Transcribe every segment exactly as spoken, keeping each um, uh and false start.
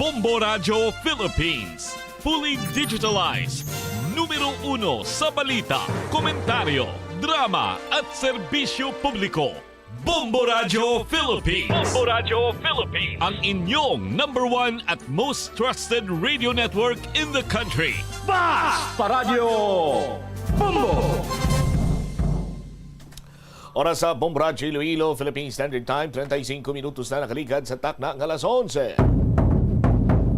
Bombo Radyo Philippines, fully digitalized, numero uno sa balita, komentaryo, drama at serbisyo publiko. Bombo Radyo Philippines. Bombo Radyo Philippines. Ang inyong number one at most trusted radio network in the country. Basta Radyo Bombo! Oras sa Bombo Radyo Iloilo, Philippine Standard Time, treinta y cinco minutos na nakaligad sa takna nga alas onse.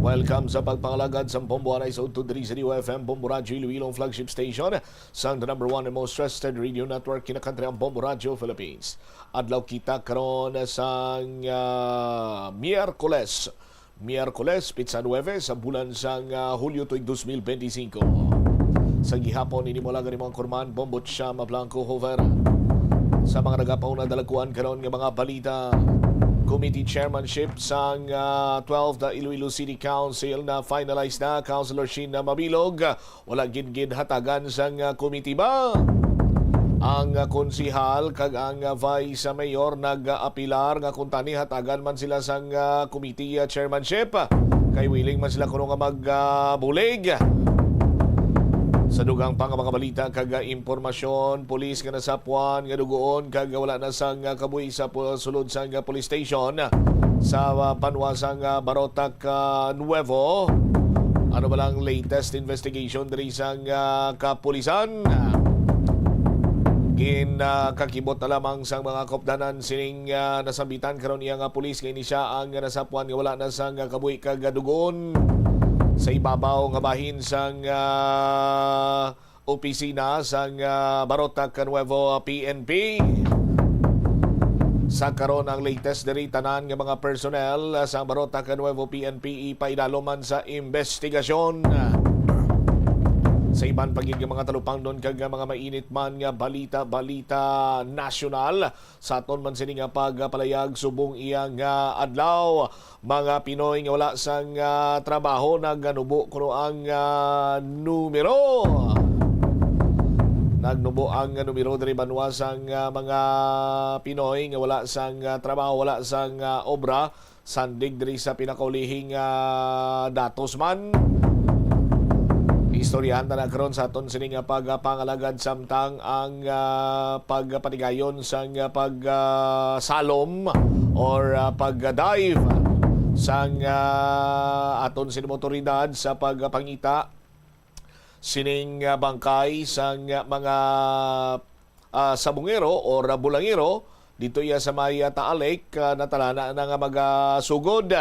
Welcome sa pagpangalagad sa Bombo Anay sa Udto diri sa D Y F M, Bombo Radyo Iloilo, ang flagship station sang the number one and most trusted radio network kinakantri ang Bombo Radyo Philippines. Adlaw kita karon sang, ah, Miyerkules. Miyerkules, pitsa nuebe sa bulan sang, ah, Hulyo tuig dos mil benti singko. Sa gihapon, ini mo lang ang imong kurman, Bombo Chama Blanco Hover. Sa mga nagapauna, dalagkuan karon nga mga balita. Committee chairmanship sang, ah, twelfth Iloilo City Council na finalize na. Councilor Sheena Mabilog, wala gid gid hatagan sang, ah, komitiba. Ang, ah, konsehal kag ang, ah, vice mayor nag-apilar nga kuntani hatagan man sila sang, ah, committee, ah, chairmanship. Kay willing man sila kuno nga mag, ah, bulig. Sa dugang pa nga mga balita kag, ah, impormasyon, pulis nga nasapwan nga dugoon kag wala na sang, ah, kabuhi sa pu-, sulod sang, ah, police station sa, ah, banwa sang, ah, Barotac, ah, Nuevo. Ano ba lang latest investigation diri sang, ah, kapulisan? Gin, ah, kakibot na lamang sang mga kaupdanan sining, ah, nasambitan karon iya nga pulis nga ini siya ang nasapwan nga wala na sang, ah, kabuhi kag dugon sa ibabaw nga bahin sang, ah, opisina sang, ah, Barotac Nuevo P N P. Sa karon, ang latest diri, tanan nga mga personnel, ah, sang Barotac Nuevo P N P ipaidalom man sa investigasyon. Sa iban pa gid nga mga talupangnon kag mga mainit man nga balita, balita nasyonal, sa aton man sini nga pagpalayag subong iya nga adlaw, mga Pinoy nga wala sang, ah, trabaho, nagnubo kuno ang, ah, numero. Nagnubo ang numero diri banwa sang, ah, mga Pinoy nga wala sang, ah, trabaho, wala sang, ah, obra, sandig diri sa pinakaulihing, ah, datos man. Istoryahan ta na karon sa aton sini nga pagpangalagad samtang ang, ah, pagpatigayon sang, ah, pag, ah, salom or, ah, pag-dive sang, ah, aton sini mga otoridad sa pagpangita sining, ah, bangkay sang, ah, mga, ah, sabungero or bulangero dito iya sa may, ah, Taal Lake, ah, natalana na nga magasugod.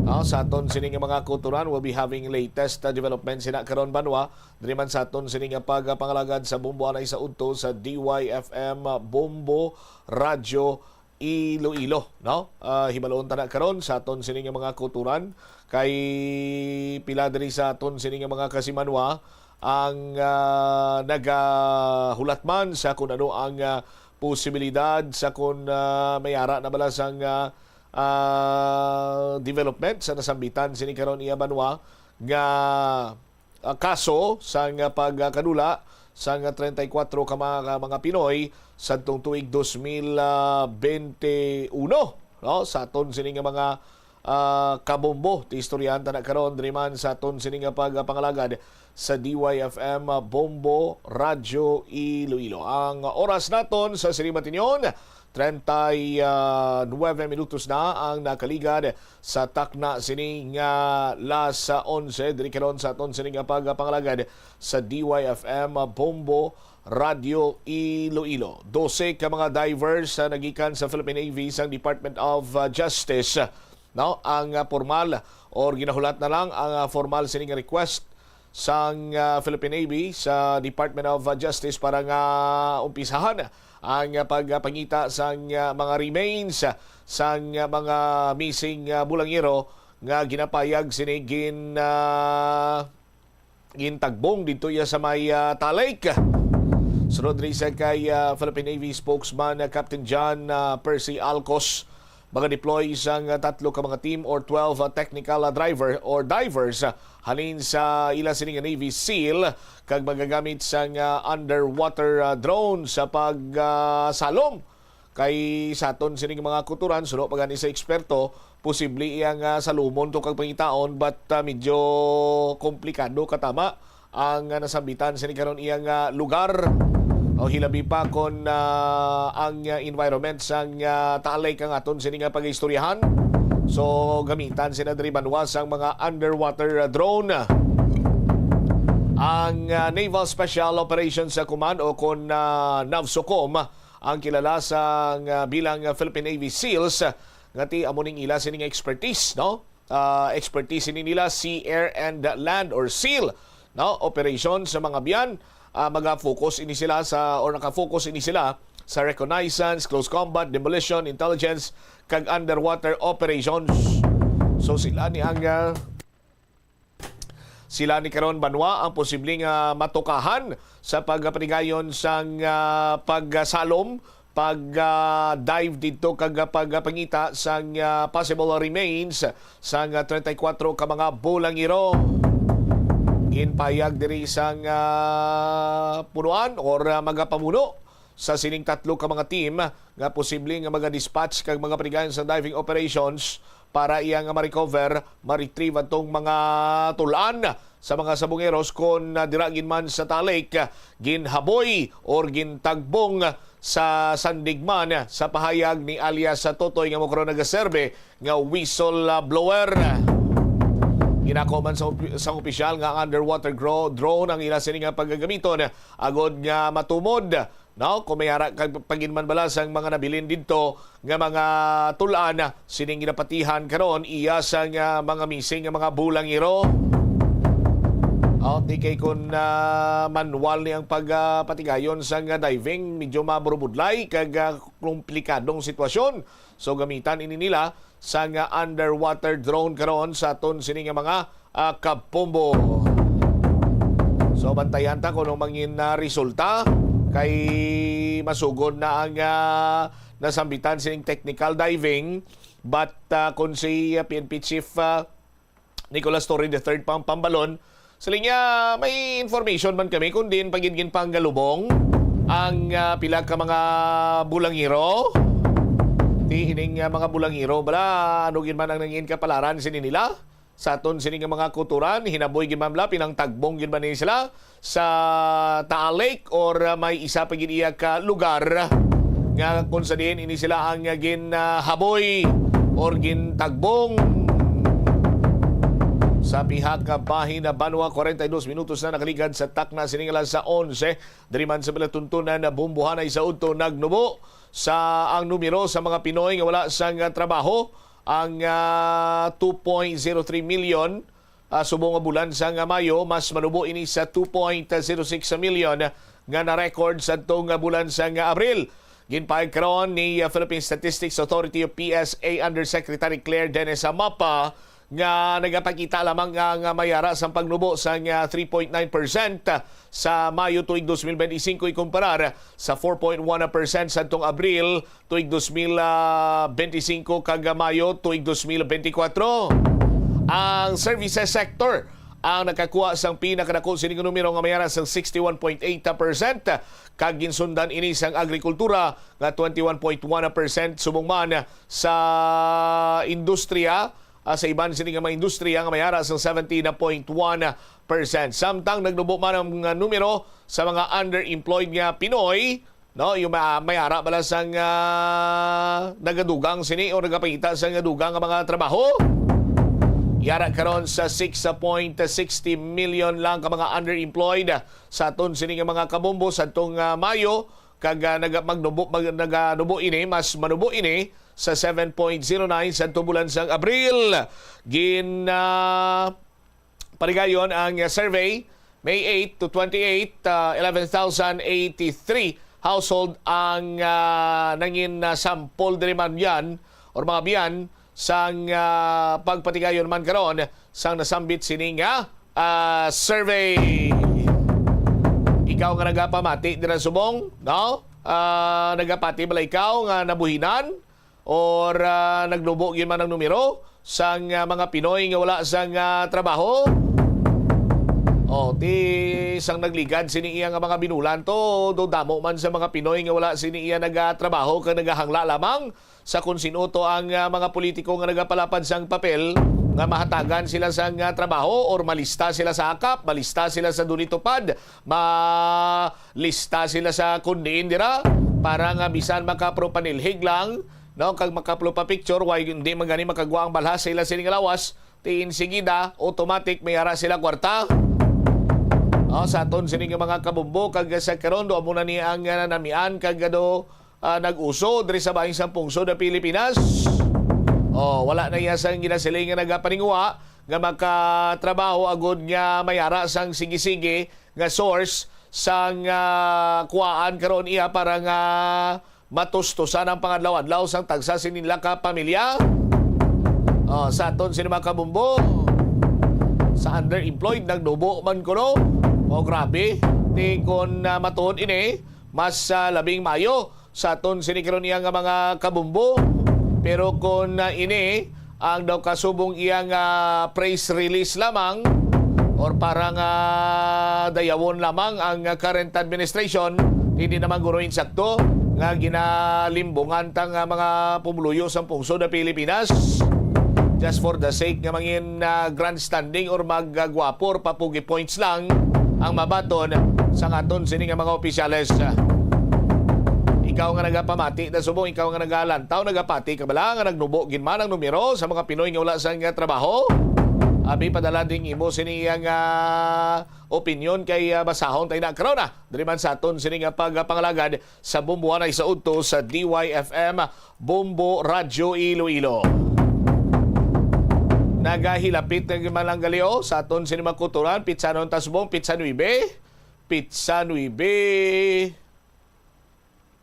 Ah, sa aton sini nga mga kulturan, we'll be having latest, ah, developments sina karon banwa. Diri man sa aton sini nga pagpangalagad sa Bombo anay sa udto sa D Y F M Bombo Radyo Iloilo, no? Ah, hibaloon ta na karon sa aton sini nga mga kulturan kay pila diri sa aton sini nga mga kasimanwa ang, ah, nagahulat man sa kun ano ang, ah, posibilidad sa kun, ah, may ara na bala sang, ah, ah, development sa nasambitan sini karon iya banwa nga, ah, kaso sang, ah, pagkadula sang, ah, treinta y cuatro ka mga, mga Pinoy sadtong tuig dos mil bente uno, no? Sa aton sini nga mga, ah, kabombo, ti istoryahan ta na karon diri man sa aton sini nga pagpangalagad sa D Y F M Bombo Radyo Iloilo. Ang oras naton sa sini matinyon, treinta y nueve minutos na ang nakaligad sa takna sini nga las onse. Diri karon sa aton sini nga pagpangalagad sa D Y F M Bombo Radyo Iloilo. Dose ka mga divers sa nagikan sa Philippine Navy sang Department of, uh, Justice, no, ang, uh, formal or ginahulat na lang ang, uh, formal sining request sang, ah, Philippine Navy sa Department of, ah, Justice para nga umpisahan ang, ah, pagpangita sang, ah, mga remains sang, ah, mga missing, ah, bulangero nga ginapayag sini gin, ah, gintagbong didto iya sa may, ah, Taal Lake. Sunod diri sa kay, ah, Philippine Navy spokesman, ah, Captain John, ah, Percy Alcos, mga deploy sang tatlo ka mga team or twelve technical driver or divers halin sa ila sini nga Navy SEAL, kag magagamit sang, ah, underwater, ah, drone sa pag, ah, salom Kay sa aton sining mga kulturan, suno pa gani sa eksperto, posible iyang, ah, salumon to kag pangitaon, but, ah, medyo komplikado katama ang, ah, nasambitan sini karon iyang, ah, lugar. O hilabi pa kon, ah, ang, ah, environment sang, ah, Taal Lake ang aton sini nga pag-istoryahan. So, gamitan sila diri banwa sang mga underwater, ah, drone. Ang, ah, Naval Special Operations Command o kon, ah, NAVSOCOM ang kilala sang, ah, bilang, ah, Philippine Navy SEALs, nga ti amo ning ila sini nga expertise, no? Ah, expertise ini nila sea, air, and land or SEAL, no? Operation sa mga biyan, ah, maga-focus ini sila sa, or naka-focus ini sila sa reconnaissance, close combat, demolition, intelligence, kag underwater operations. So sila ni ang, ah, sila ni karon banwa ang posible nga matukahan sa pagpatigayon sang, ah, pagsalom, pag, ah, dive didto kag pagpangita sang, ah, possible remains sang, ah, treinta y cuatro ka mga bulangiro. Ginpahayag diri sang, ah, punuan or, ah, magapamuno sa sining tatlo ka mga team nga posible nga maga-dispatch kag magapatigayon sa diving operations para iya nga ma-recover, ma-retrieve atong mga tul-an sa mga sabongeros kon, ah, dira gid man sa Taal Lake, ginhaboy or gintagbong sa sandig man, sa pahayag ni alias sa Totoy nga mo karon nagaserbe nga whistle, ah, blower. Ginako man sa opi-, sang opisyal nga ang underwater gro-, drone ang ila sini nga pagagamiton agod nga matumod, no? Kung may ara kag pagin man bala sang mga nabilin didto nga mga tul-an, sining ginapatihan karon iya sang, ah, mga missing nga mga bulangiro. O, di kay kun, ah, manual ni ang pag, ah, patigayon sang, ah, diving, medyo maburubudlay kag, ah, komplikadong sitwasyon. So, gamitan ini nila sang, ah, underwater drone karon sa aton sini nga mga, ah, kabombo. So, bantayan ta kung anong mangin, ah, resulta kay masugod na ang, ah, nasambitan sining technical diving. But, ah, kung si, ah, P N P Chief, ah, Nicolas Torre the third pang pambalon, siling niya, may information man kami kung diin pa gid ginpanggalubong ang, ah, pila ka mga bulangiro. Ti ining, ah, mga bulangiro bala, ano gid man ang nangin kapalaran sini nila? Sa aton sini nga mga kuturan, hinaboy gid man bala, pinangtagbong gid man ni sila sa Taal Lake or, ah, may isa pa gid iya ka lugar nga kung sa diin ini sila ang, ah, gin, ah, haboy or gintagbong. Sa pihak ka bahin na banwa, kwarenta y dos minutos na nakaligad sa takna sining alas sa onse. Diri man sa palatuntunan na bumbuhanay sa udto nagnubo sa ang numero sa mga Pinoy nga wala sang, ah, trabaho, ang, ah, two point zero three million, ah, subong nga bulan sang, ah, Mayo, mas manubo ini sa two point zero six million nga na-record sa tong, ah, bulan sang, ah, Abril. Ginpahayag karon ni, ah, Philippine Statistics Authority o P S A Undersecretary Claire Dennis Amapa nga nagapakita lamang nga, nga may ara sang pagnubo sang, ah, three point nine percent sa Mayo tuig dos mil benti singko ikumparar sa four point one percent sadtong Abril tuig dos mil benti singko kag Mayo tuig dos mil benti kwatro. Ang services sector ang nakakuha sang pinakadako sini nga numero nga may ara sang sixty-one point eight percent, kag ginsundan ini sang agrikultura nga twenty-one point one percent, subong man sa industriya, ah, sa iban sini nga mga industriya nga may ara sang seventeen point one percent. Samtang nagnubo man ang mga numero sa mga underemployed nga Pinoy, no, yung ma-, may ara bala sang, ah, nagadugang sini o nagapangita sang dugang nga mga trabaho. Yara karon sa six point sixty million lang ka mga underemployed sa aton sini nga mga kabombo sa tong, ah, Mayo, kag, ah, naga-, magnubo, mag-, naganubo ini, mas manubo ini sa seven point zero nine sa bulan sang Abril. Gin, ah, parigayon ang, ah, survey, May eight to twenty-eight, ah, eleven thousand eighty-three household ang, ah, nangin, ah, sample diri man yan or mga biyan sang, ah, pagpatigayon man karon sang nasambit sini nga, ah, survey. Ikaw nga nagapamati dira subong, no? Ah, nagapati bala ikaw nga nabuhinan or, ah, nagnubo gyud man ang numero sang, ah, mga Pinoy nga wala sang, ah, trabaho? Oh, ti sang nagligad sini iya nga mga binulan to, do damo man sa mga Pinoy nga wala sini iya nagatrabaho kag nagahangla lamang sa kung sino to ang, ah, mga politiko nga nagapalapad sang papel nga mahatagan sila sang, ah, trabaho or malista sila sa akap, malista sila sa duli tupad, malista sila sa kun diin dira para nga bisan makapropanilhig lang, no, kag makapropa picture, way hindi man gani makagwa ang balhas sa ila sining lawas, ti insigida, automatic, may ara sila kwarta. Oh, sa aton sini nga mga kabumbo, kag sa karon, do amo na ni ang, ah, namian, kag, ah, do, ah, nag-uso diri sa bahin sang pungsod ng Pilipinas. Oh, wala na iya sang ginasiling nga nagapaninguha nga makatrabaho agud nga may ara sang sige-sige nga source sang, ah, kuwaan karon iya para nga matustusan ang pangadlaw-adlaw sang tagsa sini nila ka pamilya. Oh, sa aton sini mga kabumbo, sa underemployed, nagnubo man kuno. Oh, grabe. Ti kon, ah, matuod ini, mas, ah, labing maayo sa aton sini karon iya nga mga kabumbo. Pero kon, ah, ini ang daw kasubong iya nga press release lamang or para nga dayawon lamang ang, ah, current administration, hindi naman guro insakto nga ginalimbungan ta nga mga pumuluyo sang pungsod ng Pilipinas just for the sake nga mangin, ah, grandstanding or maggwapo or papugi points lang ang mabaton sa aton sini nga mga opisyales. Ikaw nga nagapamati na subong, ikaw nga nagalantaw, nagapati ka bala nga nagnubo gid man ang numero sa mga Pinoy nga wala sang, ah, trabaho? Abi, padala ding imo sini nga, ah, opinyon kay, ah, basahon tayo na karon, ah, diri man sa aton sini nga pagpangalagad sa Bumbuanay sa udto sa D Y F M, Bombo Radyo Iloilo. Nagahilapit na man lang gali, oh, sa aton sini mga kuturan, pitsa non ta subong, pitsa nuebe. Pitsa nuebe.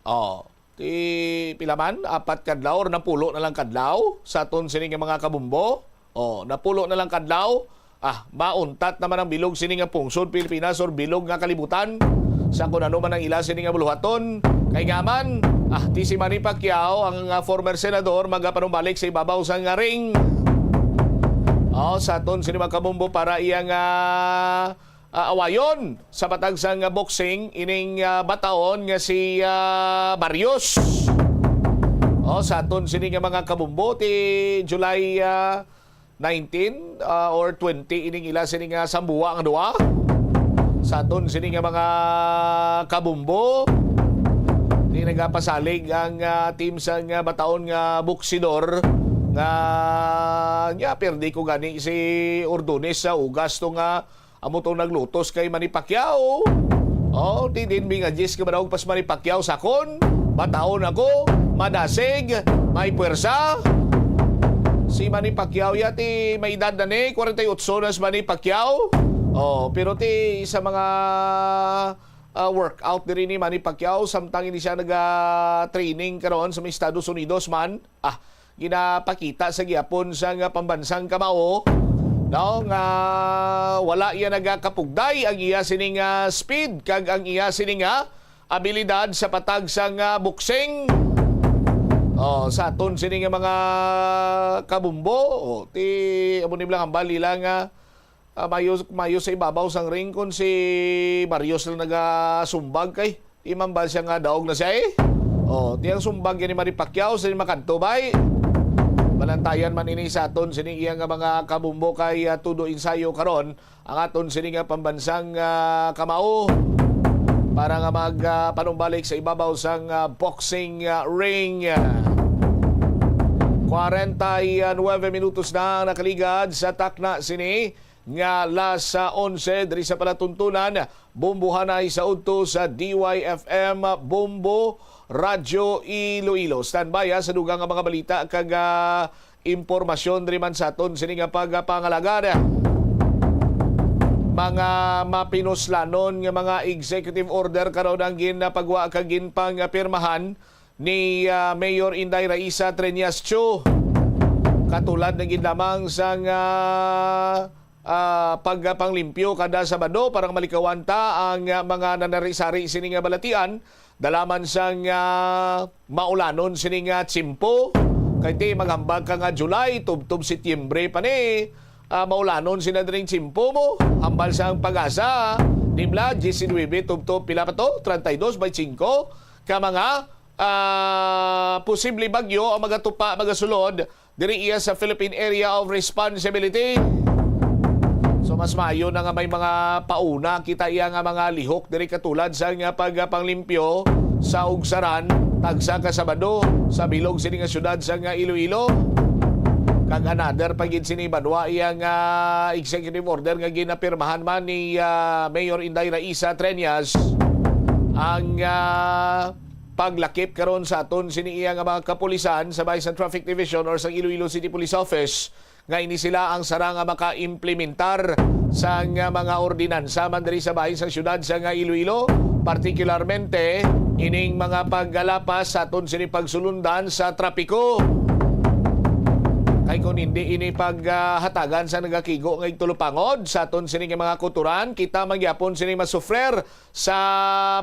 Oh, ti pila man? Apat kadlaw or napulo na lang kadlaw sa aton sini nga mga kabumbo. Oh, napulo na lang kadlaw. Ah, mauntat naman ang bilog sini nga pungsod Pilipinas or bilog nga kalibutan sa kun ano man ang ila sini nga buluhaton. Kay nga man, ah, ti si Manny Pacquiao, ang, ah, former senador, magapanumbalik sa ibabaw sa nga ring. Oh, sa aton sini mga kabumbo para iya nga ah, awayon sa patag sang boxing ining, ah, bataon nga si, ah, Barrios. Oh, sa aton sini nga mga kabumbo, ti July, ah, nineteen, ah, or twenty ining ila sini nga sambuwa nga duwa. Sa aton sini nga mga kabumbo, ti nagapasalig ang, ah, team sang, ah, bataon nga boksidor nga, nya, perdi ko gani si Ordones sa ugas to nga amo tong naglutos kay Manny Pacquiao. Oh, ti din mi nga diyes ka manawag pas Manny Pacquiao sa akon. Bataon ako, madasig, may puwersa. Si Manny Pacquiao ya, ti may edad na ni, kwarenta y otso na si Manny Pacquiao. Oh, pero ti sa mga, ah, workout diri ni Manny Pacquiao, samtang ini siya naga-training karon sa mga Estados Unidos man. Ah, ginapakita sa gihapon sang pambansang kamao, no, nga wala iya nagakapugday ang iya sini nga speed kag ang iya sini nga abilidad sa patag sang boxing. Oh, sa aton sini nga mga kabumbo, oh, ti amo ni lang hambal nila nga, ah, mayo, mayo sa ibabaw sang ring kon si Barrios lang nagasumbag kay di man ba siya nga daog na siya, eh? Oh, tiyang sumbag yan ni Manny Pacquiao, sini makadto, bay? Balantayan man ini sa aton, sini iya nga mga kabumbo kay, ah, tudo ensayo karon ang aton sini nga pambansang, ah, kamao para nga mag, ah, panumbalik sa ibabaw sang, ah, boxing, ah, ring. Kwarenta y nuebe minutos na ang nakaligad sa takna sini nga alas onse diri sa palatuntunan, Bombohanay sa udto sa D Y F M Bombo Radyo Iloilo. Standby, ha, sa dugang nga mga balita kag, ah, impormasyon diri man sa aton sini nga pagpangalagad. Mga mapinuslanon nga mga executive order karon ang ginpagwa kag ginpangpirmahan ni, ah, Mayor Inday Raisa Treñas Cho. Katulad na gid lamang sang, ah, ah, pagpanglimpyo kada Sabado para malikawan ta ang, ah, mga nanari-sari sini nga balatian, dala man sang, ah, maulanon sini nga tiyempo. Kay ti maghambal ka nga July, tubtob Setyembre pa ni. ah, maulanon sina diri tiyempo mo. Hambal sang Pag-asa, Dimla, diecinuebe, tubtob, pila pa to? Treinta y dos, twenty-cinco ka mga, ah, posible bagyo ang magatupa, magasulod diri iya sa Philippine Area of Responsibility. So, mas maayo na nga may mga pauna kita iya nga mga lihok diri, katulad sa nga pagpanglimpyo sa ugsaran tagsa ka Sabado sa bilog sini nga syudad sa nga Iloilo. Kag another pa gid sini banwa iya nga executive order nga ginapirmahan man ni, ah, Mayor Inday Raisa Treñas, ang, ah, paglakip karon sa aton sini iya nga mga kapulisan sa bahin sa Traffic Division or sa Iloilo City Police Office, nga ini sila ang sarang nga makaimplementar sa nga mga ordinansa man diri sa bahin sa syudad sa nga Iloilo, partikularmente ining mga paggalapas sa aton sini pagsulundan sa trapiko. Kay kung hindi ini paghatagan sa nagakigo nga igtulupangod sa aton sini nga mga kautoran, kita man gyapon sini masufrer sa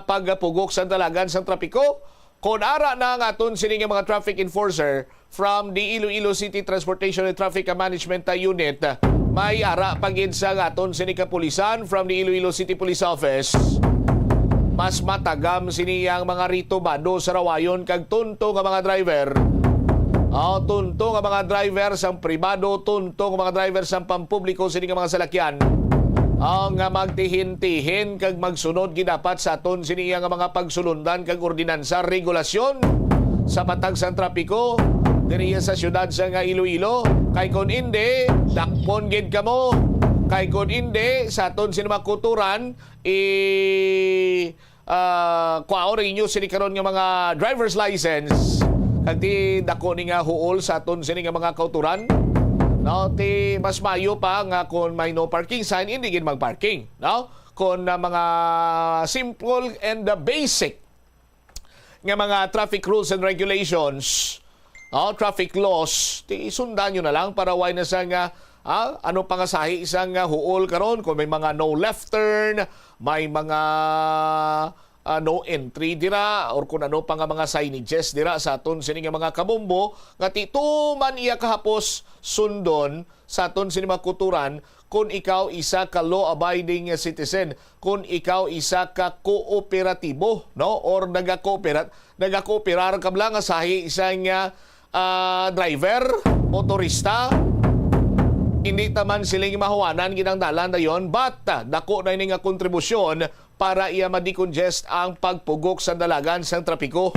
pagpugok sa dalagan sang trapiko. Kon ara na ang aton sini nga mga traffic enforcer from the Iloilo City Transportation and Traffic Management Unit, may ara pa gid sa aton sini kapulisan from the Iloilo City Police Office. Mas matagam sini ang mga ritubado sa rawayon kag tunto nga mga driver. Oh, tunto nga mga driver sang pribado, tunto nga mga driver sang pampubliko sini nga mga salakyan. Oh, nga magtihin-tihin kag magsunod gid dapat sa aton sini iya nga mga pagsulundan kag ordinansa, regulasyon sa patag sang trapiko diri sa syudad sa nga Iloilo. Kay kon indi, dakpon gid kamo. Kay kon indi, sa aton sini mga kautoran, i- ah, kuhaon ang inyo sini karon nga mga driver's license. Kag ti dako ni nga huol sa aton sini nga mga kautoran. No, ti mas maayo pa nga kung may no parking sign, hindi gid mag-parking, no? Kung, ah, mga simple and, ah, basic nga mga traffic rules and regulations, oh, traffic laws, ti sundan nyo na lang para way na sa nga, ah, ano pa nga sahi sa nga huol karon, kung may mga no left turn, may mga, ah, no entry dira, or kung ano pa nga mga signages dira sa aton sini nga mga kabombo, nga ti tuman iya kahapos sundon sa aton sini mga kautoran, kung ikaw isa ka law-abiding citizen, kung ikaw isa ka kooperatibo, no, or nagakooperat-, nagakooperar ka bala nga sahi sa nga, ah, driver, motorista, hindi ta man sila mahuwanan gid ang dalan dayon, but, ah, dako na ini nga kontribusyon para iya ma-decongest ang pagpugok sa dalagan sang trapiko.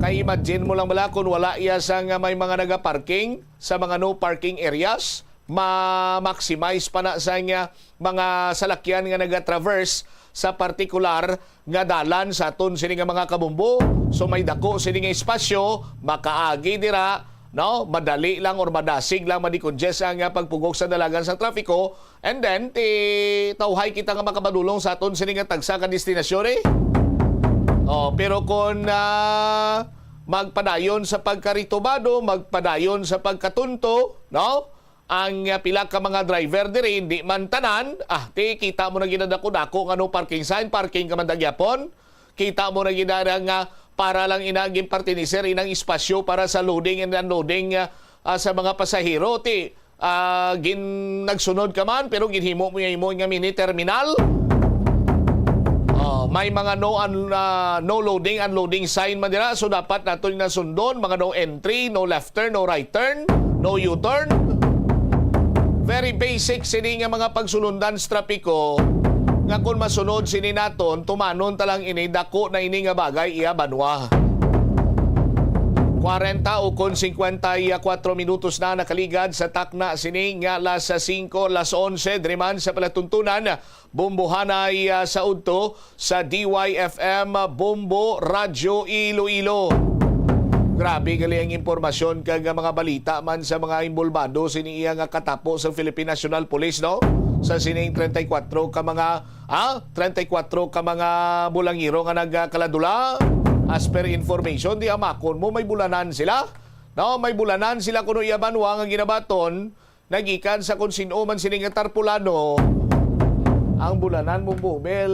Kay imagine mo lang bala kung wala iya sa nga may mga nagaparking sa mga no parking areas, ma-maximize pa na sa nga mga salakyan nga nagatraverse sa partikular nga dalan sa aton sini nga mga kabombo. So may dako sini nga espasyo, makaagi dira, no? Madali lang or madasig lang ma-decongest ang, ah, pagpugok sa dalagan sa trapiko. And then, ti tawhay kita nga makapadulong sa aton sini nga tagsa ka destinasyon, eh. Oh, pero kung, ah, magpadayon sa pagkaritubado, magpadayon sa pagkatunto, no? Ang, ah, pila ka mga driver diri, hindi man tanan, ah, ti kita mo na ginadako-dako nga no parking sign, parking ka man dagyapon. Kita mo na ginada nga para lang ina ginpartinisir inang espasyo para sa loading and unloading, ah, ah, sa mga pasahero. Ti, ah, gin-, nagsunod ka man, pero ginhimo mo yung imo nga mini terminal. Oh, may mga no un-, ah, no loading, unloading sign man dira. So, dapat nato yung nasundon, mga no entry, no left turn, no right turn, no U-turn. Very basic sini nga mga pagsulundan sa trapiko nga kung masunod sini naton, tumanon ta lang ini, dako na ini nga bagay iya banwa. Kwarenta o kon singkwenta y kuwatro minutos na nakaligad sa takna sini nga las singko, las onse, diri man sa palatuntunan, Bombohanay, ah, sa udto sa D Y F M Bombo Radyo Iloilo. Grabe gali ang impormasyon kag mga balita man sa mga inbolbado sini iya nga katapo sa Philippine National Police, no? Sa sining treinta y cuatro ka mga, ah, treinta y cuatro ka mga bulangiro nga nagkaladula. As per information, di amakon mo may bulanan sila. No, may bulanan sila kuno iya banwa nga ginabaton. Nagikan sa kung sino man sini nga tarpulano, ang bulanan mo, Bumel,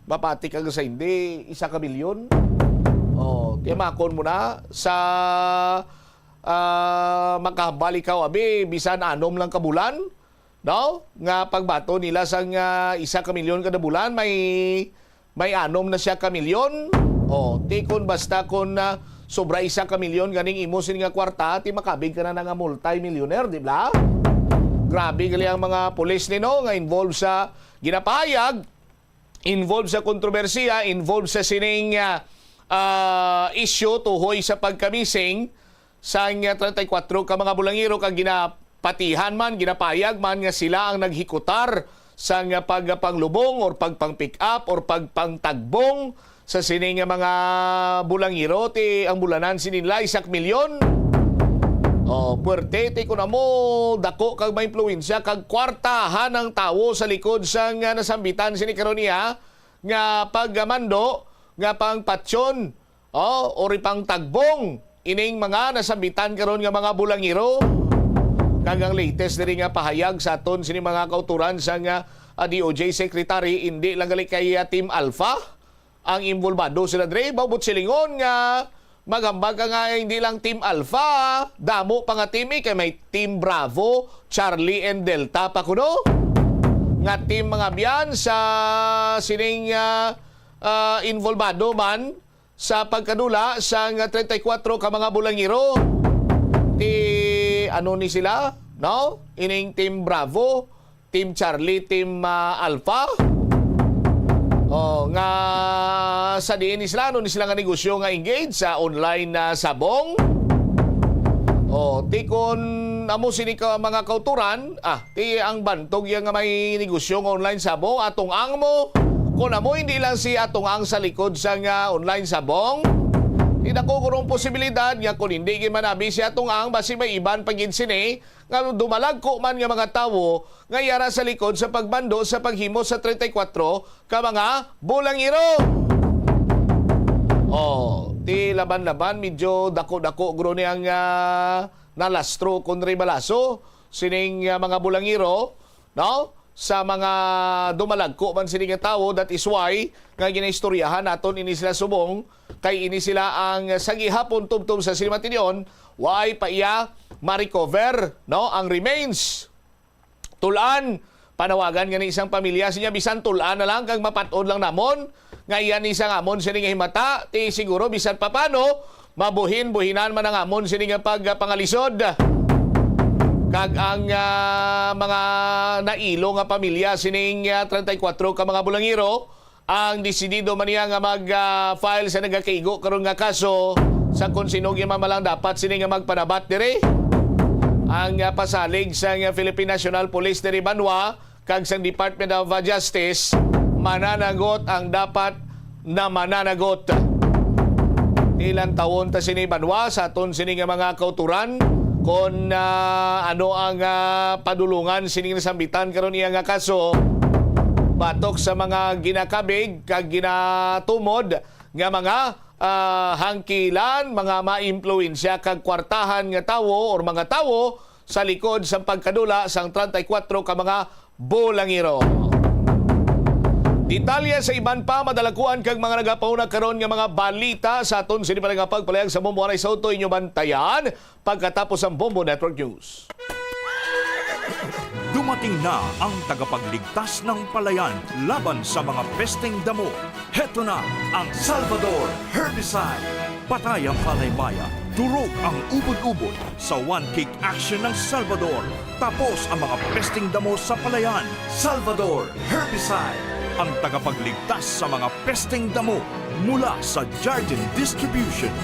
mapati ka sa hindi, isa ka milyon. Oh, tiyamakon mo na sa Ah, makahambal ikaw, abi, bisan anom lang ka bulan, no? Nga pagbaton nila sang, ah, isa ka milyon kada bulan, may, may anom na siya ka milyon. O, ti kon basta kon, ah, sobra isa ka milyon ganing imo sini nga kwarta, ti makabig ka na nga multi-millionaire, di ba? Grabe gali ang mga pulis ni, no, nga involved sa ginapahayag, involved sa kontrobersiya, involved sa sining, ah, ah, issue tuhoy sa pagkamising sang treinta y cuatro ka mga bulangiro, kag ginapatihan man, ginapayag man nga sila ang naghikutar sang pagpanglubong or pagpang-pick up or pagpangtagbong sa sini nga mga bulangiro. Ti ang bulanan sini nila isa ka milyon. O, puwerte ti kun amo dako kag maimpluwensya kag kwartahan ang tawo sa likod sang, ah, nasambitan sini karon niya nga pagmando nga pangpatyon, o, ori pangtagbong ining mga nasambitan karon nga mga bulangiro. Kag ang latest diri nga pahayag sa aton sini mga kauturan sang, ah, D O J Secretary, indi lang gali kay, ah, Team Alpha ang involbado sila dre. Mao buot silingon nga maghambal ka nga hindi lang Team Alpha, damo pa nga team, eh, kay may Team Bravo, Charlie and Delta pa kuno. Nga team mga biyan sa sining, ah, ah, involbado man sa pagkadula sang treinta y cuatro ka mga bulangiro. Ti ano ni sila, no? Ining Team Bravo, Team Charlie, Team, ah, Alpha. O, nga sa diin ni sila, ano ni sila nga negosyo nga engage sa online na sabong? O, ti kon amo sini ka mga kauturan, ah, ti ang bantog iya nga may negosyo nga online sabong, atong ang mo. Kon amo hindi lang si atong ang sa likod sa nga online sabong, ti dako kurong posibilidad nga kon hindi gid man abi si atong ang, basi may iban pa gid sini nga dumalagko man nga mga tawo nga yara sa likod sa pagmando sa paghimo sa treinta y cuatro ka mga bulangiro. O, ti laban-laban, medyo dako-dako guro ni ang, ah, nalastro kon rebalaso sining, ah, mga bulangiro, no? Sa mga dumalagko man sini nga tawo, that is why nga ginaistoryahan naton ini sila subong, kay ini sila ang sa gihapon tubtob sa sini matinyon, waay pa iya ma-recover, no? Ang remains, tul-an, panawagan gani sang pamilya siya, bisan tul-an na lang kag mapat-od lang namon nga iya ni sang amon sini nga himata, ti siguro bisan pa paano mabuhin-buhinan man ang amon sini nga pagpangalisod. Kag ang, ah, mga nailo nga pamilya sining, ah, treinta y cuatro ka mga bulangiro, ang desidido man niya nga mag, ah, file sa nagakaigo karon nga kaso sa kon sino gyud man lang dapat sini nga magpanabat diri. Ang, ah, pasalig sang Philippine National Police diri banwa kag sang Department of, ah, Justice, mananagot ang dapat na mananagot. Ti lantawon ta sini banwa sa aton sini nga mga kauturan kon, ah, ano ang, ah, padulungan sini nga nasambitan karon iya nga kaso batok sa mga ginakabig kag ginatumod nga mga, ah, hangkilan, mga maimpluwensya kag kwartahan nga tawo or mga tawo sa likod sang pagkadula sang treinta y cuatro ka mga bulangiro. Detalye sa iban pa madalakuan kag mga nagapauna karon nga mga balita sa aton sini pa nga pagpalayag sa Bombo Anay sa Uto, inyo bantayan pagkatapos ang Bombo Network News. Dumating na ang tagapagligtas ng palayan laban sa mga pesteng damo. Heto na ang Salvador Herbicide. Patay ang palaymaya, durog ang ubod-ubod. Sa one-kick action ng Salvador, tapos ang mga pesteng damo sa palayan. Salvador Herbicide, ang tagapagligtas sa mga pesteng damo, mula sa Jardin Distribution.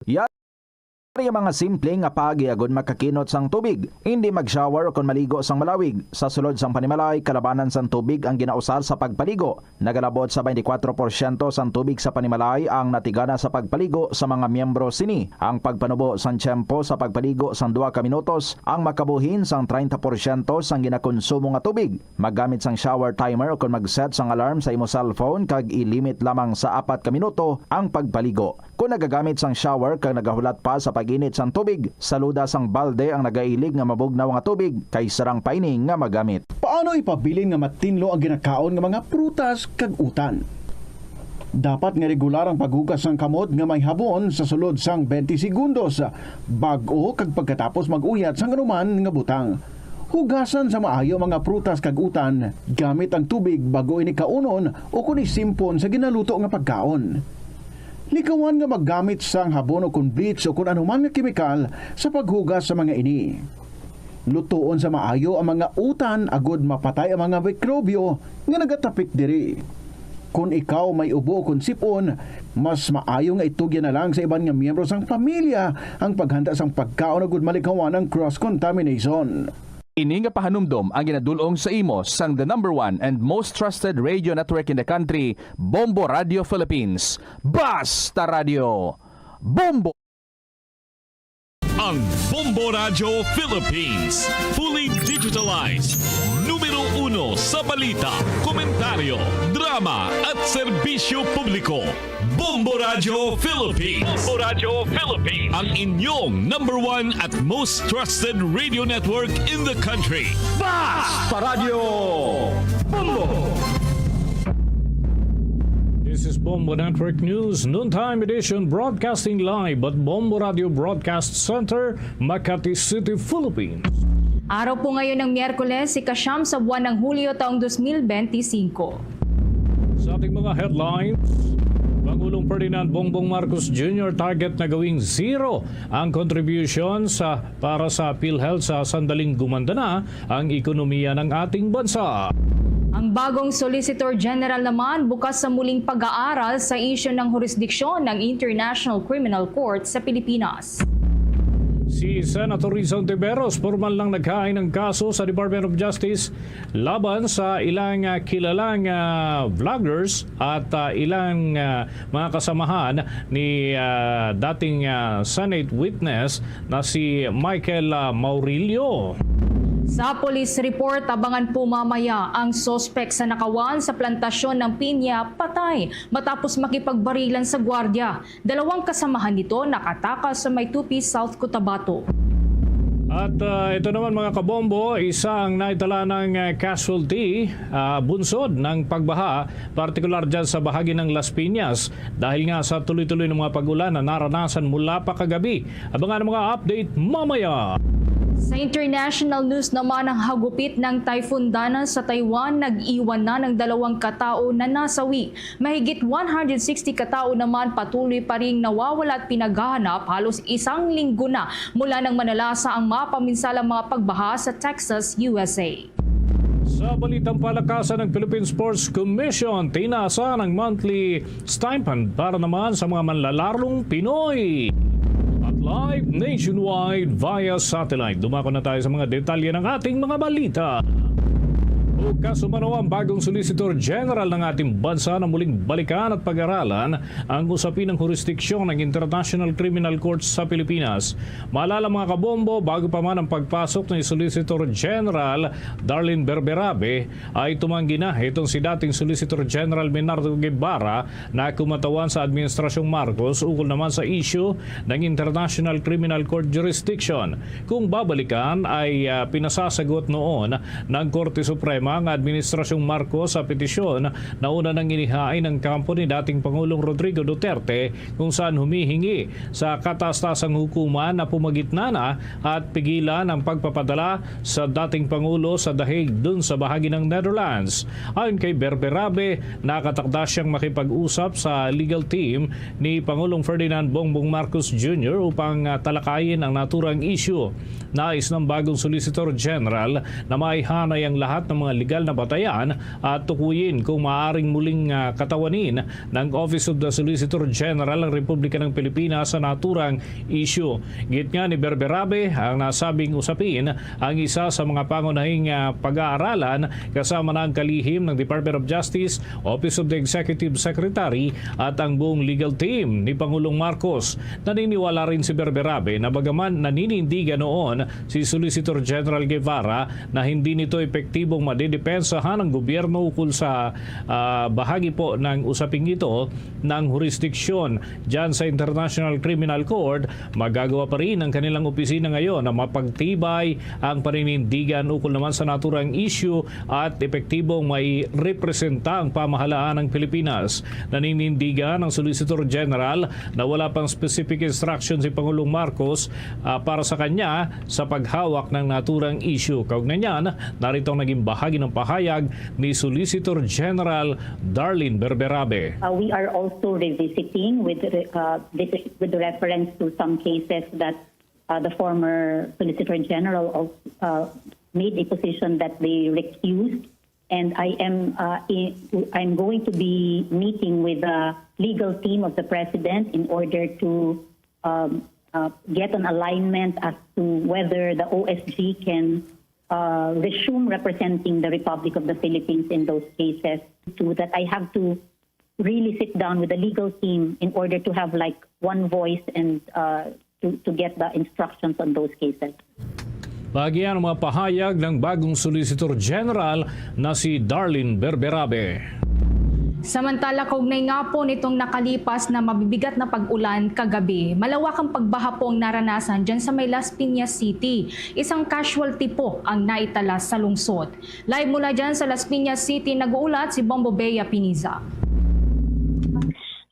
Yari ang mga simple nga paagi agud makakinot sang tubig. Indi mag-shower ukon maligo sang malawig. Sa sulod sang panimalay, kalabanan sang tubig ang ginausar sa pagpaligo. Nagalabot sa twenty-four porsyento sang tubig sa panimalay ang natigana sa pagpaligo sa mga miyembro sini. Ang pagpanubo sang tiyempo sa pagpaligo sang duha ka minutos ang makabuhin sang treinta porsyento sang ginakonsumo nga tubig. Maggamit sang shower timer ukon mag-set sang alarm sa imo cellphone kag i-limit lamang sa apat ka minuto ang pagpaligo. Kon nagagamit sang shower kag nagahulat pa sa pag-init sang tubig, saluda sang balde ang nagailig nga mabugnaw nga tubig kay sarang pa ini nga magamit. Paano ipabilin nga matinlo ang ginakaon nga mga prutas kag utan? Dapat nga regular ang paghugas sang kamot nga may habon sa sulod sang twenty segundos bag-o kag pagkatapos mag-uyat sang anuman nga butang. Hugasan sa maayo ang mga prutas kag utan gamit ang tubig bag-o ini kaunon o kon isimpon sa ginaluto nga pagkaon. Likawan nga maggamit sang habon o kon bleach o kon anuman nga kemikal sa paghugas sa mga ini. Lutoon sa maayo ang mga utan agod mapatay ang mga mikrobyo nga nagatapik diri. Kon ikaw may ubo kon sip-on, mas maayo nga itugyan na lang sa iban nga miyembro sang pamilya ang paghanda sang pagkaon agud malikawan ang cross contamination. Ini nga pahanumdom ang ginadul-ong sa imo sang the number one and most trusted radio network in the country, Bombo Radio Philippines. Basta Radio Bombo! Ang Bombo Radyo Philippines, fully digitalized. Numero uno sa balita, komentaryo, drama, at serbisyo publiko. Bombo Radyo Philippines. Bombo Radyo Philippines. Ang inyong number one at most trusted radio network in the country. Basta Radyo Bombo! This is Bombo Network News, noontime edition, broadcasting live at Bombo Radio Broadcast Center, Makati City, Philippines. Araw po ngayon ng Miyerkules, ika-siyam sa buwan ng Hulyo taong dos mil benti singko. Sa ating mga headlines, Pangulong Ferdinand Bongbong Marcos Junior target na gawing zero ang contribution sa, para sa PhilHealth sa sandaling gumanda na ang ekonomiya ng ating bansa. Ang bagong Solicitor General naman bukas sa muling pag-aaral sa isyu ng hurisdiksyon ng International Criminal Court sa Pilipinas. Si Senator Risa Ontiveros, formal nang naghain ng kaso sa Department of Justice laban sa ilang, ah, kilalang, ah, vloggers at, ah, ilang, ah, mga kasamahan ni, ah, dating, ah, Senate witness na si Michael, ah, Maurilio. Sa police report, abangan po mamaya ang suspek sa nakawan sa plantasyon ng pinya patay matapos makipagbarilan sa gwardiya. Dalawang kasamahan nito nakatakas sa may Tupi, South Cotabato. At, ah, ito naman, mga kabombo, isa ang naitala ng, ah, casualty, ah, bunsod ng pagbaha, partikular dyan sa bahagi ng Las Piñas, dahil nga sa tuloy-tuloy ng mga pag-ulan na naranasan mula pa kagabi. Abangan ang mga update mamaya. Sa international news naman, ang hagupit ng Typhoon Dana sa Taiwan nag-iwan na ng dalawang katao na nasawi. Mahigit one hundred sixty katao naman patuloy pa ring nawawala at pinaghahanap halos isang linggo na mula nang manalasa ang mapaminsalang mga pagbaha sa Texas, U S A. Sa balitang palakasan, ng Philippine Sports Commission, tinaasan ang monthly stipend para naman sa mga manlalarong Pinoy. At live nationwide via satellite. Dumako na tayo sa mga detalye ng ating mga balita. Bukas umano ang bagong Solicitor General ng ating bansa na muling balikan at pag-aralan ang usapin ng hurisdiksyon ng International Criminal Court sa Pilipinas. Maalala, mga kabombo, bago pa man ang pagpasok ni Solicitor General Darlene Berberabe, ay tumanggi na itong si dating Solicitor General Menardo Guevara na kumatawan sa Administrasyong Marcos ukol naman sa isyu ng International Criminal Court jurisdiction. Kung babalikan, ay, ah, pinasasagot noon ng Korte Suprema ang Administrasyong Marcos sa petisyon na una nang inihain ng kampo ni dating Pangulong Rodrigo Duterte, kung saan humihingi sa kataas-taasang hukuman na pumagitnana at pigilan ang pagpapadala sa dating Pangulo sa The Hague, dun sa bahagi ng Netherlands. Ayon kay Berberabe, nakatakda siyang makipag-usap sa legal team ni Pangulong Ferdinand Bongbong Marcos Junior upang, ah, talakayin ang naturang isyu. Nais ng bagong Solicitor General na maihanay ang lahat ng mga legal na batayan at tukuyin kung maaaring muling, ah, katawanin ng Office of the Solicitor General ang Republika ng Pilipinas sa naturang isyu. Gid nga ni Berberabe, ang nasabing usapin ang isa sa mga pangunahing, ah, pag-aaralan, kasama na ang kalihim ng Department of Justice, Office of the Executive Secretary, at ang buong legal team ni Pangulong Marcos. Naniniwala rin si Berberabe na bagaman naninindigan noon si Solicitor General Guevara na hindi nito epektibong madidepensahan ang gobyerno ukol sa, ah, bahagi po ng usaping ito ng hurisdiksyon dyan sa International Criminal Court. Magagawa pa rin ang kanilang opisina ngayon na mapagtibay ang paninindigan ukol naman sa naturang issue at epektibong may representa ang pamahalaan ng Pilipinas. Naninindigan ang Solicitor General na wala pang specific instruction si Pangulong Marcos, ah, para sa kanya sa paghawak ng naturang issue. Kaugnay niyan, narito ang naging bahagi ng pahayag ni Solicitor General Darlene Berberabe. Uh, we are also revisiting with re- uh, with with reference to some cases that uh, the former Solicitor General of uh, made a position that they recused, and I am uh, in, I'm going to be meeting with the legal team of the president in order to um, uh, get an alignment as to whether the O S G can uh, resume representing the Republic of the Philippines in those cases. To that, I have to really sit down with the legal team in order to have like one voice and uh, to, to get the instructions on those cases. Bahagi ang mga pahayag ng bagong Solicitor General na si Darlene Berberabe. Samantala, kaugnay nga po nitong nakalipas na mabibigat na pag-ulan kagabi, malawakang pagbaha po ang naranasan dyan sa may Las Piñas City. Isang casualty po ang naitala sa lungsod. Live mula dyan sa Las Piñas City, nag-uulat si Bombo Bea Piniza.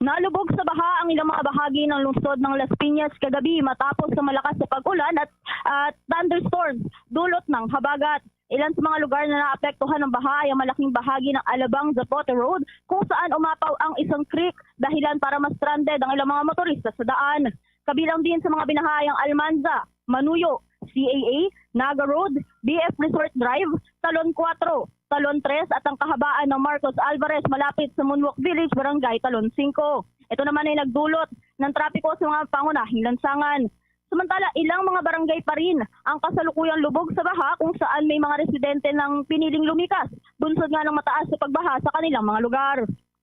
Nalubog sa baha ang ilang mga bahagi ng lungsod ng Las Piñas kagabi matapos sa malakas na pag-ulan at, at thunderstorms dulot ng habagat. Ilan sa mga lugar na naapektuhan ng baha ay ang malaking bahagi ng Alabang Zapote Road, kung saan umapaw ang isang creek, dahilan para ma-stranded ang ilang mga motorista sa daan. Kabilang din sa mga binaha ay ang Almanza, Manuyo, C A A, Naga Road, B F Resort Drive, Talon four, Talon three at ang kahabaan ng Marcos Alvarez malapit sa Moonwalk Village, Barangay Talon five. Ito naman ay nagdulot ng trapiko sa mga pangunahing lansangan. Samantala, ilang mga barangay pa rin ang kasalukuyang lubog sa baha, kung saan may mga residente nang piniling lumikas bunsod nga ng mataas sa pagbaha sa kanilang mga lugar.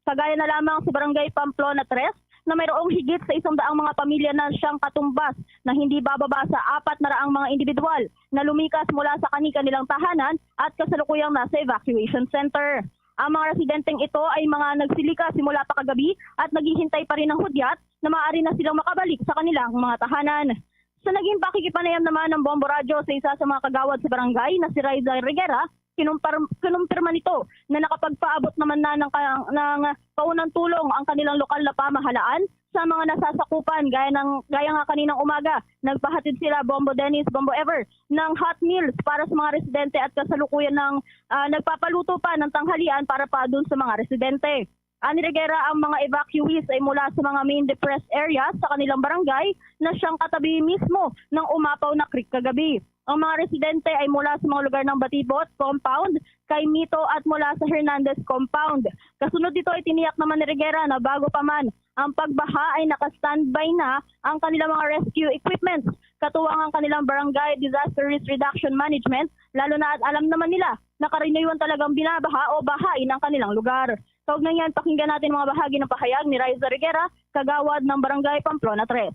Kagaya na lamang sa Barangay Pamplona three, na mayroong higit sa isang daang mga pamilya na siyang katumbas na hindi bababa sa apat na raang mga individual na lumikas mula sa kani-kanilang tahanan at kasalukuyang nasa evacuation center. Ang mga residenteng ito ay mga nagsilika simula pa kagabi at naghihintay pa rin ng hudyat na maaari na silang makabalik sa kanilang mga tahanan. Sa naging pakikipanayam naman ng Bombo Radyo sa isa sa mga kagawad sa barangay na si Raisa Reguera, kinumpar- kinumpirma nito na nakapagpaabot naman na ng, ka- ng kaunang tulong ang kanilang lokal na pamahalaan sa mga nasasakupan. Gaya ng gaya nga kaninang umaga, nagpahatid sila, Bombo Dennis, Bombo Ever, ng hot meals para sa mga residente at kasalukuyan ng ah, nagpapaluto pa ng tanghalian para pa dun sa mga residente. Ani Reguera, ang mga evacuees ay mula sa mga main depressed areas sa kanilang barangay na siyang katabi mismo ng umapaw na creek kagabi. Ang mga residente ay mula sa mga lugar ng Batibot, Compound, Caimito at mula sa Hernandez Compound. Kasunod dito ay tiniyak naman ni Reguera na bago pa man ang pagbaha ay naka-standby na ang kanilang mga rescue equipments, katuwang ang kanilang Barangay Disaster Risk Reduction Management, lalo na at alam naman nila na karaniwan talagang binabaha o bahain ang kanilang lugar. Kaugnay niyan, pakinggan natin ang mga bahagi ng pahayag ni Raisa Reguera, kagawad ng Barangay Pamplona three.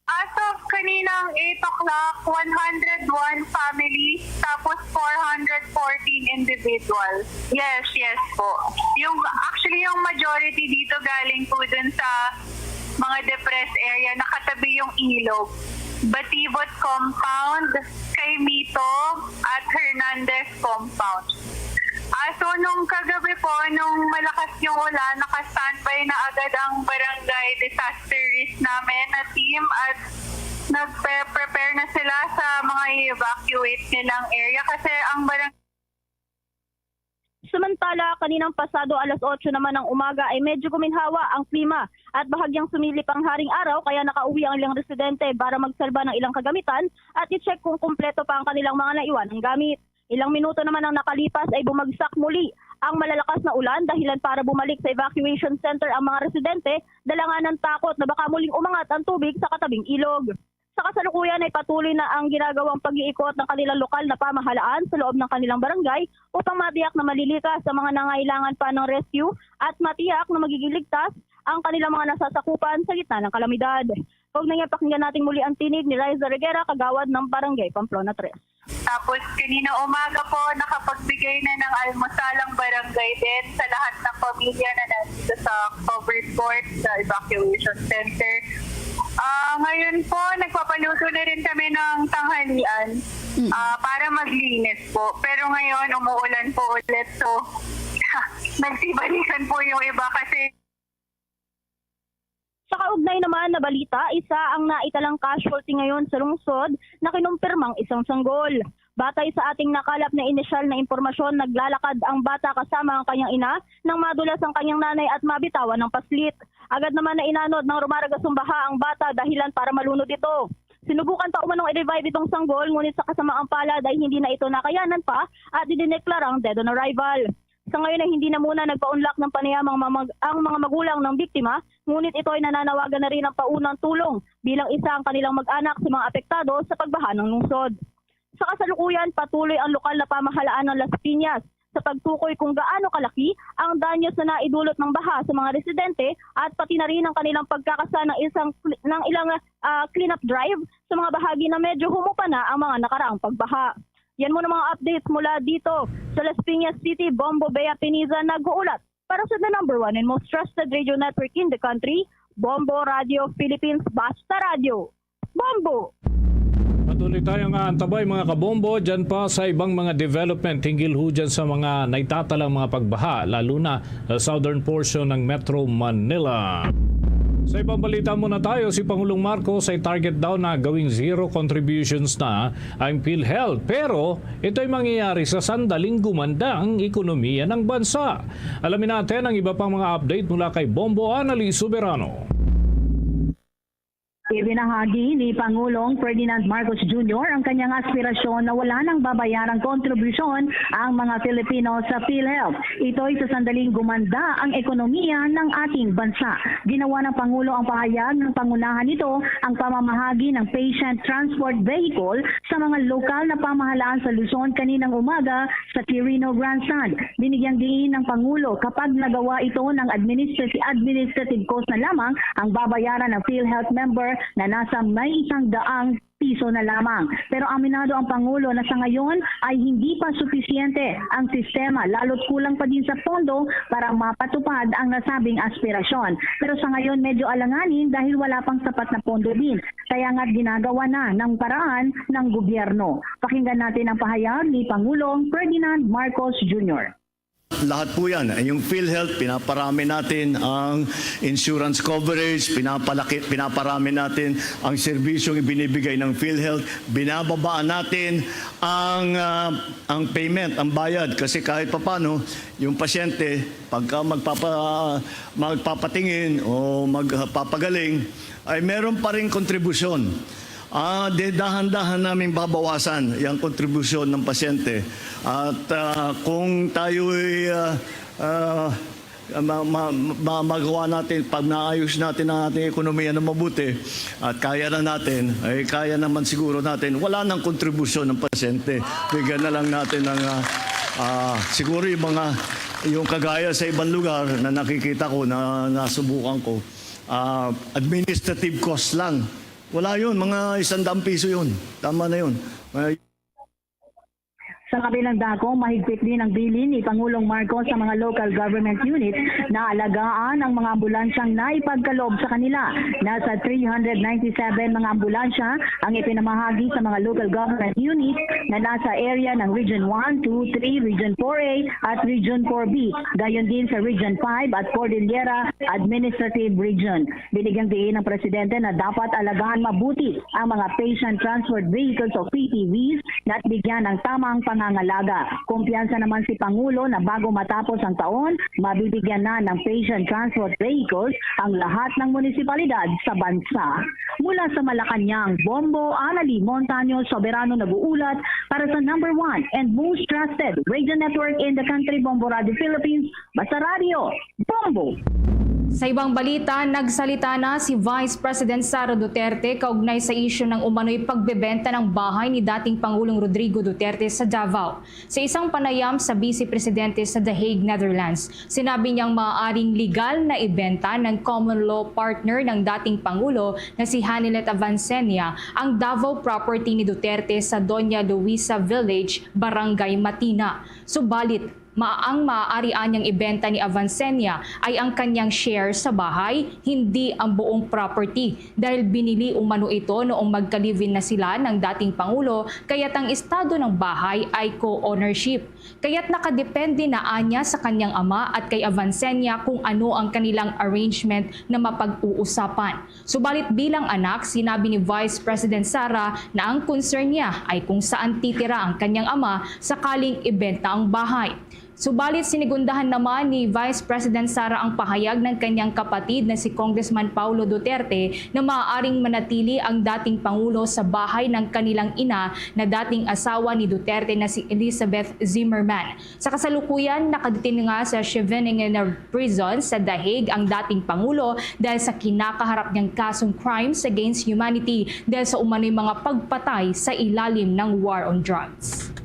As of kaninang eight o'clock, one hundred one families, tapos four hundred fourteen individuals. Yes, yes po. Yung, actually, yung majority dito galing po dun sa mga depressed area, nakatabi yung ilog. Batibot Compound, Caimito, at Hernandez Compound. Ah, so nung kagabi po, nung malakas yung ulan, naka-standby na agad ang Barangay Disaster Risk namin na team at nagpe-prepare na sila sa mga i-evacuate nilang area kasi ang barangay Samantala, kaninang pasado alas otso naman ng umaga ay medyo guminhawa ang klima at bahagyang sumilip ang haring araw, kaya nakauwi ang ilang residente para magsalba ng ilang kagamitan at i-check kung kumpleto pa ang kanilang mga naiwanang gamit. Ilang minuto naman ang nakalipas ay bumagsak muli ang malalakas na ulan, dahilan para bumalik sa evacuation center ang mga residente, dala nga ng takot na baka muling umangat ang tubig sa katabing ilog. Sa kasalukuyan ay patuloy na ang ginagawang pag-iikot ng kanilang lokal na pamahalaan sa loob ng kanilang barangay upang matiyak na malilikas ang mga nangailangan pa ng rescue at matiyak na magiging ligtas ang kanilang mga nasasakupan sa gitna ng kalamidad. Kaugnay niya, pakinggan natin muli ang tinig ni Riza Reguera, kagawad ng Barangay Pamplona Tres. Tapos kanina umaga po, nakapagbigay na ng almusal ang barangay din sa lahat ng pamilya na nandito sa covered court, sa evacuation center. Ah, ngayon po, nagpapaluto na rin kami ng tanghalian, Mm. ah, para maglinis po. Pero ngayon, umuulan po ulit. So, nagsibalikan po yung iba kasi Sa kaugnay naman na balita, isa ang naitalang casualty ngayon sa lungsod na kinumpirmang isang sanggol. Batay sa ating nakalap na inisyal na impormasyon, naglalakad ang bata kasama ang kanyang ina nang madulas ang kanyang nanay at mabitawan ng paslit. Agad naman na inanod ng rumaragasong baha ang bata dahilan para malunod ito. Sinubukan pa umanong i-revive itong sanggol, ngunit sa kasamaang palad ay hindi na ito nakayanan pa at idineklarang dead on arrival. Sa ngayon ay hindi na muna nagpaunlak ng panayam ang mga mag-, ang mga magulang ng biktima, ngunit ito ay nananawagan na rin ng paunang tulong bilang isa ang kanilang mag-anak sa mga apektado sa pagbaha ng lungsod. Sa kasalukuyan, patuloy ang lokal na pamahalaan ng Las Piñas sa pagtukoy kung gaano kalaki ang danyos na naidulot ng baha sa mga residente at pati na rin ang kanilang pagkakasa ng isang cl-, ng ilang, ah, cleanup drive sa mga bahagi na medyo humupa na ang mga nakaraang pagbaha. Yan muna mga updates mula dito sa Las Piñas City. Bombo Bea Piniza nag-uulat para sa the number one and most trusted radio network in the country, Bombo Radio Philippines, Basta Radio. Bombo! Patuloy tayong aantabay, mga kabombo, dyan pa sa ibang mga development hinggil ho dyan sa mga naitatalang mga pagbaha, lalo na sa southern portion ng Metro Manila. Sa ibang balita muna tayo, si Pangulong Marcos ay target daw na gawing zero contributions na ang PhilHealth. Pero ito'y mangyayari sa sandaling gumanda ang ekonomiya ng bansa. Alamin natin ang iba pang mga update mula kay Bombo Anali Soberano. Ibinahagi ni Pangulong Ferdinand Marcos Junior ang kanyang aspirasyon na wala nang babayarang kontribusyon ang mga Filipino sa PhilHealth. Ito'y sa sandaling gumanda ang ekonomiya ng ating bansa. Ginawa ng Pangulo ang pahayag ng pangunahan nito ang pamamahagi ng patient transport vehicle sa mga lokal na pamahalaan sa Luzon kaninang umaga sa Quirino Grandstand. Binigyang diin ng Pangulo, kapag nagawa ito ng administrative, administrative cost na lamang ang babayaran ng PhilHealth member na nasa may isang daang piso na lamang. Pero aminado ang Pangulo na sa ngayon ay hindi pa sufisyente ang sistema, lalo't kulang pa din sa pondo para mapatupad ang nasabing aspirasyon. Pero sa ngayon, medyo alanganin dahil wala pang sapat na pondo din. Kaya nga't ginagawa na ng paraan ng gobyerno. Pakinggan natin ang pahayag ni Pangulong Ferdinand Marcos Junior. Lahat po yan. Yung PhilHealth, pinaparami natin ang insurance coverage, pinapalaki, pinaparami natin ang serbisyong ibinibigay ng PhilHealth, binababaan natin ang, ah, ang payment, ang bayad. Kasi kahit papano, yung pasyente, pagka magpapa-, magpapatingin o magpapagaling, ay meron pa ring kontribusyon. Ah, de, dahan-dahan naming babawasan yung kontribusyon ng pasyente. At, ah, kung tayo'y, ah, ah, ma-, ma-, ma-, magawa natin, pag naayos natin ang ating ekonomiya na mabuti, at kaya na natin, ay kaya naman siguro natin, wala nang kontribusyon ng pasyente. Bigyan na lang natin ng, ah, ah, siguro yung mga, yung kagaya sa ibang lugar na nakikita ko, na nasubukan ko, ah, administrative cost lang. Wala yun, mga isang daang piso yun. Tama na yun. Mga Sa kabilang dako, mahigpit din ang bilin ni Pangulong Marcos sa mga local government unit na alagaan ang mga ambulansyang naipagkaloob sa kanila. Nasa three hundred ninety-seven mga ambulansya ang ipinamahagi sa mga local government unit na nasa area ng Region one, two, three, Region four A at Region four B, gayon din sa Region five at Cordillera Administrative Region. Binigyang diin ng Presidente na dapat alagaan mabuti ang mga patient transport vehicles o P T Vs na bigyan ng tamang pangangalaga. Kumpiyansa naman si Pangulo na bago matapos ang taon, mabibigyan na ng patient transport vehicles ang lahat ng munisipalidad sa bansa. Mula sa Malacañang, Bombo Anali Montaño Soberano nag-uulat para sa number one and most trusted radio network in the country, Bombo Radio Philippines, Basta Radio, Bombo! Sa ibang balita, nagsalita na si Vice President Sara Duterte kaugnay sa isyu ng umano'y pagbebenta ng bahay ni dating Pangulong Rodrigo Duterte sa Davao. Sa isang panayam sa Vice Presidente sa The Hague, Netherlands, sinabi niyang maaaring legal na ibenta ng common law partner ng dating Pangulo na si Hanilet Avancenia ang Davao property ni Duterte sa Doña Luisa Village, Barangay Matina. Subalit, ma ang maaari anyang ibenta ni Avancenia ay ang kanyang share sa bahay, hindi ang buong property, dahil binili umano ito noong magka-live-in na sila ng dating Pangulo, kaya't ang estado ng bahay ay co-ownership. Kaya't nakadepende na anya sa kanyang ama at kay Avancenia kung ano ang kanilang arrangement na mapag-uusapan. Subalit bilang anak, sinabi ni Vice President Sara na ang concern niya ay kung saan titira ang kanyang ama sakaling ibenta ang bahay. Subalit sinigundahan naman ni Vice President Sara ang pahayag ng kanyang kapatid na si Congressman Paulo Duterte na maaaring manatili ang dating Pangulo sa bahay ng kanilang ina na dating asawa ni Duterte na si Elizabeth Zimmerman. Sa kasalukuyan, nakadetain nga sa Scheveningen Prison sa The Hague ang dating Pangulo dahil sa kinakaharap niyang kasong crimes against humanity dahil sa umano'y mga pagpatay sa ilalim ng war on drugs.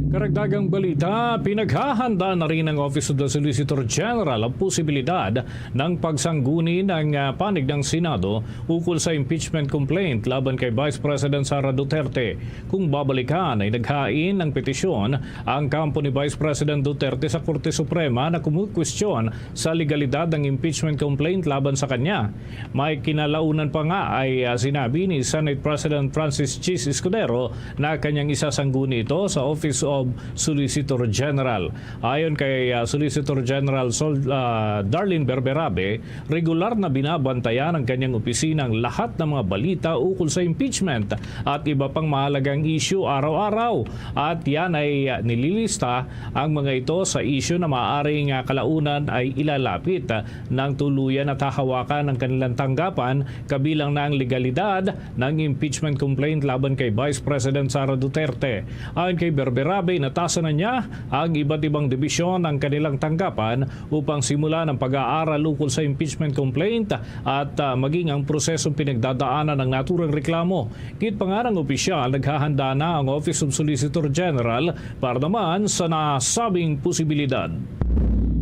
Karagdagang balita, pinaghahanda na rin ng Office of the Solicitor General ang posibilidad ng pagsangguni ng ah, panig ng Senado ukol sa impeachment complaint laban kay Vice President Sara Duterte. Kung babalikan ay naghain ng petisyon ang kampo ni Vice President Duterte sa Korte Suprema na kumukwestiyon sa legalidad ng impeachment complaint laban sa kanya. May kinalaunan pa nga ay ah, sinabi ni Senate President Francis Chiz Escudero na kanyang isasangguni ito sa Office of Solicitor General. Ayon kay ah, Solicitor General Sol, ah, Darlene Berberabe, regular na binabantayan ng kanyang opisina ang lahat ng mga balita ukol sa impeachment at iba pang mahalagang issue araw-araw. At yan ay ah, nililista ang mga ito sa issue na maaaring ah, kalaunan ay ilalapit ah, ng tuluyan at hahawakan ng kanilang tanggapan, kabilang na ang legalidad ng impeachment complaint laban kay Vice President Sara Duterte. Ayon kay Berberabe, inatasan na niya ang iba't ibang dibisyon ng kanilang tanggapan upang simulan ang pag-aaral ukol sa impeachment complaint at ah, maging ang prosesong pinagdadaanan ng naturang reklamo. Gid pa nga ng opisyal, naghahanda na ang Office of Solicitor General para naman sa nasabing posibilidad.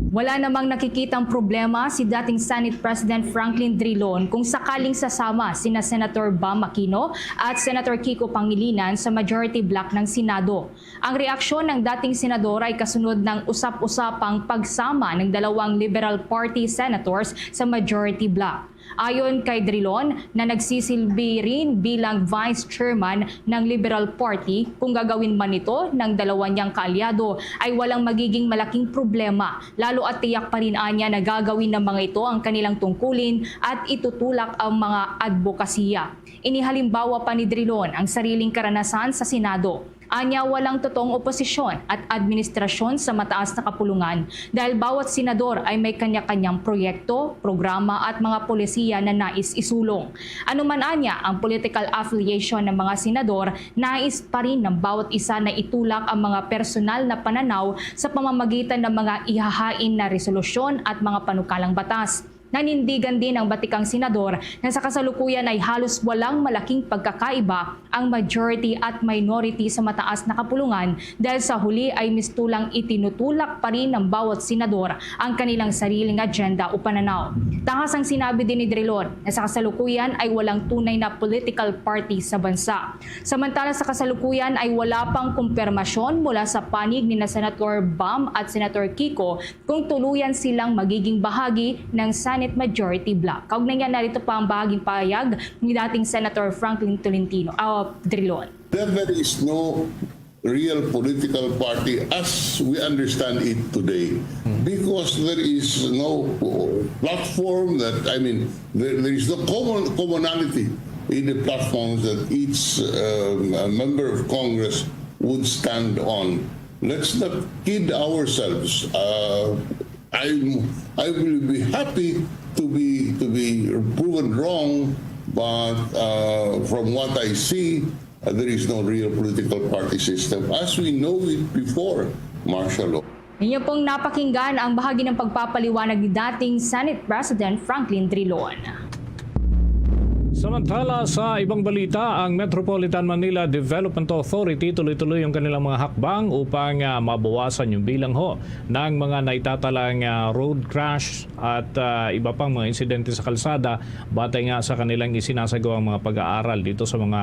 Wala namang nakikitang problema si dating Senate President Franklin Drilon kung sakaling sasama sina Senator Bam Aquino at Senator Kiko Pangilinan sa majority bloc ng Senado. Ang reaksyon ng dating senador ay kasunod ng usap-usapang pagsama ng dalawang Liberal Party senators sa majority bloc. Ayon kay Drilon, na nagsisilbi rin bilang vice chairman ng Liberal Party, kung gagawin man ito ng dalawa niyang kaalyado, ay walang magiging malaking problema, lalo at tiyak pa rin anya na gagawin ng mga ito ang kanilang tungkulin at itutulak ang mga adbokasiya. Inihalimbawa pa ni Drilon ang sariling karanasan sa Senado. Anya, walang totoong oposisyon at administrasyon sa mataas na kapulungan dahil bawat senador ay may kanya-kanyang proyekto, programa at mga polisiya na nais isulong. Ano man anya ang political affiliation ng mga senador, nais pa rin ng bawat isa na itulak ang mga personal na pananaw sa pamamagitan ng mga ihahain na resolusyon at mga panukalang batas. Nanindigan din ang batikang senador na sa kasalukuyan ay halos walang malaking pagkakaiba ang majority at minority sa mataas na kapulungan dahil sa huli ay mistulang itinutulak pa rin ng bawat senador ang kanilang sariling agenda o pananaw. Tahas ang sinabi din ni Drilon na sa kasalukuyan ay walang tunay na political party sa bansa. Samantala sa kasalukuyan ay wala pang kumpirmasyon mula sa panig ni na Senator Bam at Senator Kiko kung tuluyan silang magiging bahagi ng Senate Majority Bloc. Kaugnay niya, narito pa ang bahaging pahayag ni dating Senator Franklin Tolentino, ah, Drilon. Then there is no real political party as we understand it today because there is no platform that, I mean, there, there is no common, commonality in the platforms that each um, member of Congress would stand on. Let's not kid ourselves. Uh, I I will be happy to be to be proven wrong, but uh, from what I see, uh, there is no real political party system as we know it before martial law. Inyo pong napakinggan ang bahagi ng pagpapaliwanag ni dating Senate President Franklin Drilon. Samantala, sa ibang balita, ang Metropolitan Manila Development Authority tuloy-tuloy ang kanilang mga hakbang upang ah, mabawasan yung bilang ho ng mga naitatalang ah, road crash at ah, iba pang mga insidente sa kalsada, batay nga sa kanilang isinasagawang mga pag-aaral dito sa mga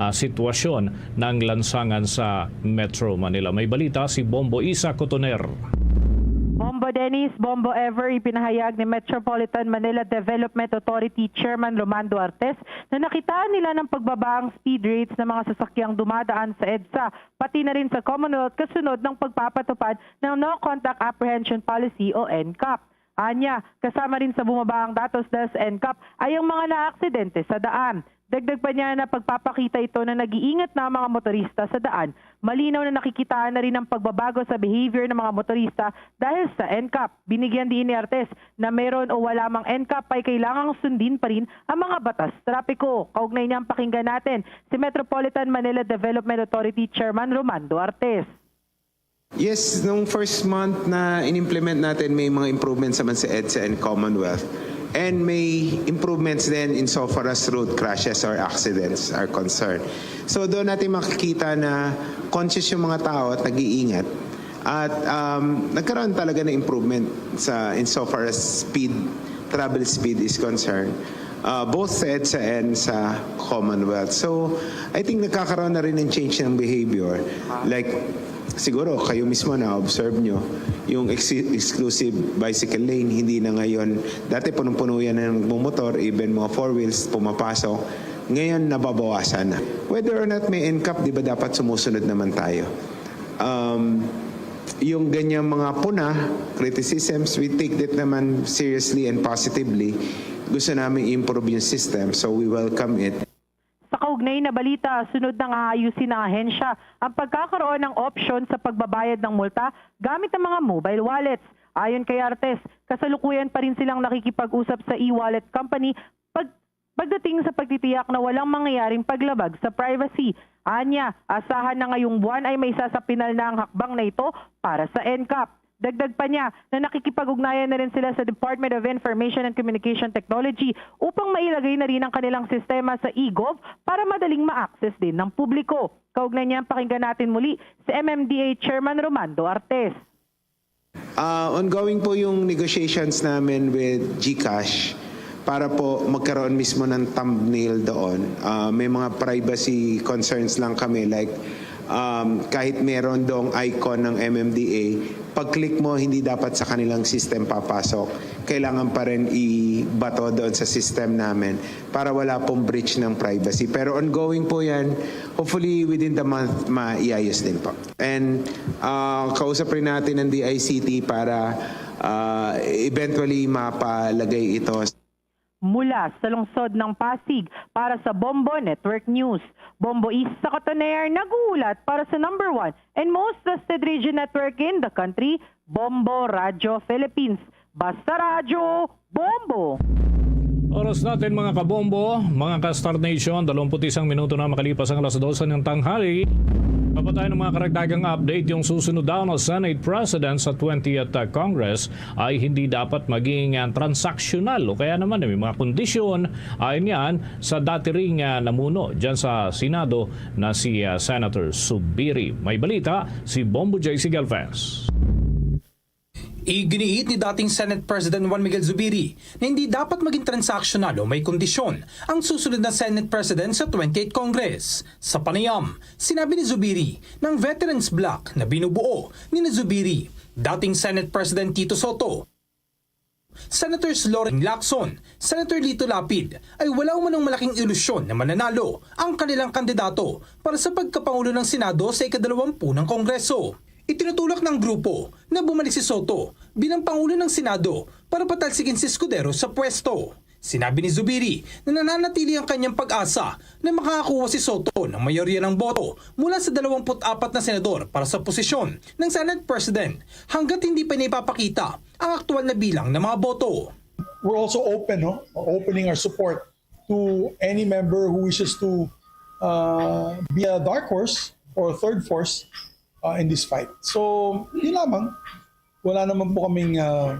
ah, sitwasyon ng lansangan sa Metro Manila. May balita si Bombo Isa Cotoner. Bombo Dennis, Bombo Ever, ipinahayag ni Metropolitan Manila Development Authority Chairman Romando Artes na nakitaan nila ng pagbaba ang speed rates ng mga sasakyang dumadaan sa EDSA, pati na rin sa Commonwealth kasunod ng pagpapatupad ng No Contact Apprehension Policy o NCAP. Anya, kasama rin sa bumaba ang datos dahil sa NCAP ay ang mga naaksidente sa daan. Dagdag pa niya na pagpapakita ito na nag-iingat na ang mga motorista sa daan. Malinaw na nakikitaan na rin ang pagbabago sa behavior ng mga motorista dahil sa NCAP. Binigyan diin ni Artes na meron o wala mang NCAP ay kailangang sundin pa rin ang mga batas trapiko. Kaugnay niyan, pakinggan natin si Metropolitan Manila Development Authority Chairman Romando Artes. Yes, nung first month na in-implement natin, may mga improvements naman sa EDSA and Commonwealth. And may improvements din in so far as road crashes or accidents are concerned. So doon natin makikita na conscious yung mga tao at nag-iingat. At um, nagkaroon talaga ng improvement sa in so far as speed, travel speed is concerned. Uh, both sa EDSA and sa Commonwealth. So, I think nagkakaroon na rin ng change ng behavior. Like, siguro kayo mismo na-observe nyo, yung ex- exclusive bicycle lane, hindi na ngayon, dati punong-puno yan ng nagmumotor, even mga four wheels pumapasok. Ngayon, nababawasan na. Whether or not may NCAP, di ba dapat sumusunod naman tayo? Um, yung ganyang mga puna, criticisms, we take that naman seriously and positively. Gusto namin i-improve yung system, so we welcome it. Sa kaugnay na balita, sunod nang aayusin ng ahensya ang pagkakaroon ng opsyon sa pagbabayad ng multa gamit ang mga mobile wallets. Ayon kay Artes, kasalukuyan pa rin silang nakikipag-usap sa e-wallet company pag, pagdating sa pagtitiyak na walang mangyayaring paglabag sa privacy. Anya, asahan na ngayong buwan ay may isa sa pinal na ang hakbang na ito para sa NCAP. Dagdag pa niya na nakikipag-ugnayan na rin sila sa Department of Information and Communication Technology upang mailagay na rin ang kanilang sistema sa e-gov para madaling ma-access din ng publiko. Kaugnay niyan, pakinggan natin muli si MMDA Chairman Romando Artes. Uh, ongoing po yung negotiations namin with GCash para po magkaroon mismo ng thumbnail doon. Uh, may mga privacy concerns lang kami, like um, kahit meron dong icon ng MMDA, pag-click mo, hindi dapat sa kanilang system papasok. Kailangan pa rin ibato doon sa system namin para wala pong breach ng privacy. Pero ongoing po yan. Hopefully, within the month, maiayos din po. And uh, kausap rin natin ang DICT para uh, eventually mapalagay ito. Mula sa lungsod ng Pasig, para sa Bombo Network News, Bombo Isa Cotoner nag-uulat para sa number one and most trusted radio network in the country, Bombo Radio Philippines. Basta Radyo, Bombo! Oras natin, mga kabombo, mga ka-Star Nation, dalawampu't isang minuto na makalipas ang alas dose ng tanghali. Kapatay ng mga karagdagang update, yung susunod daw na Senate President sa twentieth Congress ay hindi dapat maging ah, transactional o kaya naman may mga kondisyon. Ayon yan sa dati ring ah, namuno dyan sa Senado na si ah, Senator Zubiri. May balita si Bombo J C Galvez. Iginiit ni dating Senate President Juan Miguel Zubiri na hindi dapat maging transactional o may kondisyon ang susunod na Senate President sa twenty-eighth Congress. Sa panayam, sinabi ni Zubiri na ang Veterans Bloc na binubuo ni Zubiri, dating Senate President Tito Sotto, Senators Loren Lacson, Senator Lito Lapid ay wala umanong malaking ilusyon na mananalo ang kanilang kandidato para sa pagkapangulo ng Senado sa ikadalawampu ng Kongreso. Itinutulak ng grupo na bumalik si Sotto bilang Pangulo ng Senado para patalsikin si Escudero sa pwesto. Sinabi ni Zubiri na nananatili ang kanyang pag-asa na makakuha si Sotto ng mayorya ng boto mula sa dalawampu't apat na senador para sa posisyon ng Senate President hanggat hindi pa niya ipapakita ang aktual na bilang ng mga boto. We're also open, no? Opening our support to any member who wishes to uh, be a dark horse or third force uh, in this fight. So, yun lamang. wala naman po kaming ah,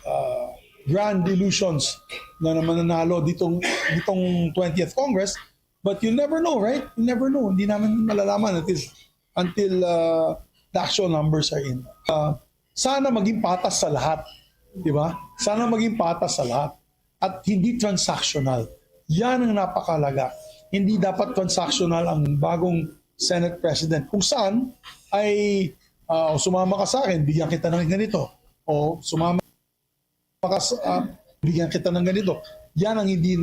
ah, grand illusions na mananalo ditong, ditong twentieth Congress. But you never know, right? You never know. Hindi namin malalaman until, until ah, the actual numbers are in. Ah, sana maging patas sa lahat. Di ba? Sana maging patas sa lahat. At hindi transactional. Yan ang napakalaga. Hindi dapat transactional ang bagong Senate President. Kung saan ay, ah, sumama ka sa akin, bigyan kita ng ganito. O sumama ka sa, ah, bigyan kita ng ganito. Yan ang hindi,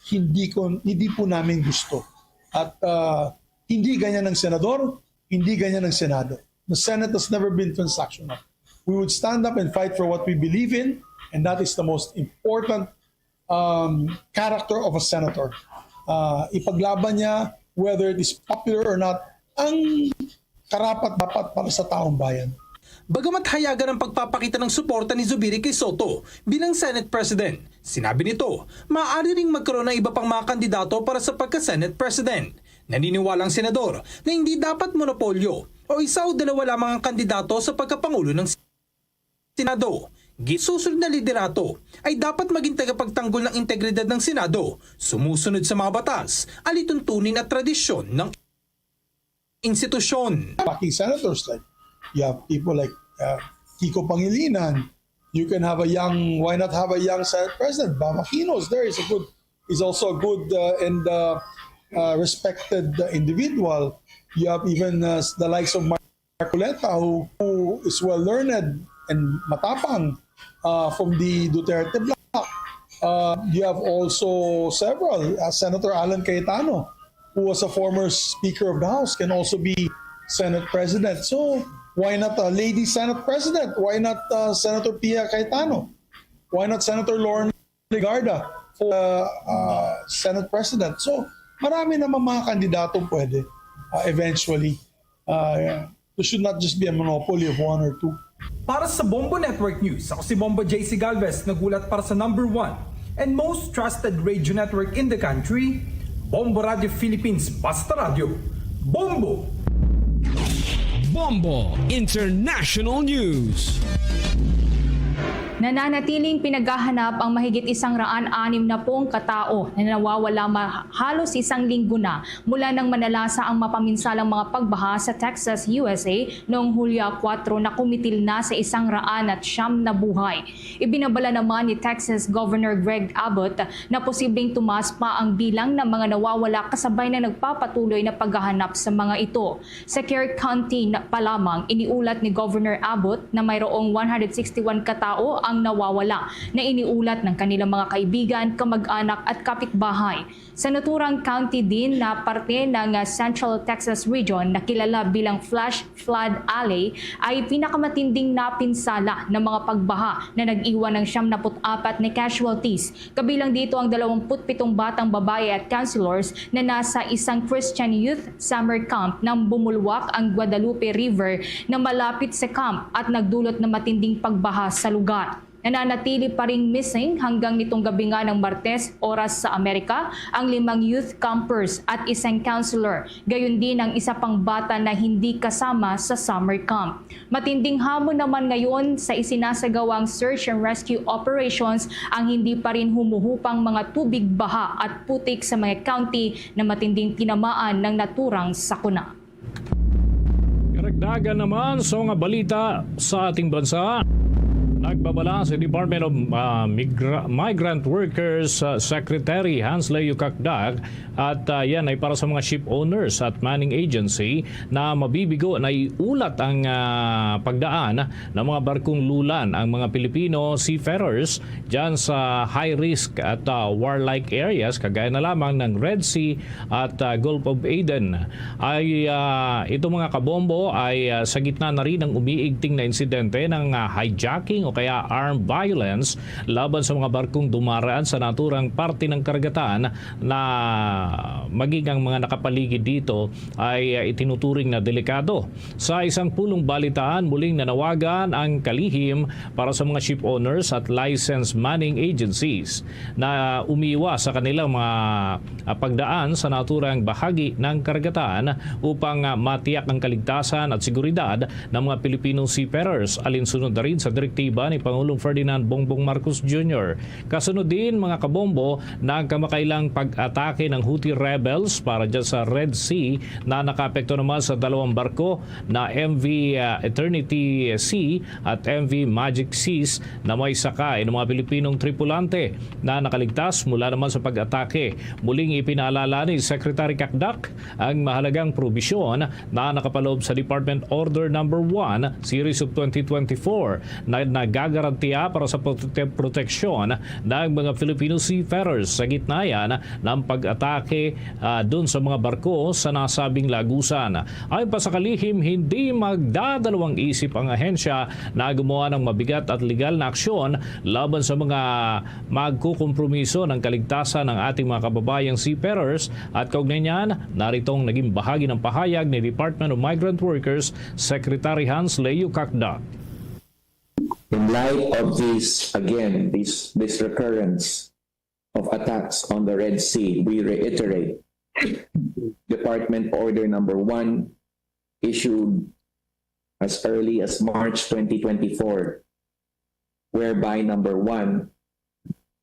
hindi ko, hindi po namin gusto. At ah, hindi ganyan ang senador, hindi ganyan ang Senado. The Senate has never been transactional. We would stand up and fight for what we believe in, and that is the most important um, character of a senator. Ah, ipaglaban niya whether it is popular or not ang karapat-dapat para sa taong bayan. Bagamat hayagan ang pagpapakita ng suporta ni Zubiri kay Soto bilang Senate President, sinabi nito maaari ring magkaroon ng iba pang mga kandidato para sa pagka-Senate President. Naniniwala ang senador na hindi dapat monopolyo o isa o dalawa lamang ang kandidato sa pagkapangulo ng Senado. Gisusunod na liderato ay dapat maging tagapagtanggol ng integridad ng Senado, sumusunod sa mga batas, alituntunin at tradisyon ng institusyon. Backing senators, like, you have people like uh, Kiko Pangilinan. You can have a young, why not have a young Senate President? Bam Aquino is there. He's a good, he's also a good uh, and uh, uh, respected uh, individual. You have even uh, the likes of Marcoleta, who, who is well learned and matapang uh, from the Duterte bloc. Uh, you have also several. Uh, Senator Alan Cayetano, who was a former Speaker of the House, can also be Senate President. So why not a lady Senate President? Why not uh, Senator Pia Cayetano? Why not Senator Loren Legarda for uh, uh, Senate President? So marami naman mga kandidato pwede uh, eventually. Uh, there should not just be a monopoly of one or two. Para sa Bombo Network News, ako si Bombo J C Galvez, nagulat para sa number one and most trusted radio network in the country, Bombo Radio Philippines, Basta Radio. Bombo! Bombo International News. Nananatiling pinaghahanap ang mahigit isang raan anim na pong katao na nawawala ma- halos isang linggo na mula nang manalasa ang mapaminsalang mga pagbaha sa Texas, U S A noong Hulyo kuwatro na kumitil na sa isang raan at siyam na buhay. Ibinabala naman ni Texas Governor Greg Abbott na posibleng tumaas pa ang bilang ng mga nawawala kasabay na nagpapatuloy na paghahanap sa mga ito. Sa Kerr County na, pa lamang, iniulat ni Governor Abbott na mayroong one hundred sixty-one katao ang nawawala na iniulat ng kanilang mga kaibigan, kamag-anak at kapitbahay. Sa naturang county din na parte ng ah, Central Texas Region na kilala bilang Flash Flood Alley ay pinakamatinding napinsala ng mga pagbaha na nag-iwan ng siyam na put apat na casualties. Kabilang dito ang dalawampu't pitong batang babae at counselors na nasa isang Christian Youth Summer Camp nang bumulwak ang Guadalupe River na malapit sa camp at nagdulot na matinding pagbaha sa lugar. Nananatili pa ring missing hanggang nitong gabi nga ng Martes, oras sa Amerika, ang limang youth campers at isang counselor, gayon din ang isa pang bata na hindi kasama sa summer camp. Matinding hamon naman ngayon sa isinasagawang search and rescue operations ang hindi pa rin humuhupang mga tubig baha at putik sa mga county na matinding tinamaan ng naturang sakuna. Karagdagan naman sa mga balita sa ating bansa, nagbabala si Department of ah, Migra- Migrant Workers ah, Secretary Hans Leo Cacdac at ah, yan ay para sa mga ship owners at manning agency na mabibigo na iulat ang ah, pagdaan ng mga barkong lulan ang mga Pilipino seafarers dyan sa high risk at ah, warlike areas kagaya na lamang ng Red Sea at ah, Gulf of Aden. Ay ah, itong mga kabombo ay ah, sa gitna na rin ng umiigting na insidente ng ah, hijacking o kaya armed violence laban sa mga barkong dumaraan sa naturang parte ng karagatan na maging ang mga nakapaligid dito ay, ah, itinuturing na delikado. Sa isang pulong balitaan, muling nanawagan ang kalihim para sa mga ship owners at licensed manning agencies na umiwas sa kanilang mga, ah, pagdaan sa naturang bahagi ng karagatan upang, ah, matiyak ang kaligtasan at seguridad ng mga Filipino seafarers, alinsunod na rin sa direktiba ni Pangulong Ferdinand Bongbong Marcos Junior. Kasunod din, mga kabombo, ng kamakailang pag-atake ng Houthi rebels para dyan sa Red Sea na nakaapekto naman sa dalawang barko na M V, ah, Eternity Sea at M V Magic Seas na may sakay ng mga Pilipinong tripulante na nakaligtas mula naman sa pag-atake. Muling ipinaalala ni Secretary Cacdac ang mahalagang probisyon na nakapaloob sa Department Order Number One, Series of twenty twenty-four, na nagagarantiya para sa prote-, proteksyon ng mga Filipino seafarers sa gitna yan ng pag-atake, ah, dun sa mga barko sa nasabing lagusan. Ayon pa sa kalihim, hindi magdadalawang isip ang ahensya na gumawa ng mabigat at legal na aksyon laban sa mga magkukompromiso ng kaligtasan ng ating mga kababayang seafarers. At kaugnay niyan, narito ang naging bahagi ng pahayag ni Department of Migrant Workers Secretary Hans Leo Cacdac. In light of this, again, this, this recurrence of attacks on the Red Sea, we reiterate Department Order Number One, issued as early as March twenty twenty-four, whereby, number one,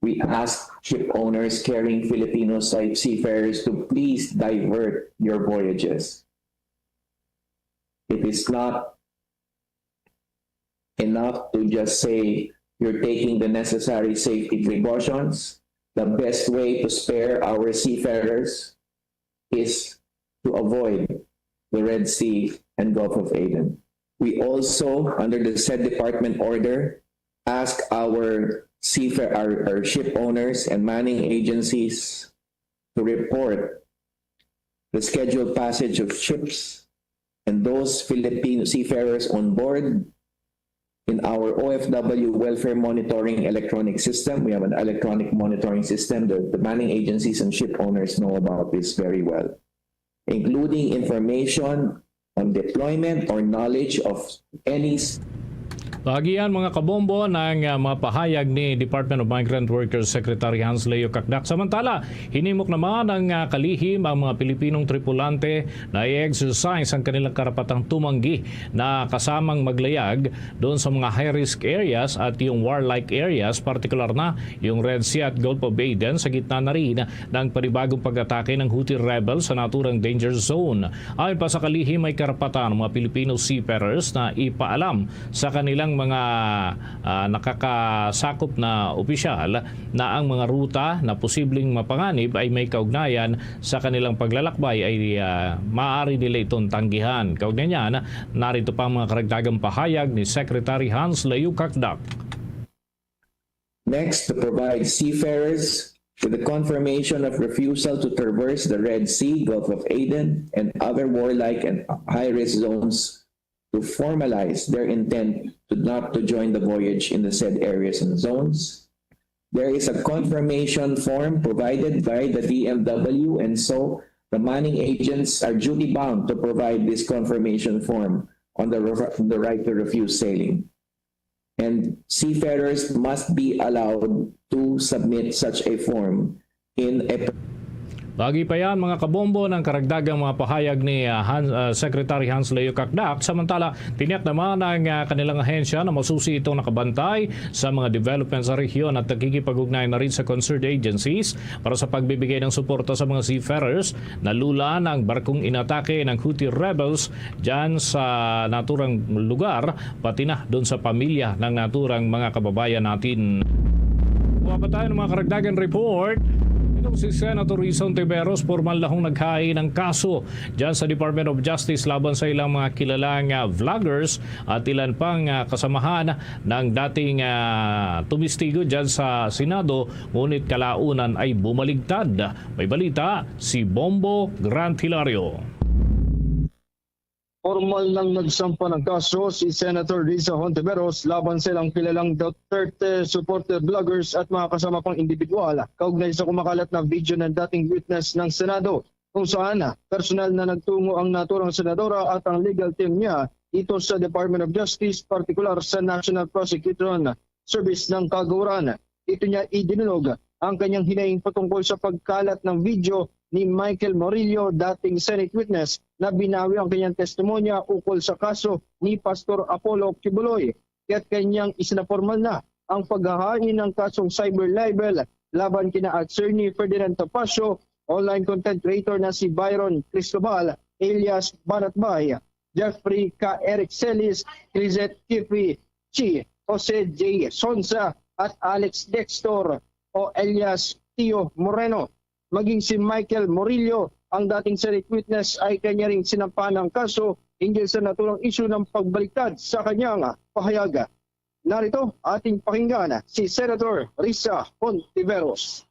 we ask ship owners carrying Filipino si-, seafarers to please divert your voyages. It is not enough to just say you're taking the necessary safety precautions. The best way to spare our seafarers is to avoid the Red Sea and Gulf of Aden. We also, under the said department order, ask our seafarer, our, our ship owners and manning agencies to report the scheduled passage of ships and those Filipino seafarers on board in our O F W welfare monitoring electronic system. We have an electronic monitoring system. The, the manning agencies and ship owners know about this very well, including information on deployment or knowledge of any s- Bagian, mga kabombo, ng, ah, mga pahayag ni Department of Migrant Workers Secretary Hans Leo Cacdac. Samantala, hinimok naman ng, ah, kalihim ang mga Pilipinong tripulante na i-exercise ang kanilang karapatang tumanggi na kasamang maglayag doon sa mga high-risk areas at yung warlike areas, partikular na yung Red Sea at Gulf of Aden, sa gitna na rin ng panibagong pag-atake ng Houthi rebels sa naturang danger zone. Ayon pa sa kalihim, may karapatan ang mga Filipino seafarers na ipaalam sa kanilang mga, ah, nakakasakop na opisyal na ang mga ruta na posibleng mapanganib ay may kaugnayan sa kanilang paglalakbay ay, ah, maaari nila itong tanggihan. Kaugnay niyan, narito pa ang mga karagdagang pahayag ni Secretary Hans Leo Cacdac. Next, to provide seafarers with the confirmation of refusal to traverse the Red Sea, Gulf of Aden, and other warlike and high-risk zones to formalize their intent to not to join the voyage in the said areas and zones. There is a confirmation form provided by the D M W, and so the manning agents are duty bound to provide this confirmation form on the re-, the right to refuse sailing. And seafarers must be allowed to submit such a form in a Bago pa yan, mga kabombo, ng karagdagang mga pahayag ni, ah, Han-, ah, Secretary Hans Leo Cacdac. Samantala, tiniyak naman ng, ah, kanilang ahensya na masusi itong nakabantay sa mga development sa rehiyon at nakikipag-ugnayan na rin sa concerned agencies para sa pagbibigay ng suporta sa mga seafarers na lula ng barkong inatake ng Houthi rebels dyan sa naturang lugar, pati na doon sa pamilya ng naturang mga kababayan natin. Kuha pa tayo ng mga karagdagan report. Itong si Senator Risa Ontiveros, formal na hong naghain ng kaso dyan sa Department of Justice laban sa ilang mga kilalang, ah, vloggers at ilan pang, ah, kasamahan ng dating, ah, tumistigo dyan sa Senado, ngunit kalaunan ay bumaligtad. May balita si Bombo Grant Hilario. Formal nang nagsampa ng kaso si Senator Risa Hontiveros laban sa ilang kilalang Duterte supporter vloggers at mga kasama pang individual kaugnay sa kumakalat na video ng dating witness ng Senado, kung saan personal na nagtungo ang naturang senadora at ang legal team niya dito sa Department of Justice, partikular sa National Prosecution Service ng Kagawaran. Dito niya idinulog ang kanyang hinaing patungkol sa pagkalat ng video ni Michael Murillo, dating Senate witness, na binawi ang kanyang testimonya ukol sa kaso ni Pastor Apollo Quiboloy, kaya't kanyang isinapormal na ang paghahain ng kasong cyber libel laban kina Attorney Ferdinand Topacio, online content creator na si Byron Cristobal, alias Banatbay, Jeffrey K. Eric Celis, Crisette Kifi Chi, Jose J. Sonza, at Alex Dextor o alias Tio Moreno. Maging si Michael Murillo, ang dating Senate witness, ay kanya ring sinampahan ng kaso hinggil sa naturang isyu ng pagbaliktad sa kanyang pahayag. Narito ating pakinggan si Senator Risa Hontiveros.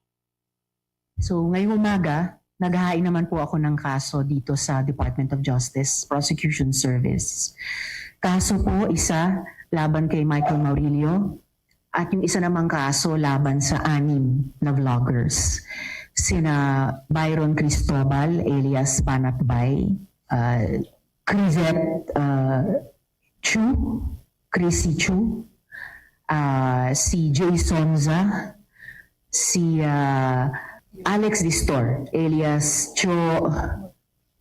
So, ngayong umaga, naghahain naman po ako ng kaso dito sa Department of Justice Prosecution Service. Kaso po, isa laban kay Michael Maurilio at yung isa namang kaso laban sa anim na vloggers. Sina Byron Cristobal alias Panatbay, uh, Crisette uh, Chu, Chrissy Chu, uh, si Jay Sonza, si uh, Alex Distor alias Cho,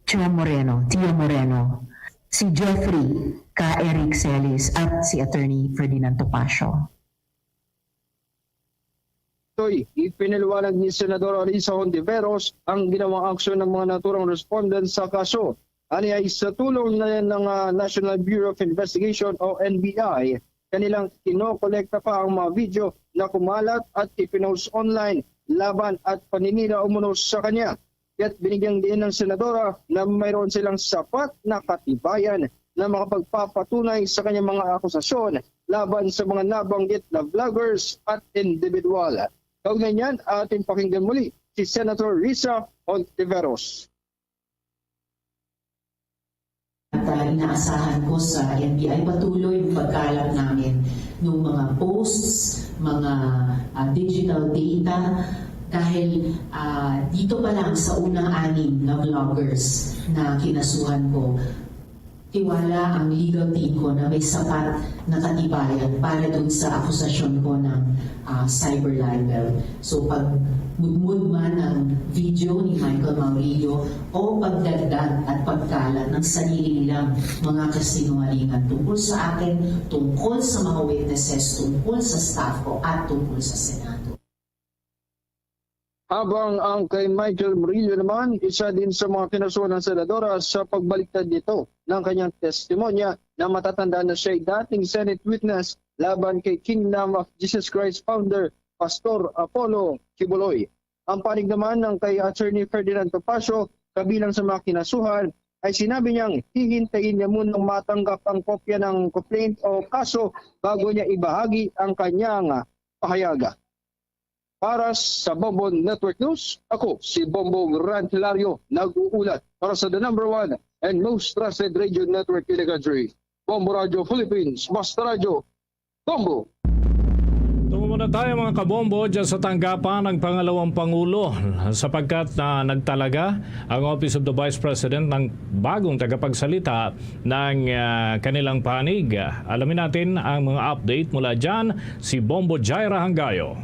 Cho Moreno, Tio Moreno, si Jeffrey K. Eric Celis at si Attorney Ferdinand Topacio. Toy, ipinaliwanag ni Senador Risa Hontiveros ang ginawang aksyon ng mga naturang respondent sa kaso. Aniay sa tulong na ng uh, National Bureau of Investigation o N B I, kanilang kinokolekta pa ang mga video na kumalat at ipinost online laban at paninira umuno sa kanya. Kaya't binigyang diin ng senadora na mayroon silang sapat na katibayan na makapagpapatunay sa kanyang mga akusasyon laban sa mga nabanggit na vloggers at individual. Kaugnay niyan, ating pakinggan muli si Senator Risa Hontiveros. At uh, inaasahan ko sa N B I patuloy yung pagkalap namin ng mga posts, mga uh, digital data, dahil uh, dito pa lang sa unang anim na vloggers na kinasuhan ko, tiwala ang legal team ko na may sapat na katibayan para dun sa akusasyon ko ng uh, cyber libel. So pag mudmud man ang video ni Michael Maurilio o pagdagdag at pagkalat ng sarili nilang mga kasinungalingan tungkol sa akin, tungkol sa mga witnesses, tungkol sa staff ko at tungkol sa Senado. Habang ang kay Michael Murillo naman, isa din sa mga kinasuhan ng senadora sa pagbaliktad nito ng kanyang testimonya na matatanda na siya'y dating Senate witness laban kay Kingdom of Jesus Christ founder Pastor Apollo Quiboloy. Ang panig naman ng kay Attorney Ferdinand Topacio, kabilang sa mga kinasuhan, ay sinabi niyang hihintayin niya munang matanggap ang kopya ng complaint o kaso bago niya ibahagi ang kanyang pahayag. Para sa Bombo Network News, ako si Bombo Grant Hilario, nag-uulat para sa the number one and most trusted radio network in the country, Bombo Radio Philippines, Basta Radio, Bombo! Tungo muna tayo, mga kabombo, dyan sa tanggapan ng pangalawang pangulo, sapagkat na nagtalaga ang Office of the Vice President ng bagong tagapagsalita ng uh, kanilang panig. Alamin natin ang mga update mula dyan, si Bombo Jaira Hangayo.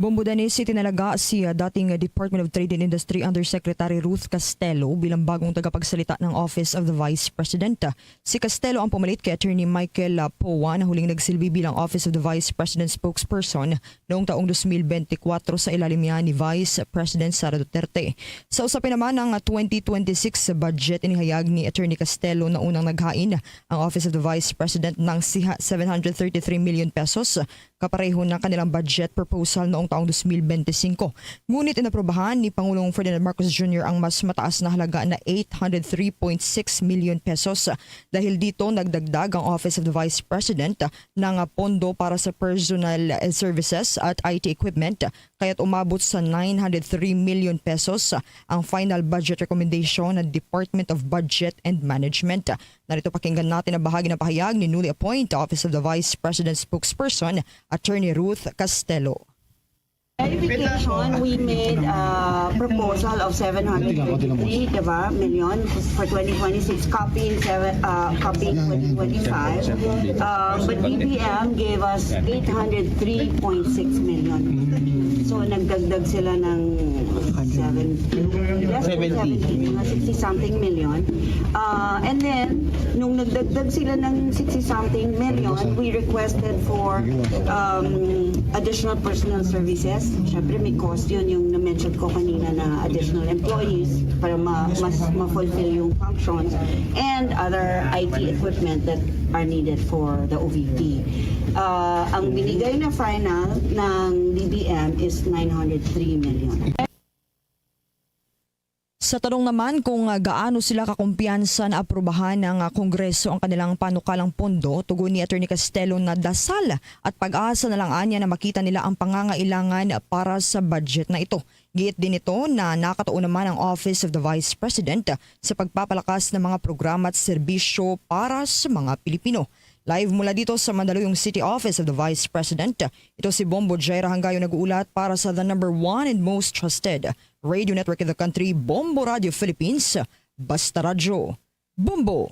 Bombo Dennis, itinalaga si uh, dating Department of Trade and Industry Undersecretary Ruth Castelo bilang bagong tagapagsalita ng Office of the Vice President. Si Castelo ang pumalit kay Attorney Michael uh, Poa na huling nagsilbi bilang Office of the Vice President spokesperson noong taong dos mil benti kwatro sa ilalim niya ni Vice President Sara Duterte. Sa usapin naman ng twenty twenty-six budget, inihayag ni Attorney Castelo na unang naghain ang Office of the Vice President ng siha seven hundred thirty-three million pesos kapareho ng kanilang budget proposal noong taong dos mil bente singko. Ngunit inaprubahan ni Pangulong Ferdinand Marcos Junior ang mas mataas na halaga na eight hundred three point six million pesos. Dahil dito, nagdagdag ang Office of the Vice President ng pondo para sa personal services at I T equipment, kaya't umabot sa nine hundred three million pesos ang final budget recommendation ng Department of Budget and Management. Narito, pakinggan natin ang bahagi ng pahayag ni newly appointed Office of the Vice President Spokesperson, Attorney Ruth Castelo. Clarification, we made a proposal of seven hundred twenty-three, diba, million for twenty twenty-six, copying seven, uh, copying twenty twenty-five. Uh, but D B M gave us eight hundred three point six million. So, nagdagdag sila ng seventy, less than seventy, mga sixty something million. Uh, and then, nung nagdagdag sila ng sixty something million, we requested for um, additional personal services. Siyempre, may cost yun, yung na-mention ko kanina na additional employees para ma mas ma-fulfill yung functions and other I T equipment that are needed for the O V P. Uh, ang binigay na final ng D B M is nine hundred three million. Sa tanong naman kung, ah, gaano sila kakumpiyansa na aprubahan ng, ah, Kongreso ang kanilang panukalang pondo, tugon ni Attorney Castelo na dasal at pag-asa na lang anya na makita nila ang pangangailangan para sa budget na ito. Giit din nito na nakatuon naman ang Office of the Vice President sa pagpapalakas ng mga programa at serbisyo para sa mga Pilipino. Live mula dito sa Mandaluyong City Office of the Vice President, ito si Bombo Jaira Hangayo nag-uulat para sa the number one and most trusted radio network in the country, Bombo Radio Philippines, Basta Radyo, Bombo.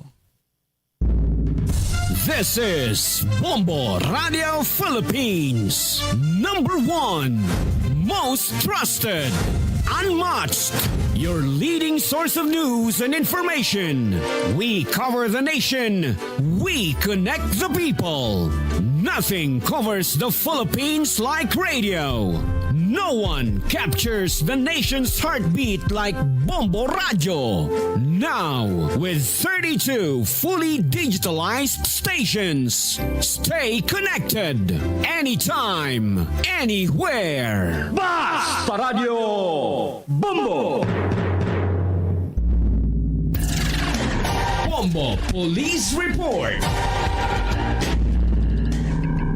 This is Bombo Radio Philippines, number one, most trusted, unmatched, your leading source of news and information. We cover the nation. We connect the people. Nothing covers the Philippines like radio. No one captures the nation's heartbeat like Bombo Radio. Now, with thirty-two fully digitalized stations. Stay connected anytime, anywhere. Basta Radio Bombo! Bombo Police Report.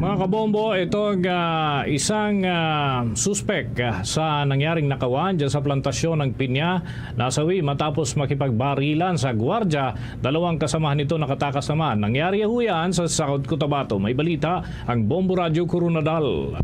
Mga kabombo, itong ah, isang ah, suspek ah, sa nangyaring nakawan dyan sa plantasyon ng pinya, nasawi matapos makipagbarilan sa gwardya. Dalawang kasamahan nito nakatakas naman. Nangyari yahuyan sa South Cotabato. May balita ang Bombo Radyo Coronadal.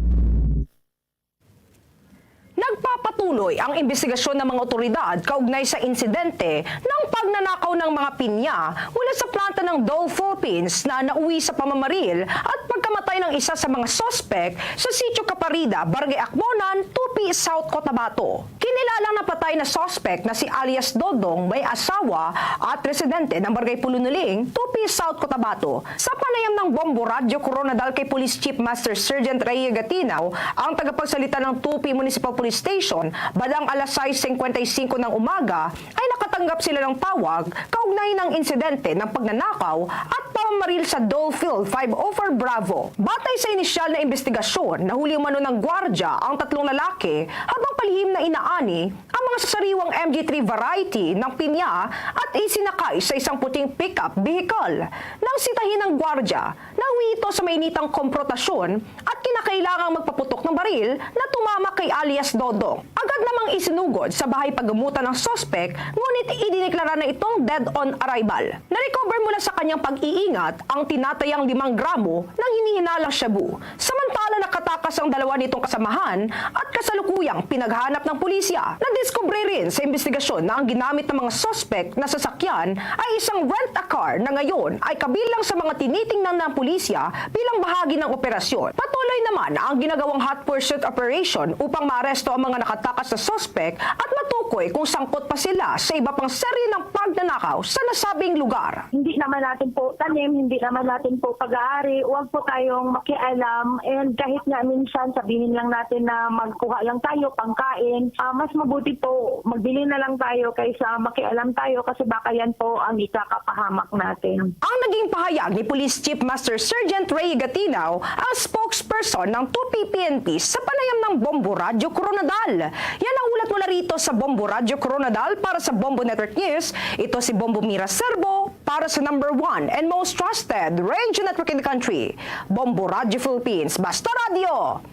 Nagpapatuloy ang imbestigasyon ng mga otoridad kaugnay sa insidente ng pagnanakaw ng mga pinya mula sa planta ng Dole Philippines na nauwi sa pamamaril at pagkamatay ng isa sa mga suspek sa Sitio Caparida, Barangay Akmonan, Tupi, South Cotabato. Kinilalang napatay na suspek na si alias Dodong, may asawa at residente ng Barangay Pulunuling, Tupi, South Cotabato. Sa panayam ng Bombo Radyo Coronadal kay Police Chief Master Sergeant Rey Gatinaw, ang tagapagsalita ng Tupi Municipal Police Station, balang alas sais singkwenta y singko ng umaga ay nakatanggap sila ng tawag kaugnay ng insidente ng pagnanakaw at pamamaril sa Dole Field five oh four Bravo. Batay sa inisyal na imbestigasyon, nahuli umano ng gwardya ang tatlong lalaki habang palihim na inaani ang mga sariwang M G three variety ng pinya at isinakay sa isang puting pickup vehicle. Nang sitahin ng gwardya, nauwi ito sa mainitang komprontasyon at kinakailangang magpaputok ng baril na tumama kay alias Dodong. Agad namang isinugod sa bahay pagamutan ng suspek, ngunit idineklara na itong dead on arrival. Na-recover mula sa kanyang pag-iingat ang tinatayang limang gramo ng hinihinalang shabu. Samantala, nakatakas ang dalawa nitong kasamahan at kasalukuyang pinaghahanap ng pulisya. Nadiskubre rin sa imbestigasyon na ang ginamit ng mga suspek na sasakyan ay isang rent-a-car na ngayon ay kabilang sa mga tinitingnan ng pulisya bilang bahagi ng operasyon. Patuloy naman ang ginagawang hot pursuit operation upang maaresto ang mga nakatakas na suspek at matukoy kung sangkot pa sila sa iba pang serye ng pagnanakaw sa nasabing lugar. Hindi naman natin po tanim, hindi naman natin po pag-aari. Huwag po tayong makialam and Kahit nga minsan sabihin lang natin na magkuha lang tayo pangkain, ah, mas mabuti po magbili na lang tayo kaysa makialam tayo kasi baka yan po ang ikakapahamak natin. Ang naging pahayag ni Police Chief Master Sergeant Ray Gatinaw, ang spokesperson ng two P P N P sa panayam ng Bombo Radyo Coronadal. Yan ang ulat mula rito sa Bombo Radyo Coronadal. Para sa Bombo Network News, ito si Bombo Mira Serbo para sa number one and most trusted radio network in the country, Bombo Radyo Philippines. Basta Radyo,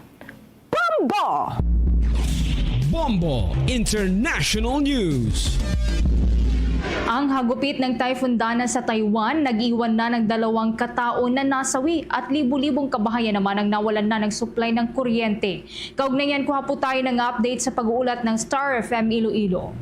Bombo! Bombo International News. Ang hagupit ng Typhoon Dana sa Taiwan nag-iwan na ng dalawang katao na nasawi at libu-libong kabahayan naman ang nawalan na ng supply ng kuryente. Kaugnay niyan, kuha po tayo ng update sa pag-uulat ng Star F M Iloilo.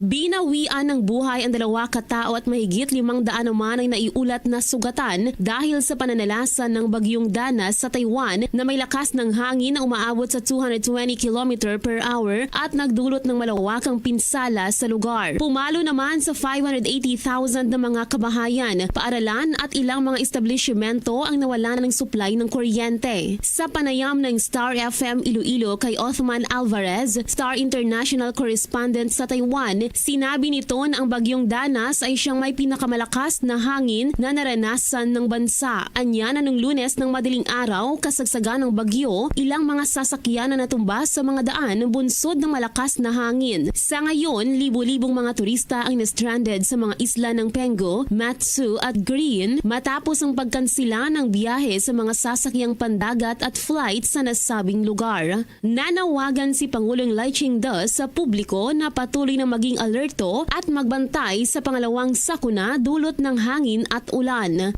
Binawian ng buhay ang dalawa ka tawo at mahigit limang daan naman ang naiulat na sugatan dahil sa pananalasan ng Bagyong Dana sa Taiwan na may lakas ng hangin na umaabot sa two hundred twenty kilometer per hour at nagdulot ng malawakang pinsala sa lugar. Pumalo naman sa five hundred eighty thousand na mga kabahayan, paaralan at ilang mga establishmento ang nawalan ng supply ng kuryente. Sa panayam ng Star F M Iloilo kay Othman Alvarez, Star International Correspondent sa Taiwan, sinabi nito na ang Bagyong Danas ay siyang may pinakamalakas na hangin na naranasan ng bansa. Anya, na nung Lunes ng madaling araw, kasagsagan ng bagyo, ilang mga sasakyan na natumba sa mga daan bunsod ng malakas na hangin. Sa ngayon, libo-libong mga turista ang na-stranded sa mga isla ng Penghu, Matsu at Green matapos ang pagkansela ng biyahe sa mga sasakyang pandagat at flight sa nasabing lugar. Nanawagan si Pangulong Lai Ching-te sa publiko na patuloy na maging alerto at magbantay sa pangalawang sakuna dulot ng hangin at ulan.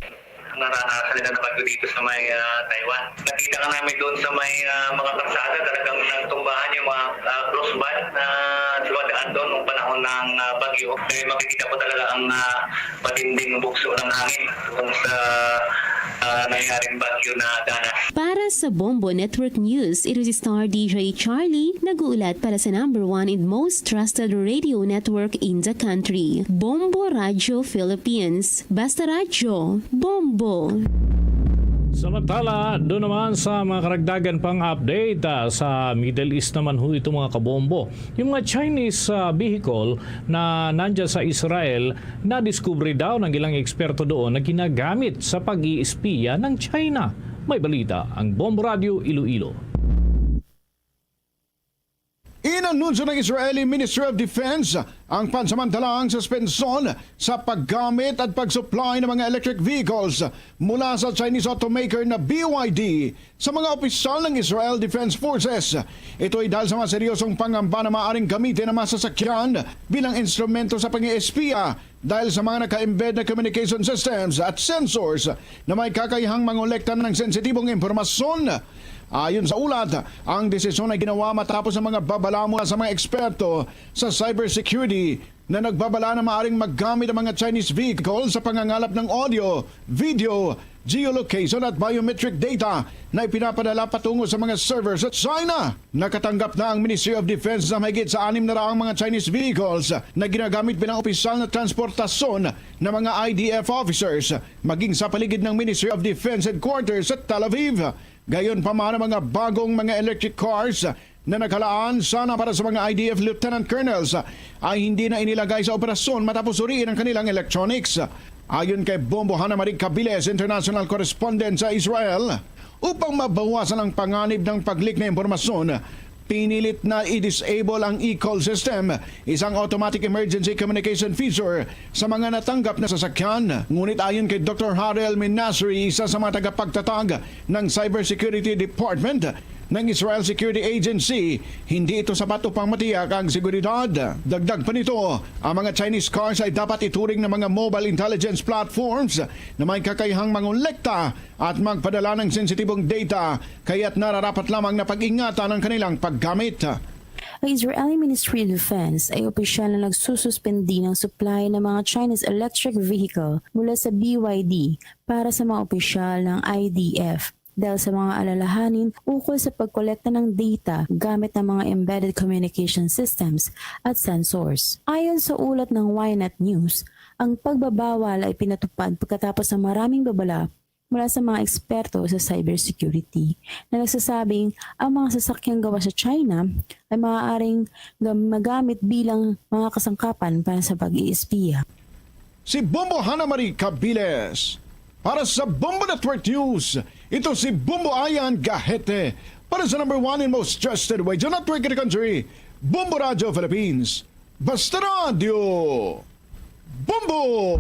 Naranasan nila na bagyo dito sa may, ah, Taiwan. Nakita ka namin doon sa may, ah, mga kalsada, talagang nagtumbahan yung mga, ah, crossbar na dumadaan doon nung panahon ng, ah, bagyo. Eh, makikita ko talaga ang, ah, matinding bugso ng hangin doon sa, ah, nangyaring bagyo na Danas. Para sa Bombo Network News, ito si Star D J Charlie, nag-uulat para sa number one and most trusted radio network in the country, Bombo Radio Philippines. Basta Radyo, Bombo. Samantala, doon naman sa mga karagdagan pang update, ah, sa Middle East naman ho ito, mga kabombo. Yung mga Chinese, ah, vehicle na nandyan sa Israel, nadiskubre daw ng ilang eksperto doon na ginagamit sa pag-iispiya ng China. May balita ang Bombo Radio Iloilo. Inanunsyo ng Israeli Ministry of Defense ang pansamantalang suspensyon sa paggamit at pag-supply ng mga electric vehicles mula sa Chinese automaker na B Y D sa mga opisyal ng Israel Defense Forces. Ito ay dahil sa mga seryosong pangamba na maaaring gamitin ang mga sasakyan bilang instrumento sa pag-espiya dahil sa mga naka-embed na communication systems at sensors na may kakayahang mangolekta ng sensitibong impormasyon. Ayon sa ulat, ang desisyon ay ginawa matapos ang mga babala mula sa mga eksperto sa cybersecurity na nagbabala na maaring maggamit ang mga Chinese vehicle sa pangangalap ng audio, video, geolocation at biometric data na ipinapadala patungo sa mga server sa China. Nakatanggap na ang Ministry of Defense sa mahigit sa anim na raang mga Chinese vehicles na ginagamit bilang opisyal na transportasyon ng mga I D F officers, maging sa paligid ng Ministry of Defense Headquarters sa Tel Aviv. Gayon pa man, ang mga bagong mga electric cars na naghalaan sana para sa mga I D F lieutenant colonels ay hindi na inilagay sa operasyon matapos suriin ang kanilang electronics. Ayon kay Bombo Hana Marie Cabiles, international correspondent sa Israel, upang mabawasan ang panganib ng pag-leak na impormasyon, pinilit na i-disable ang e-call system, isang automatic emergency communication feature, sa mga natanggap na sasakyan. Ngunit ayon kay Doktor Harel Menasri, isa sa mga tagapagtatag ng Cybersecurity Department ng Israel Security Agency, hindi ito sapat upang matiyak ang seguridad. Dagdag pa nito, ang mga Chinese cars ay dapat ituring na mga mobile intelligence platforms na may kakayahang mangolekta at magpadala ng sensitibong data, kaya't nararapat lamang na pag-ingatan ang kanilang paggamit. Ang Israeli Ministry of Defense ay opisyal na nagsususpindi ng supply ng mga Chinese electric vehicle mula sa B Y D para sa mga opisyal ng I D F dahil sa mga alalahanin ukol sa pagkolekta ng data gamit ang mga embedded communication systems at sensors. Ayon sa ulat ng Ynet News, ang pagbabawal ay pinatupad pagkatapos ng maraming babala mula sa mga eksperto sa cybersecurity na nagsasabing ang mga sasakyang gawa sa China ay maaaring gam- magamit bilang mga kasangkapan para sa pag-iispiya. Si Bombo Hana Marie Cabiles. Para sa Bombo Network News, ito si Bombo Ayan Gahete. Para sa number one and most trusted radio network in the country, Bombo Radio Philippines. Basta Radio Bombo!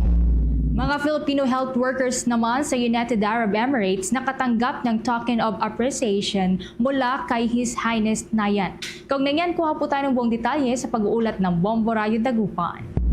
Mga Filipino health workers naman sa United Arab Emirates nakatanggap ng Token of Appreciation mula kay His Highness Nayan. Kaugnay niyan, kuha po tayo ng buong detalye sa pag-uulat ng Bombo Radyo Dagupan.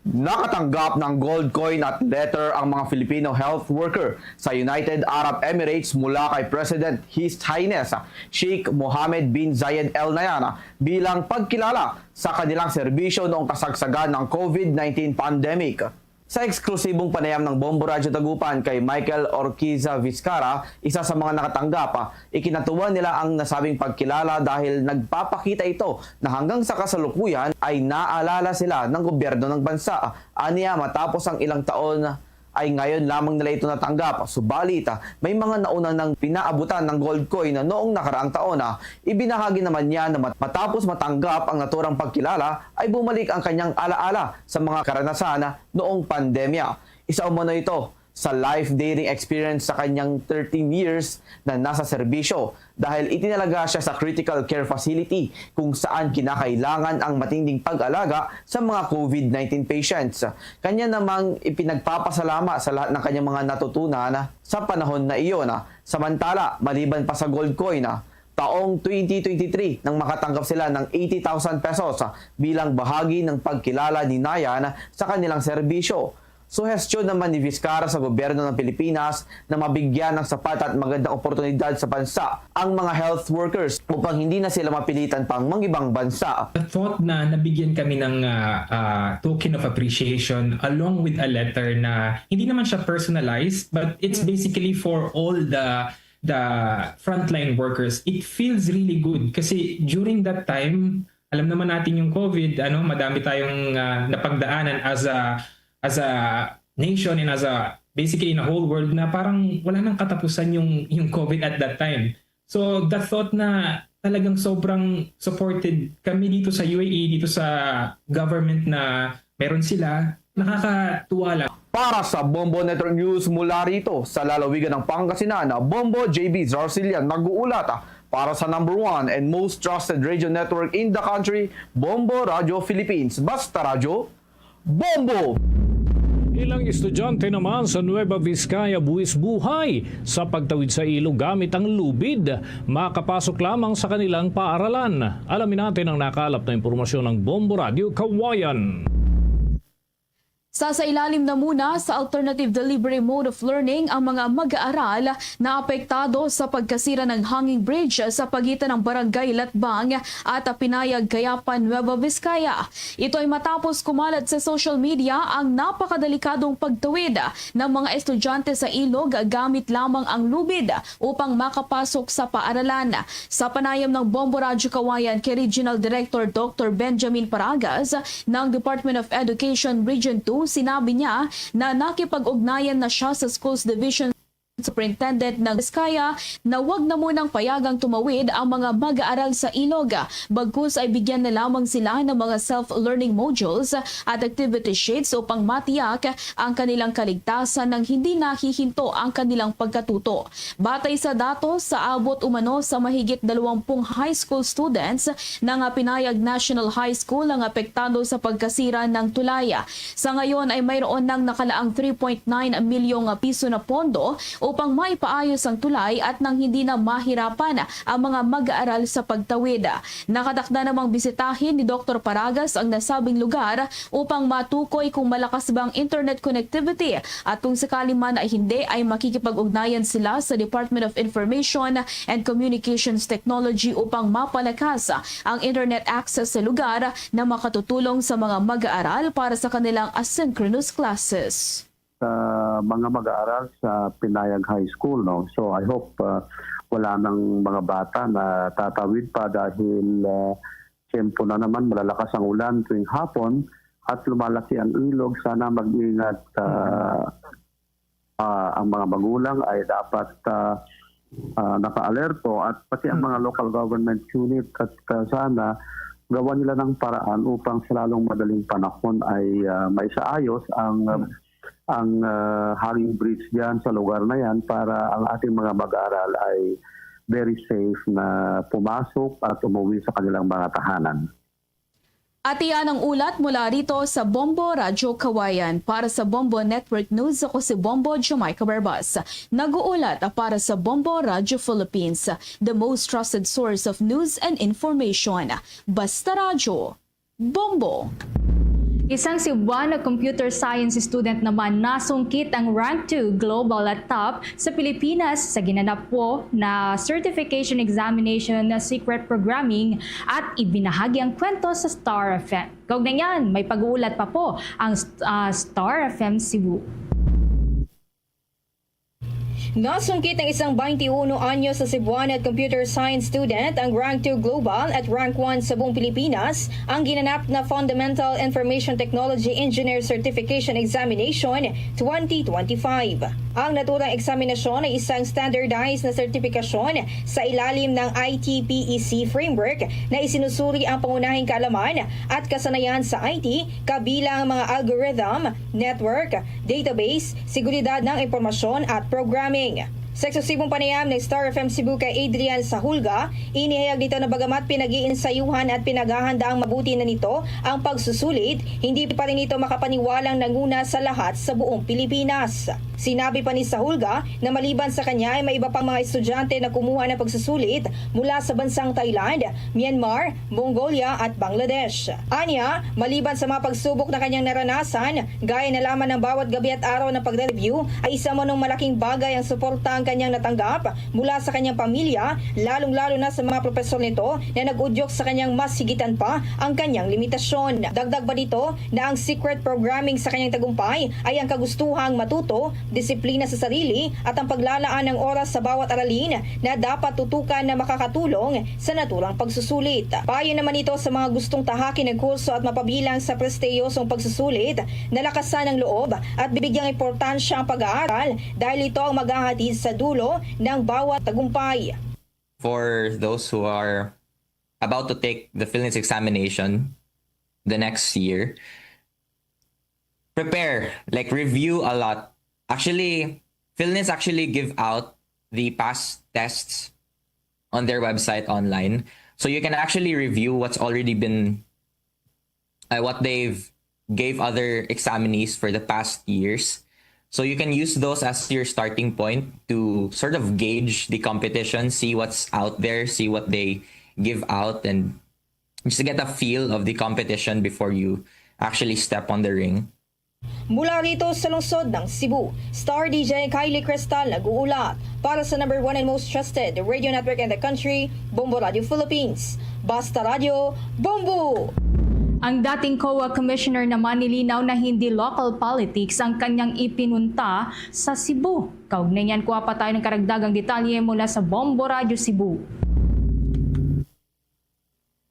Nakatanggap ng gold coin at letter ang mga Filipino health worker sa United Arab Emirates mula kay President His Highness Sheikh Mohammed bin Zayed Al Nahyan bilang pagkilala sa kanilang serbisyo noong kasagsagan ng COVID nineteen pandemic. Sa eksklusibong panayam ng Bombo Radyo Dagupan kay Michael Orquiza Vizcara, isa sa mga nakatanggap, ikinatuwa nila ang nasabing pagkilala dahil nagpapakita ito na hanggang sa kasalukuyan ay naalala sila ng gobyerno ng bansa. Aniya, matapos ang ilang taon ay ngayon lamang nila ito natanggap. Subalit, may mga nauna nang pinaabutan ng gold coin noong nakaraang taon. Ibinahagi naman niya na mat- matapos matanggap ang naturang pagkilala ay bumalik ang kanyang alaala sa mga karanasan noong pandemya. Isa umano ito sa life-dating experience sa kanyang thirteen years na nasa serbisyo dahil itinalaga siya sa critical care facility kung saan kinakailangan ang matinding pag-alaga sa mga COVID nineteen patients. Kanya namang ipinagpapasalamat sa lahat ng kanyang mga natutunan sa panahon na iyon. Samantala, maliban pa sa gold coin, taong twenty twenty-three nang makatanggap sila ng eighty thousand pesos bilang bahagi ng pagkilala ni Nayan sa kanilang serbisyo. Suhestyon naman ni Vizcarra sa gobyerno ng Pilipinas na mabigyan ng sapat at magandang oportunidad sa bansa ang mga health workers upang hindi na sila mapilitan pang mangibang bansa. The thought na nabigyan kami ng ah, ah, token of appreciation along with a letter na hindi naman siya personalized, but it's basically for all the the frontline workers. It feels really good kasi during that time, alam naman natin yung COVID, ano, madami tayong ah, napagdaanan as a as a nation and as a basically in a whole world na parang wala nang katapusan yung yung COVID at that time. So the thought na talagang sobrang supported kami dito sa U A E, dito sa government na meron sila, nakakatuwa lang. Para sa Bombo Network News mula rito sa lalawigan ng Pangasinan, Bombo J B Zarcillan nag-uulat para sa number one and most trusted radio network in the country, Bombo Radio Philippines. Basta Radyo, Bombo! Ilang estudyante naman sa Nueva Vizcaya buwis buhay sa pagtawid sa ilog gamit ang lubid makapasok lamang sa kanilang paaralan. Alamin natin ang nakalap na impormasyon ng Bombo Radio Kawayan. Sa sa ilalim na muna sa alternative delivery mode of learning ang mga mag-aaral na apektado sa pagkasira ng hanging bridge sa pagitan ng Barangay Latbang at Pinayag, Cayapan, Nueva Vizcaya. Ito ay matapos kumalat sa social media ang napakadelikadong pagtawid ng mga estudyante sa ilog gamit lamang ang lubid upang makapasok sa paaralan. Sa panayam ng Bombo Radyo Kawayan kay Regional Director Doctor Benjamin Paragas ng Department of Education Region two, sinabi niya na nakipag-ugnayan na siya sa Schools Division Superintendent ng Vizcaya na wag na munang payagang tumawid ang mga mag-aaral sa ilog, bagkus ay bigyan na lamang sila ng mga self-learning modules at activity sheets upang matiyak ang kanilang kaligtasan nang hindi nahihinto ang kanilang pagkatuto. Batay sa datos, sa abot umano sa mahigit dalawang pung high school students ng Pinayag National High School ang apektado sa pagkasira ng tulay. Sa ngayon ay mayroon nang nakalaang three point nine milyong piso na pondo upang maipaayos ang tulay at nang hindi na mahirapan ang mga mag-aaral sa pagtawid. Nakatakda namang bisitahin ni Doktor Paragas ang nasabing lugar upang matukoy kung malakas ba ang internet connectivity at kung sakali man ay hindi ay makikipag-ugnayan sila sa Department of Information and Communications Technology upang mapalakas ang internet access sa lugar na makatutulong sa mga mag-aaral para sa kanilang asynchronous classes. Sa mga mag-aaral sa Pinayag High School, no? So I hope uh, wala nang mga bata na tatawid pa dahil uh, siyempre na naman malalakas ang ulan tuwing hapon at lumalaki ang ilog. Sana mag-ingat uh, ah, ang mga magulang ay dapat, ah, ah, naka-alerto at pati ang Hmm. mga local government unit at, ah, sana gawa nila ng paraan upang sa lalong madaling panahon ay, ah, maisaayos ang, Hmm. ang, ah, hanging bridge diyan sa lugar na yan para ang ating mga mag-aaral ay very safe na pumasok at umuwi sa kanilang mga tahanan. At iyan ang ulat mula rito sa Bombo Radyo Kawayan. Para sa Bombo Network News, ako si Bombo Jamaica Barbas. Nag-uulat para sa Bombo Radyo Philippines, the most trusted source of news and information. Basta Radyo, Bombo! Isang Cebuano computer science student naman nasungkit ang rank two global at top sa Pilipinas sa ginanap po na certification examination na secret programming at ibinahagi ang kwento sa Star F M. Kaugnay niyan, may pag-uulat pa po ang st-, ah, Star F M Cebu. Nasungkit ng isang twenty-one anyos sa Cebuano at computer science student ang rank two global at rank one sa buong Pilipinas ang ginanap na Fundamental Information Technology Engineer Certification Examination twenty twenty-five. Ang naturang eksaminasyon ay isang standardized na sertipikasyon sa ilalim ng I T P E C framework na isinusuri ang pangunahing kaalaman at kasanayan sa I T, kabilang ang mga algorithm, network, database, seguridad ng impormasyon at programming. Sa eksklusibong panayam ng Star F M Cebu kay Adrian Sahulga, inihayag nito na bagamat pinag-iinsayuhan at pinaghahanda ang mabuti na nito ang pagsusulit, hindi pa rin ito makapaniwalang nanguna sa lahat sa buong Pilipinas. Sinabi pa ni Sahulga na maliban sa kanya ay may iba pang mga estudyante na kumuha ng pagsusulit mula sa bansang Thailand, Myanmar, Mongolia at Bangladesh. Anya, maliban sa mga pagsubok na kanyang naranasan, gaya na lamang ng bawat gabi at araw na pagre-review, ay isa man ng malaking bagay ang suporta ang kanyang natanggap mula sa kanyang pamilya, lalong-lalo na sa mga profesor nito na nag-udyok sa kanyang mas higitan pa ang kanyang limitasyon. Dagdag pa dito na ang secret programming sa kanyang tagumpay ay ang kagustuhang matuto, disiplina sa sarili, at ang paglalaan ng oras sa bawat aralin na dapat tutukan na makakatulong sa naturang pagsusulit. Payo naman ito sa mga gustong tahakin ang kurso at mapabilang sa prestiyosong pagsusulit na lakasan ang loob at bigyang importansya ang pag-aaral dahil ito ang maghahatid sa dulo ng bawat tagumpay. For those who are about to take the PhilNEST examination the next year, prepare, like, review a lot. Actually, PhilNEST actually give out the past tests on their website online. So you can actually review what's already been, uh, what they've gave other examinees for the past years. So you can use those as your starting point to sort of gauge the competition, see what's out there, see what they give out, and just get a feel of the competition before you actually step on the ring. Mula rito sa lungsod ng Cebu, Star D J Kylie Cristal nag-uulat para sa number one and most trusted radio network in the country, Bombo Radio Philippines. Basta Radyo, Bombo! Ang dating COA Commissioner naman nilinaw na hindi local politics ang kanyang ipinunta sa Cebu. Kaugnay niyan, kuha pa tayo ng karagdagang detalye mula sa Bombo Radio Cebu.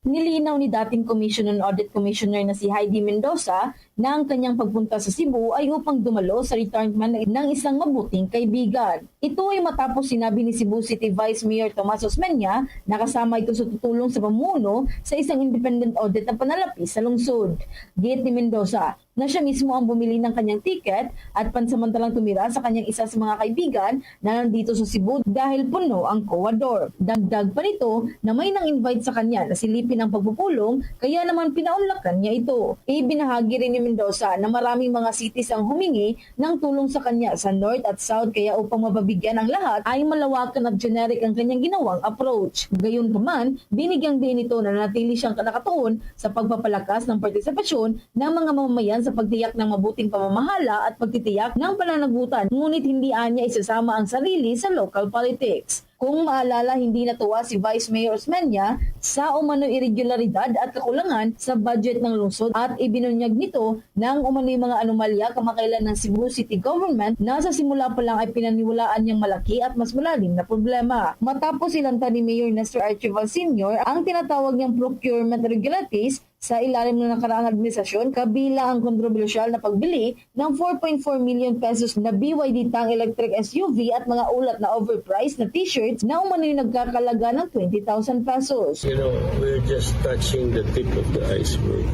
Nilinaw ni dating Commission on Audit Commissioner na si Heidi Mendoza na ang kanyang pagpunta sa Cebu ay upang dumalo sa retirement ng isang mabuting kaibigan. Ito ay matapos sinabi ni Cebu City Vice Mayor Tomas Osmeña na kasama ito sa tutulong sa pamumuno sa isang independent audit na panalapi sa lungsod. Giit ni Mendoza, na siya mismo ang bumili ng kanyang ticket at pansamantalang tumira sa kanyang isa sa mga kaibigan na nandito sa Cebu dahil puno ang COA dorm. Dagdag pa nito na may nang-invite sa kanya na silipin ang pagpupulong, kaya naman pinaunlakan niya ito. Ibinahagi rin ni Mendoza na maraming mga cities ang humingi ng tulong sa kanya sa North at South, kaya upang mababigyan ang lahat ay malawakan at generic ang kanyang ginawang approach. Gayunpaman, binigyang diin nito na nanatili siyang nakatuon sa pagpapalakas ng partisipasyon ng mga mamamayan sa pagtiyak ng mabuting pamamahala at pagtitiyak ng pananagutan, ngunit hindi anya isasama ang sarili sa local politics. Kung maalala, hindi natuwa si Vice Mayor Osmeña sa umano'y irregularidad at kakulangan sa budget ng lungsod at ibinunyag nito ng umano'y mga anomalya kamakailan ng Cebu City Government na sa simula pa lang ay pinaniwalaan niyang malaki at mas malalim na problema. Matapos ilantad ni Mayor Nestor Archival Senior ang tinatawag niyang procurement irregularities, Sa ilalim ng nakaraang administrasyon, kabilang ang kontrobersyal na pagbili ng four point four million pesos na B Y D tank electric S U V at mga ulat na overpriced na t-shirts na umano'y nagkakalaga ng twenty thousand pesos. You know, we're just touching the tip of the iceberg.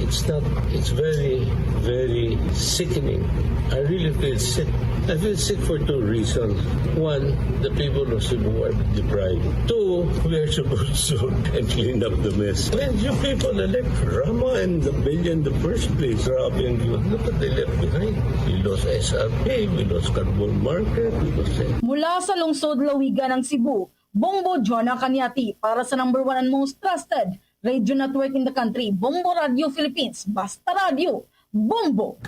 It's not, it's very, very sickening. I really feel sick. I feel sick for two reasons. One, the people of Cebu are deprived. Two, we are supposed to clean up the mess. When you people elect Rama and Abella in the first place, Rafi and Yun, look what they left behind. We lost S R P, we lost Carbon Market, we lost Mula sa lungsod Lawigan ng Cebu, Bombo Jonah Cañati para sa number one and most trusted radio network in the country, Bombo Radio Philippines. Basta Radio, Bombo!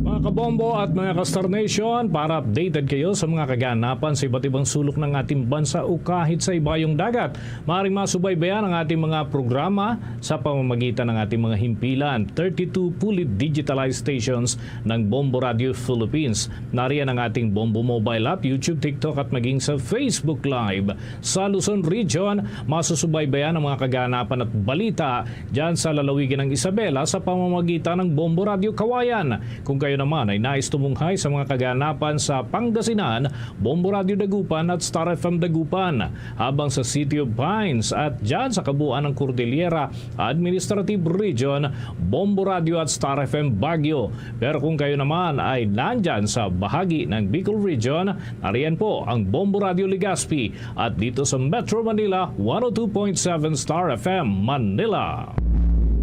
Mga kabombo at mga ka-Star Nation, para updated kayo sa mga kaganapan sa iba't ibang sulok ng ating bansa o kahit sa ibayong dagat, maaaring masubaybayan ang ating mga programa sa pamamagitan ng ating mga himpilan, thirty-two fully digitalized stations ng Bombo Radio Philippines. Nariyan ang ating Bombo mobile app, YouTube, TikTok at maging sa Facebook Live. Sa Luzon Region, masusubaybayan ang mga kaganapan at balita dyan sa lalawigan ng Isabela sa pamamagitan ng Bombo Radio Kawayan. Kung kayo naman ay nais tumunghay sa mga kaganapan sa Pangasinan, Bombo Radio Dagupan at Star F M Dagupan. Habang sa City of Pines at dyan sa kabuuan ng Cordillera Administrative Region, Bombo Radio at Star F M Baguio. Pero kung kayo naman ay nandyan sa bahagi ng Bicol Region, nariyan po ang Bombo Radio Legazpi at dito sa Metro Manila, one oh two point seven Star F M Manila.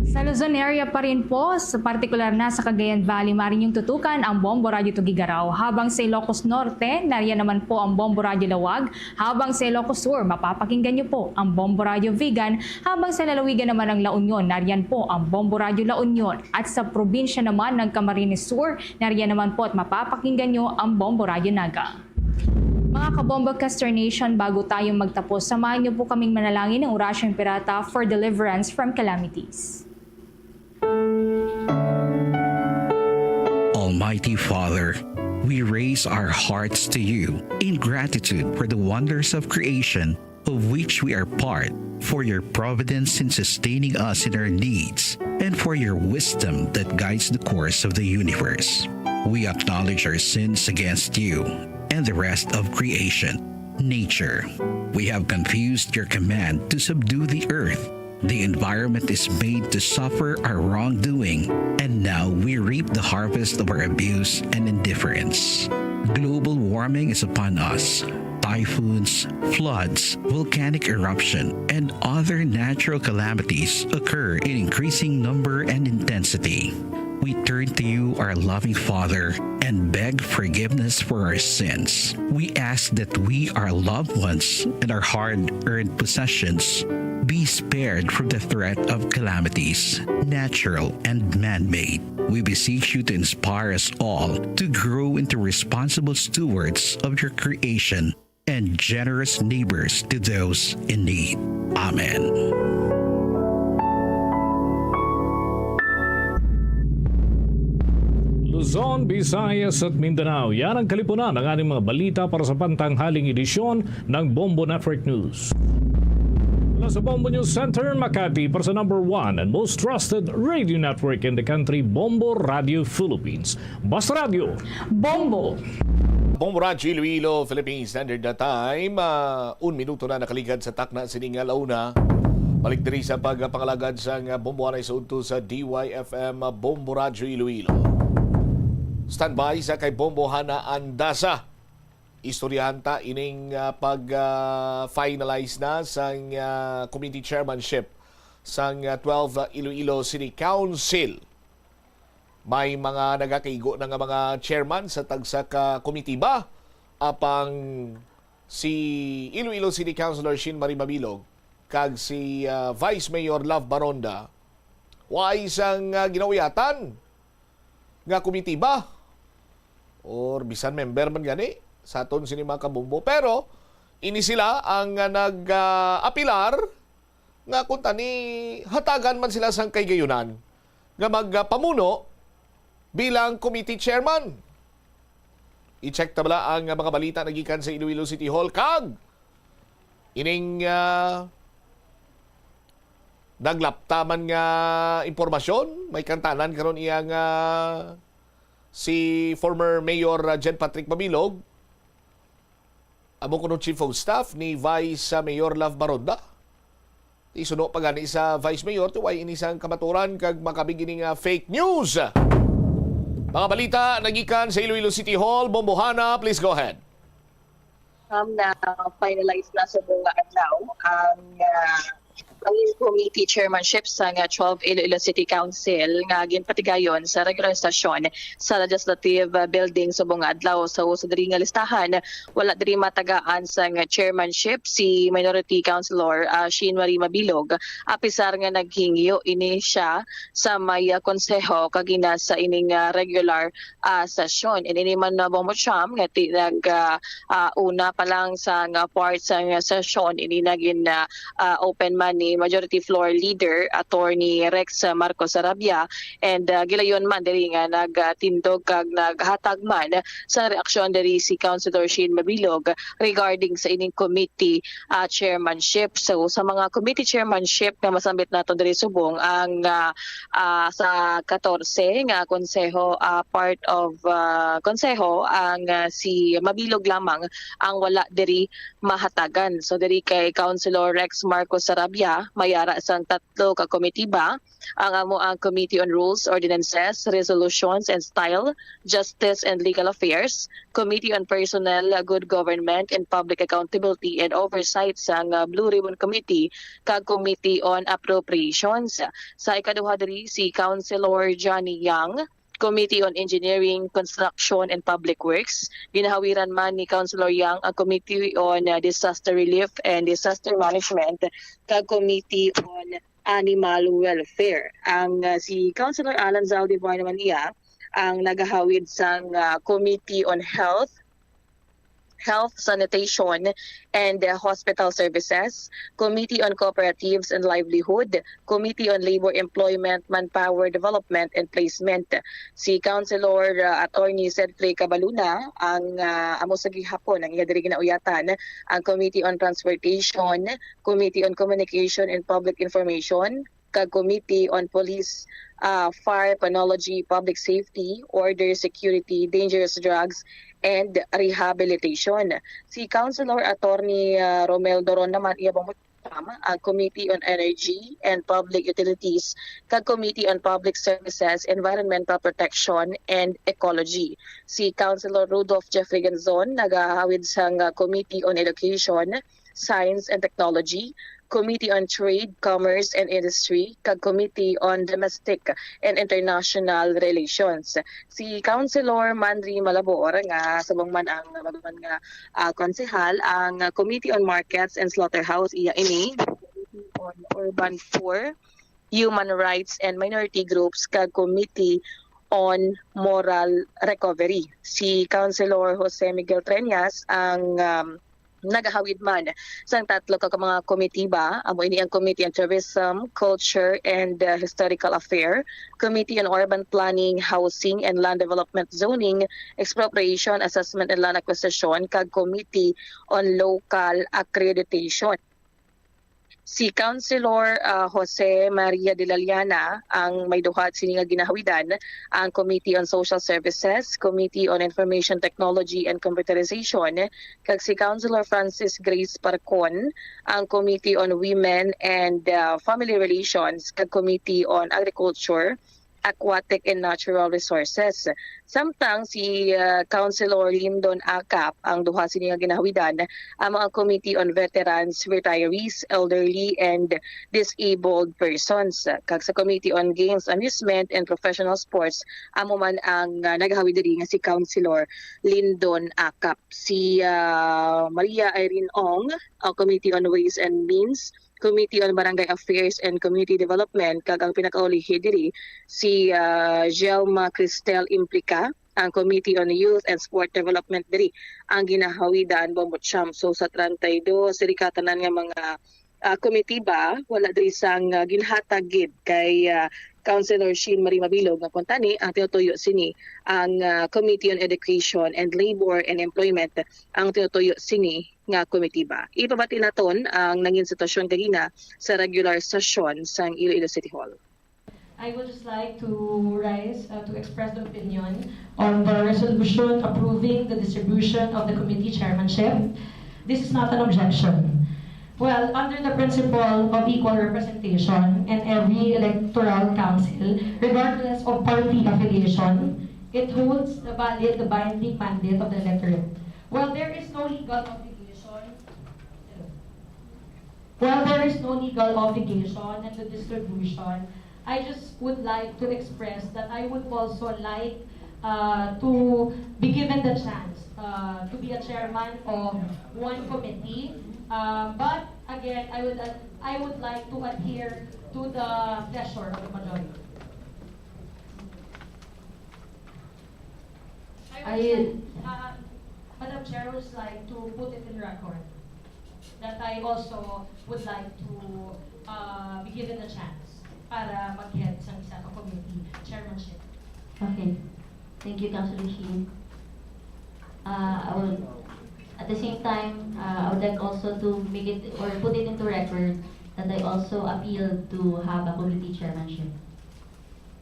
Sa Luzon area pa rin po, sa partikular na sa Cagayan Valley, maaari niyong tutukan ang Bombo Radio Tuguegarao. Habang sa Ilocos Norte, nariyan naman po ang Bombo Radio Laoag. Habang sa Ilocos Sur, mapapakinggan niyo po ang Bombo Radio Vigan. Habang sa lalawigan naman ng La Union, nariyan po ang Bombo Radio La Union. At sa probinsya naman ng Camarines Sur, nariyan naman po at mapapakinggan niyo ang Bombo Radio Naga. Mga kabombo Caster Nation, bago tayo magtapos, samahan niyo po kaming manalangin ng Orasyong Pirata for deliverance from calamities. Almighty Father, we raise our hearts to you in gratitude for the wonders of creation of which we are part, for your providence in sustaining us in our needs, and for your wisdom that guides the course of the universe. We acknowledge our sins against you and the rest of creation, nature. We have confused your command to subdue the earth. The environment is made to suffer our wrongdoing, and now we reap the harvest of our abuse and indifference. Global warming is upon us. Typhoons, floods, volcanic eruption, and other natural calamities occur in increasing number and intensity. We turn to you, our loving Father, and beg forgiveness for our sins. We ask that we, our loved ones, and our hard earned possessions be spared from the threat of calamities, natural and man made. We beseech you to inspire us all to grow into responsible stewards of your creation and generous neighbors to those in need. Amen. Luzon, Visayas at Mindanao. Yan ang kalipunan ng ating mga balita para sa pantanghaling edisyon ng Bombo Network News. Mula sa Bombo News Center, Makati, para sa number one and most trusted radio network in the country, Bombo Radio Philippines. Basta Radio. Bombo! Bombo Radyo Iloilo, Philippine Standard Time. Ah, un minuto na nakaligad sa takna sining alauna. Balik diri sa pagpangalagad sang Bombo Anay sa udto sa D Y F M Bombo Radyo Iloilo. Standby sa kay Bombo Hana Andasa. Istoryahan ta ining, ah, pag, ah, finalize na sang, ah, committee chairmanship sang, ah, twelve, ah, Iloilo City Council. May mga nagakaigo na nga mga chairman sa tagsa ka komitiba, apang si Iloilo City Councilor Shin Marie Mabilog kag si, ah, Vice Mayor Love Baronda, waay sang, ah, ginauyatan nga komitiba or bisan member man gani sa aton sini, mga kabombo. Pero ini sila ang, ah, nag, ah, apilar nga kung tani hatagan man sila sang kahigayonan nga magpamuno bilang committee chairman. I-check ta bala ang mga balita nagikan sa Iloilo City Hall kag ining, ah, Naglaptaman nga impormasyon, may kantanan karon iya nga si former Mayor, ah, Jen Patrick Mabilog, amo kuno Chief of Staff ni Vice, ah, Mayor Love Baronda. Isuno pa gani sa Vice Mayor, ti way ini sang kamaturan kag makabig ini nga fake news. Mga balita nagikan sa Iloilo City Hall, Bombohana, please go ahead. Um, na finalize na sa mga adlaw ang, ah, ang committee chairmanship sa nga twelve Iloilo City Council nga ginpatigayon sa regular session sa Legislative, ah, Building sa mga adlaw. So, sa diri nga listahan, wala diri matagaan sa nga chairmanship si Minority Councilor, ah, Sheen Marie Mabilog, apisar nga naghingyo ini siya sa may, ah, konseho kagina sa ining, ah, regular, ah, session. Ini man na Bombo Cham nga ti nag, ah, ah, una pa lang sa nga part sa nga session, ini nagin, ah, ah, open man ni Majority Floor Leader Attorney Rex Marcos Sarabia, and, ah, gilayon man diri nga nagtindog kag naghatag man sa reaksyon diri si Councilor Sheen Mabilog regarding sa ining committee, ah, chairmanship. So, sa mga committee chairmanship nga masambit nato diri subong, ang, ah, ah, sa katorse nga konseho, ah, part of, ah, konseho, ang, ah, si Mabilog lamang ang wala diri mahatagan. So, diri kay Councilor Rex Marcos Sarabia, may ara sang tatlo ka komitiba, ang amo ang Committee on Rules, Ordinances, Resolutions, and Style, Justice and Legal Affairs, Committee on Personnel, Good Government, and Public Accountability and Oversight sang, ah, Blue Ribbon Committee, kag Committee on Appropriations. Sa ikaduha diri, si Councilor Johnny Yang, Committee on Engineering, Construction, and Public Works. Ginahawiran man ni Councilor Yang ang Committee on, ah, Disaster Relief and Disaster Management, kag Committee on Animal Welfare. Ang, ah, si Councilor Alan Zaldivar naman iya ang nagahawid sang, ah, Committee on Health, Health, Sanitation, and, uh, Hospital Services, Committee on Cooperatives and Livelihood, Committee on Labor, Employment, Manpower Development, and Placement. Si Councilor, uh, Attorney Cedric Cabaluna ang, uh, amo sa gihapon ang iya diri ginauyatan ang Committee on Transportation, Committee on Communication and Public Information, kag Committee on Police, ah, Fire, Penology, Public Safety, Order, Security, Dangerous Drugs, and Rehabilitation. Si Councilor Attorney, ah, Romel Doron naman iya bang ang Committee on Energy and Public Utilities, kag Committee on Public Services, Environmental Protection, and Ecology. Si Councilor Rudolph Jeffrey Ganzon nagahawid sang, ah, Committee on Education, Science and Technology, Committee on Trade, Commerce and Industry, kag Committee on Domestic and International Relations. Si Councilor Manry Malabor, nga subong man ang madumduman nga, ah, konsehal, ang Committee on Markets and Slaughterhouse, iya ini, Committee on Urban Poor, Human Rights and Minority Groups, kag Committee on Moral Recovery. Si Councilor Jose Miguel Treñas ang, um, nagahawid man sang tatlo ka mga komitiba, amo ini ang Committee on Tourism, Culture, and, uh, Historical Affair, Committee on Urban Planning, Housing, and Land Development, Zoning, Expropriation, Assessment, and Land Acquisition, kag Committee on Local Accreditation. Si Councilor, ah, Jose Maria de la Llana ang may duhat sini nga ginahawidan, ang Committee on Social Services, Committee on Information Technology and Computerization, kag si Councilor Francis Grace Parcon ang Committee on Women and, ah, Family Relations, kag Committee on Agriculture, Aquatic and Natural Resources. Samtang si, ah, Councilor Lindon Acap ang duha sini nga ginahawidan, ang mga Committee on Veterans, Retirees, Elderly, and Disabled Persons. Kag sa Committee on Games, Amusement, and Professional Sports, amo man ang, ah, nagahawid diri nga si Councilor Lindon Acap. Si, ah, Maria Irene Ong, ang Committee on Ways and Means, Committee on Barangay Affairs and Community Development, kag ang pinakaulihi diri si, ah, Jelma Cristel Implica, ang Committee on Youth and Sport Development diri ang ginahawidan, Bombo Cham. So sa treinta y dos, diri ka tanan nga mga, ah, komitiba, wala diri sang, ah, ginhatag gid kay, ah, Councilor Sheen Marie Mabilog nga kuntani ang tinutuyo sini ang, ah, Committee on Education and Labor and Employment ang tinutuyo sini nga komitiba. Ipabati naton ang nangin sitwasyon ganina sa regular sesyon sang Iloilo City Hall. I would just like to rise uh, to express the opinion on the resolution approving the distribution of the committee chairmanship. This is not an objection. Well, under the principle of equal representation in every electoral council, regardless of party affiliation, it holds the valid, the binding mandate of the electorate. While there is no legal obligation, while there is no legal obligation in the distribution, I just would like to express that I would also like uh, to be given the chance uh, to be a chairman of one committee. Uh, but again, I would uh, I would like to adhere to the pleasure of the majority. I would I- like, uh, Madam Chair, I would like to put it in record that I also would like to uh, be given a chance para mag-head sa isa ka committee chairmanship. Okay. Thank you, Councilor Sheen. Uh, I will, at the same time, uh, I would like also to make it or put it into record that I also appealed to have a committee chairmanship.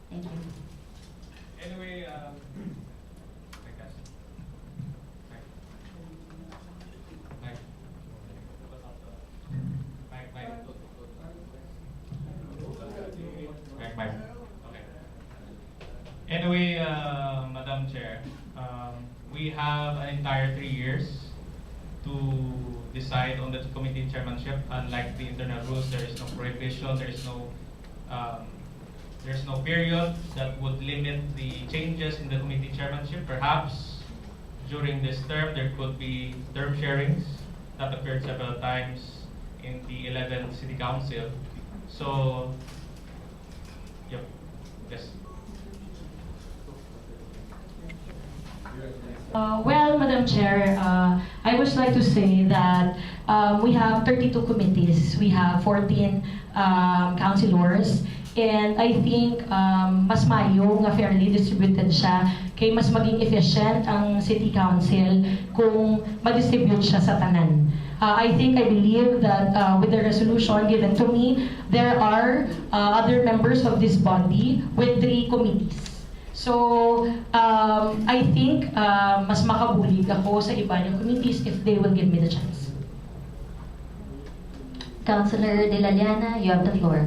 Thank you. Anyway, um, Mike, Mike. Mike, Mike. Mike, Mike. Okay. Anyway, uh, Madam Chair, um, we have an entire three years to decide on the committee chairmanship. Unlike the internal rules, there is no prohibition, there is no um, there's no period that would limit the changes in the committee chairmanship. Perhaps during this term, there could be term sharings that occurred several times in the eleventh City Council. So, yep, yes. Uh, well, Madam Chair, uh, I would like to say that um, we have thirty-two committees, we have fourteen um, councilors, and I think um, mas mayo nga fairly distributed siya kay mas maging efficient ang City Council kung ma-distribute siya sa tanan. Uh, I think, I believe that uh, with the resolution given to me, there are uh, other members of this body with three committees. So, um, I think uh, mas makabulig ako sa iba niyang committees if they will give me the chance. Councilor De La Llana, you have the floor.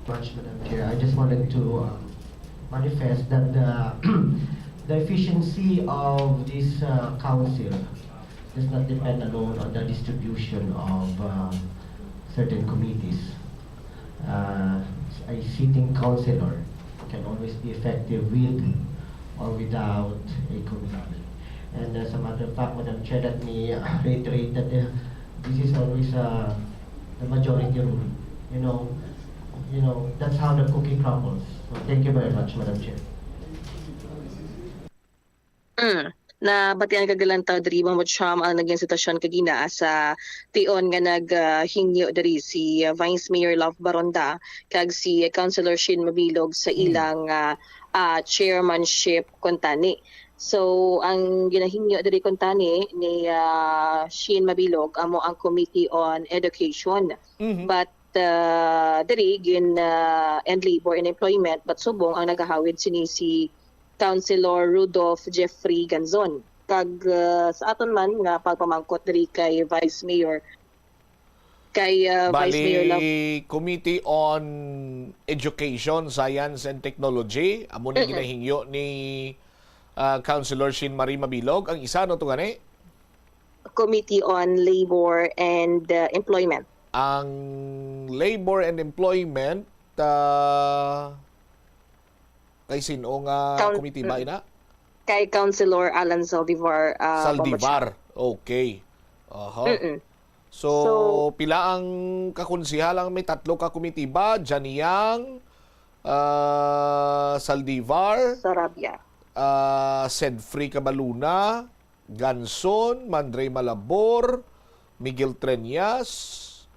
Much, Madam Chair. I just wanted to uh, manifest that the, the efficiency of this uh, council does not depend alone on the distribution of uh, certain committees. Uh, a sitting councilor can always be effective with or without a committee. And as a matter of fact, Madam Chair, let me reiterate that uh, this is always uh, the majority rule. You know, you know, that's how the cookie crumbles. So thank you very much, Madam Chair. Mm. Nabatian kag Lantaw diri, Ma'am Cham, ang naging sitwasyon kagina sa tion nga naghingyo diri si ah, Vice Mayor Love Baronda kag si Councilor Sheen Mabilog sa ilang ah, ah, chairmanship kuntani. So, ang ginahingyo diri kuntani ni ah, Sheen Mabilog amo ang Committee on Education. Mhm. But ah, diri gin ah, and Labor and Employment, but subong ang nagahawid sini si Councilor Rudolph Jeffrey Ganzon. Kag ah, sa aton man nga pagpamangkot diri kay Vice Mayor, kay ah, Vice Mayor Love. Bali, Committee on Education, Science, and Technology, amo ni Mm-mm. ginahingyo ni ah, Councilor Sheen Marie Mabilog. Ang isa, ano to gani? Committee on Labor and ah, Employment. Ang Labor and Employment, ah, kay sino nga Coun- committee ba mm. ina? Kay Councilor Alan Zaldivar. ah, Zaldivar. Okay. Aha. Mm-mm. So, So- pila ang kakonsehal ang may tatlo ka komitiba? Janiang, ah, Zaldivar, Sarabia. ah, Sedfrey Cabaluna, Ganson, Mandrey Malabor, Miguel Treñas,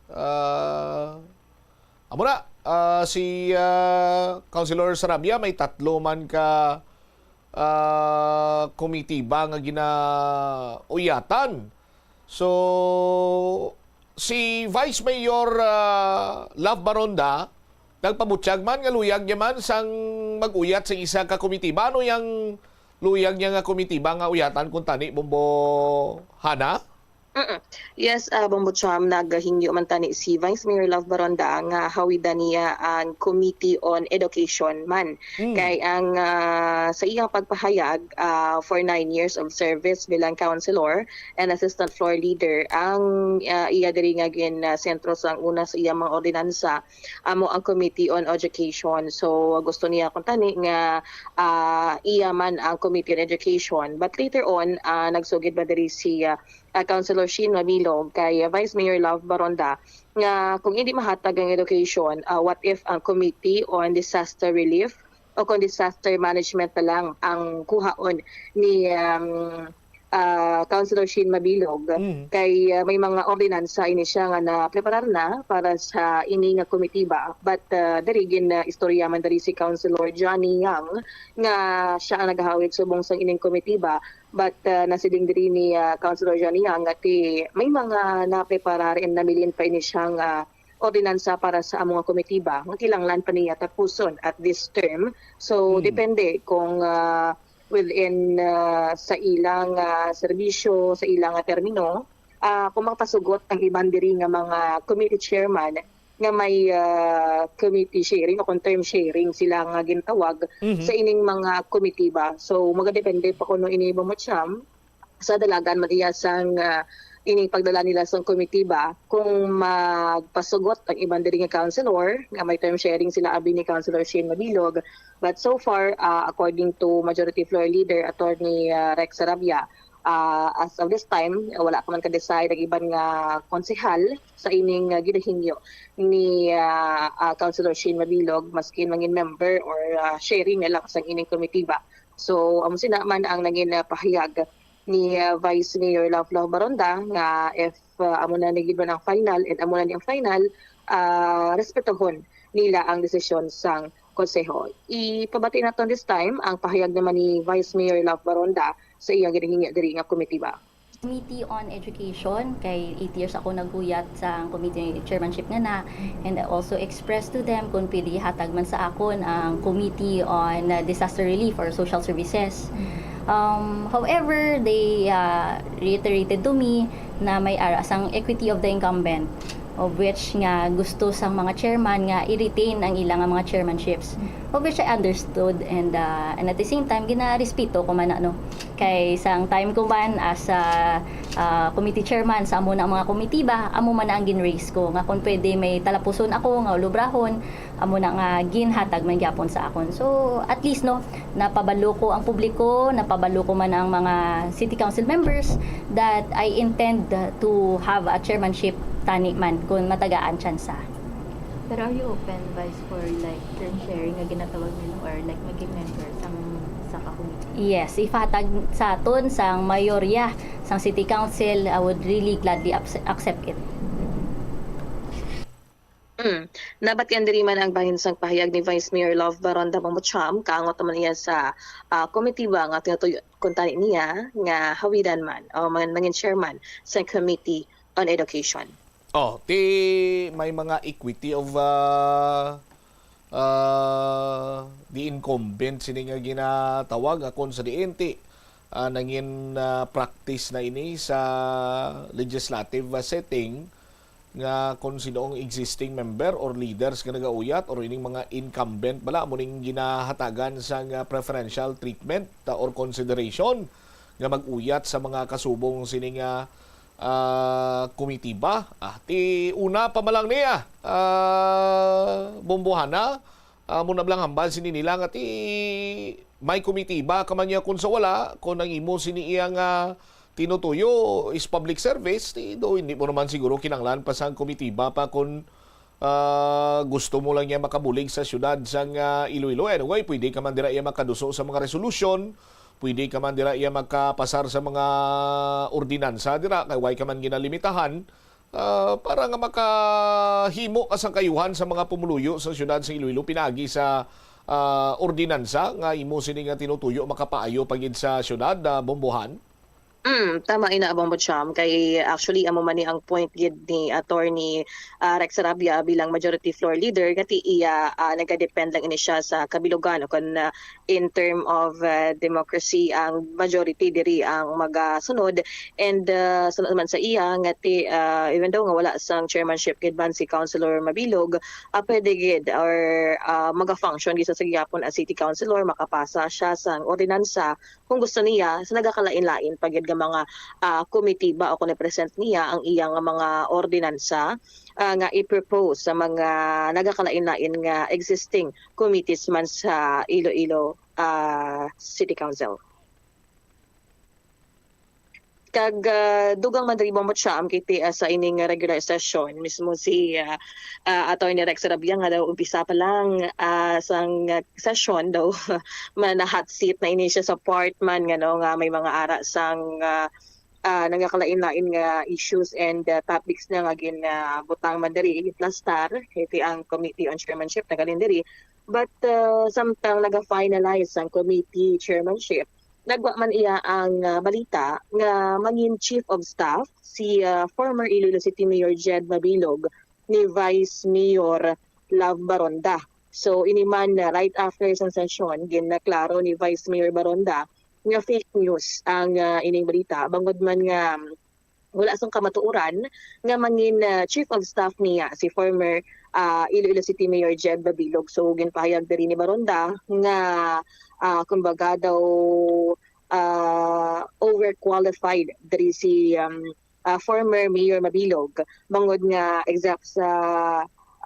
ah, amo na, ah, si ah, Councilor Sarabia may tatlo man ka ah, komitiba nga ginauyatan. So, si Vice Mayor, ah, Love Baronda, nagpabutyag man nga luyag niya man sang mag-uyat sa isa ka komitiba. Ano yang luyag niya nga komitiba nga uyatan kuntani, Bombo Hana? Mm. Yes, ah, Bombo Cham, naghingyo man tani si Vice Mayor Love Baronda nga hawidan niya ang Committee on Education man. Mm. Kay ang, ah, sa iyang pagpahayag, ah, for nine years of service bilang councilor and assistant floor leader, ang, ah, iya diri nga gin, ah, sentro sang una sa iyang mga ordinansa amo ang Committee on Education. So, gusto niya kuntani nga, ah, iya man ang Committee on Education. But later on, ah, nagsugid ba diri si, ah, ah, Councilor Sheen Mabilog kay, ah, Vice Mayor Love Baronda nga kung hindi mahatag ang education, ah, what if ang Committee on Disaster Relief o kung Disaster Management na lang ang kuhaon ni, um, ah, Councilor Sheen Mabilog? Mm. Kay, ah, may mga ordinansa ini siya nga napreparar na para sa ini nga komitiba. But, ah, diri gin, ah, istorya man diri si Councilor Johnny Yang nga siya ang naghawid subong sang ining komitiba. But, ah, nasiling diri ni, ah, Councilor Johnny Yang nga ti may mga napreparar and nabilin pa ini siya nga ordinansa para sa amo nga komitiba nga kinahanglan pa niya tapuson at this term. So, Mm. depende kung, ah, within, ah, sa ilang, ah, serbisyo, sa ilang, ah, termino, ah, kung makapasugot ang iban diri nga mga committee chairman nga may, ah, committee sharing o kung term sharing sila nga gintawag Mhm. sa ining mga komitiba. So, magadepende pa kuno ini, Bombo Cham, sa dalagan man iya sang, ah, ining pagdala nila sang komitiba kung magpasugot ang iban diri nga councilor nga may term sharing sila abi ni Councilor Shane Mabilog. But so far, ah, according to Majority Floor Leader Attorney, ah, Rex Sarabia, ah, as of this time, wala pa man ka-decide ang iban nga konsehal sa ining, ah, ginahingyo ni, ah, ah, Councilor Shane Mabilog, maskin mangin member or, ah, sharing na lang sang ining komitiba. So, amo sina man ang nangin, ah, pahayag ni, ah, Vice Mayor Love Love Baronda nga if, ah, amo na ni gid man ang final and amo na ni ang final, ah, respetohon nila ang desisyon sang konseho. Ipabati naton this time ang pahayag naman ni Vice Mayor Love Baronda sa iyang ginahingyo diri nga komitiba. Committee on Education, kay eight years ako naguyat sa committee chairmanship nga na, and I also expressed to them kung pwede hatag man sa akon ang Committee on, uh, Disaster Relief or Social Services. Um, however, they, uh, reiterated to me na may ara sang equity of the incumbent, of which nga gusto sang mga chairman nga i-retain ang ilang nga mga chairmanships, of which I understood, and, uh, and at the same time ginarespeto ko man na, no? Kay sang time ko man as a, uh, committee chairman sa amo na mga komitiba, amo man na ang gin-raise ko nga kung pwede may talapuson ako nga ulubrahon, amo na nga ginhatag man gyapon sa akon. So, at least, no, napabalo ko ang publiko, napabalo ko man ang mga city council members that I intend to have a chairmanship tani man kung matagaan tsansa. Pero are you open, Vice, for, like, term sharing nga ginatawag nila or, like, maging member sang sa ka committee? Yes, ifatag sa aton sang mayorya sang city council, I would really gladly abs-, accept it. Mm. Nabatian diri man ang bahin sang pahayag ni Vice Mayor Love Baronda Bombo Cham, kaangot naman niya sa, ah, komitiba nga tinutuyo kuntani niya nga hawidan man o man, mangin chairman sa Committee on Education. Oh, ti may mga equity of, ah, ah, the incumbent sini nga ginatawag, akon sa diin ti, ah, nangin, ah, practice na ini sa legislative, ah, setting nga kung sino ang existing member or leaders nga nagauyat or ining mga incumbent bala amo ning ginahatagan sang, ah, preferential treatment, ah, or consideration nga mag-uyat sa mga kasubong sini nga, ah, komitiba. Ah, ti una pa man lang niya, ah, Bombo Hana, ah, amo na lang hambal sini nila nga ti may komitiba ka man niya kun sa wala, kung ang imo sini iya nga tinutuyo is public service, ti do hindi mo naman siguro kinanglan pa sang komitiba pa kung, ah, gusto mo lang niya makabulig sa siyudad sang, ah, Iloilo. Anyway, pwede ka man dira iya makaduso sa mga resolusyon, pwede ka man dira iya makapasar sa mga ordinansa dira, kay way ka man ginalimitahan, ah, para nga makahimo ka sang kayuhan sa mga pumuluyo sa siyudad sa Iloilo, pinaagi sa, ah, ordinansa nga imo sini nga tinutuyo makapaayo pa gid sa syudad, ah, Bombohan? Mm, tama ina, Bombo Cham, kay actually amo man ni ang point gid ni Attorney, ah, Rex Arabia bilang majority floor leader, nga ti iya, ah, nagadepend lang ini siya sa kabilugan o kon, ah, in term of, ah, democracy, ang majority diri ang magasunod. And, ah, sunod naman sa iya nga ti, ah, even though nga wala sang chairmanship gid man si Councilor Mabilog, ah, pwede gid or, ah, maga-function gid sa gyapon as city councilor, makapasa siya sang ordinansa kung gusto niya, sa nagakalain-lain pa gid nga mga, ah, komitiba o kon i-present niya ang iya nga mga ordinansa, ah, nga i-propose sa mga nagakalain-lain nga existing committees man sa Iloilo, ah, City Council. Kag, ah, dugang man diri, Bombo Cham, kiti, ah, sa ining regular session mismo si, ah, ah, Attorney Rex Arabia nga daw umpisa pa lang, ah, sang, ah, session daw man na hot seat na ini siya sa part man nga, no, nga may mga ara sang, ah, ah, nagakalain-lain nga issues and, ah, topics na nga ginabutang man diri, giplastar, kay ti ang Committee on Chairmanship naghalin diri. But, ah, samtang naga-finalize ang committee chairmanship, nagwa man iya ang, ah, balita nga mangin chief of staff si, ah, former Iloilo City Mayor Jed Mabilog ni Vice Mayor Love Baronda. So, ini man, ah, right after sang session, ginaklaro ni Vice Mayor Baronda nga fake news ang, ah, ining balita, bangod man nga, um, wala sang kamatuoran nga mangin, ah, chief of staff niya si former, ah, Iloilo City Mayor Jed Mabilog. So, ginpahayag diri ni Baronda nga, ah, kumbaga daw, ah, overqualified diri si, um, ah, former Mayor Mabilog, bangod nga exact sa,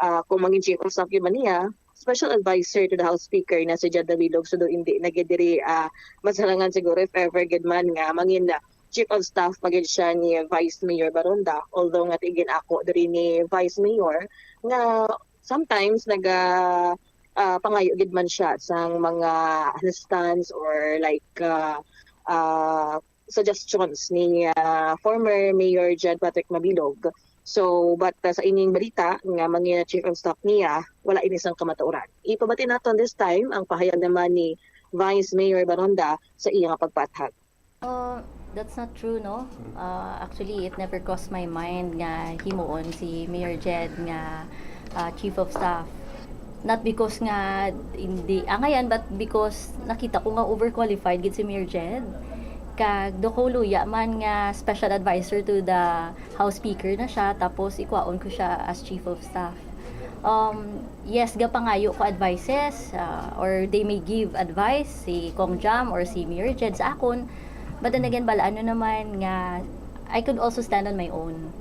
ah, kung mangin chief of staff gid man niya, special advisor to the House Speaker na si Jed Mabilog, so do hindi na gid diri, ah, masarangan siguro if ever gid man nga mangin, ah, chief of staff pa gid siya ni Vice Mayor Baronda, although nga ti ginako diri ni Vice Mayor nga sometimes naga, ah, pangayo gid man siya sang mga assistance or like, ah, ah, suggestions ni, ah, former Mayor Jed Patrick Mabilog. So, but, ah, sa ining balita nga mangin chief of staff niya, wala ini sang kamatuoran. Ipabati naton this time ang pahayag naman ni Vice Mayor Baronda sa iya nga pagpaathag. Oh, that's not true, no? Uh, actually, it never crossed my mind nga himuon si Mayor Jed nga, uh, chief of staff. Not because nga hindi angayan, but because nakita ko nga overqualified gid si Mayor Jed. Kag do ko luya man nga special advisor to the House Speaker na siya, tapos ikuhaon ko siya as chief of staff. Um, yes, gapangayo ko advices, uh, or they may give advice si Cong Jam or si Mayor Jed sa akon. But then again, bal-an nyo naman nga I could also stand on my own.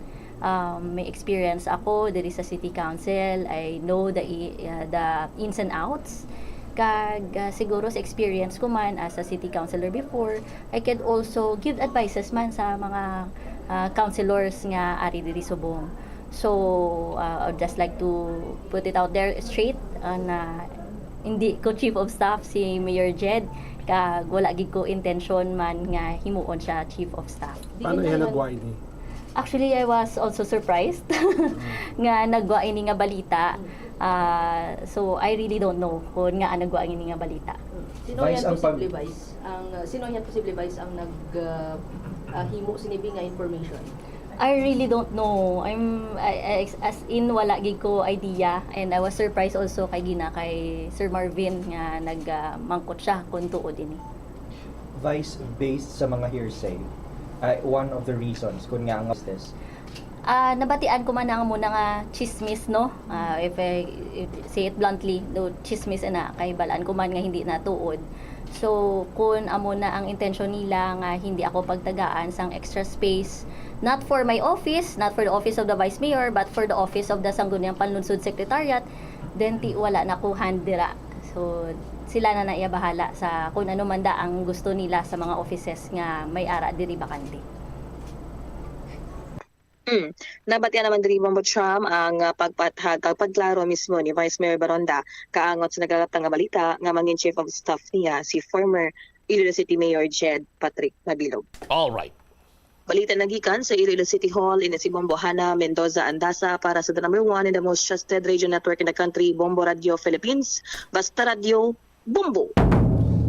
Um, may experience ako diri sa City Council. I know the i- uh, the ins and outs. Kag, uh, siguro sa experience ko man as a city councilor before, I could also give advices man sa mga, uh, councilors nga ari diri subong. So, uh, I'd just like to put it out there straight, uh, na hindi ko chief of staff si Mayor Jed, kag wala gid ko intention man nga himuon siya chief of staff. Paano iya nagwa ini? Actually, I was also surprised nga nagwa ini nga balita. Ah, so, I really don't know kung nga nagwa ini nga balita. Sino Vice yan ang pag- posible, Vice? Ang, uh, sino yan posible, Vice, ang nag, uh, uh, himo sini bi nga information? I really don't know. I'm I, I- as in, wala gid ko idea, and I was surprised also kay gina kay Sir Marvin nga nagmangkot siya kung tuod ini. Vice, based sa mga hearsay, ay one of the reasons kung nga ang this. Ah, nabatian ko man ang muna nga chismis, no? Ah, if I if, say it bluntly, do chismis na kay balaan ko man nga hindi na tuod. So, kung amo na ang intention nila nga hindi ako pagtagaan sang extra space, not for my office, not for the office of the vice mayor, but for the office of the Sangguniang Panlunsod Secretariat, then ti wala na ko hand dira. So, sila na na iya bahala sa kung ano man da ang gusto nila sa mga offices nga may ara diri bakante. Mm. Nabatian naman diri, Bombo Cham, ang, ah, pagpathag kag pagklaro mismo ni Vice Mayor Baronda kaangot sa nagkakatang nga balita nga mangin chief of staff niya si former Iloilo City Mayor Jed Patrick Mabilog. All right. Balita nagikan sa Iloilo City Hall, ini si Bombo Hana Mendoza Andasa para sa the number one and the most trusted radio network in the country, Bombo Radio Philippines. Basta Radio, Bombo!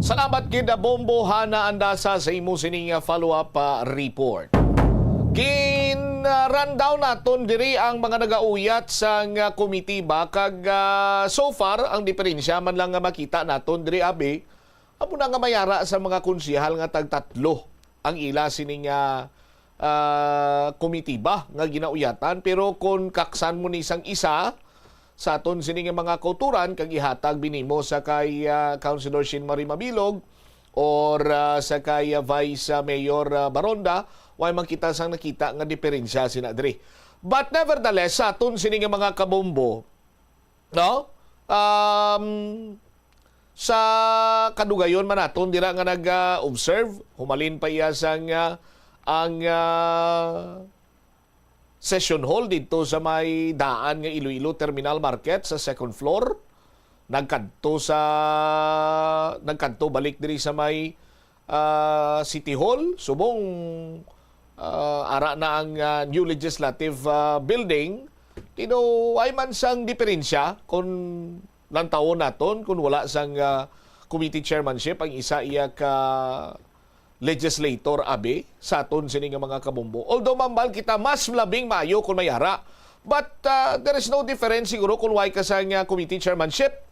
Salamat gid, Bombo Hana Andasa, sa imo sining, ah, follow-up, ah, report. Gin, ah, rundown naton diri ang mga nagauyat sang, ah, komitiba kag, ah, so far ang diferensya man lang nga makita naton diri, abi, amo na nga may ara sa mga konsehal nga tagtatlo ang ila sini nga, ah, komitiba nga ginauyatan. Pero kon kaksan mo ni sang isa sa aton sini nga mga kauturan kag ihatag binimo sa kay, ah, Councilor Shin Marie Mabilog or, ah, sa kay, ah, Vice, ah, Mayor, ah, Baronda, way man kita sang nakita nga diferensya sina diri. But nevertheless, sa aton sini nga mga kabombo, no? Um, sa kadugayon man naton dira nga nag-observe, humalin pa iya sang, ah, ang, ah, session hall didto sa may daan nga Iloilo Terminal Market sa second floor. Nagkadto sa, nagkadto balik diri sa may, ah, City Hall, subong, ah, ara na ang, ah, new legislative, ah, building. Tinuod, way man sang diferensya kon lantawon naton kon wala sang, ah, committee chairmanship ang isa iya ka legislator, abi, sa aton sini nga mga kabombo. Although mambal kita, mas labing maayo kung may ara. But, ah, there is no difference siguro kung way ka sang, ah, committee chairmanship.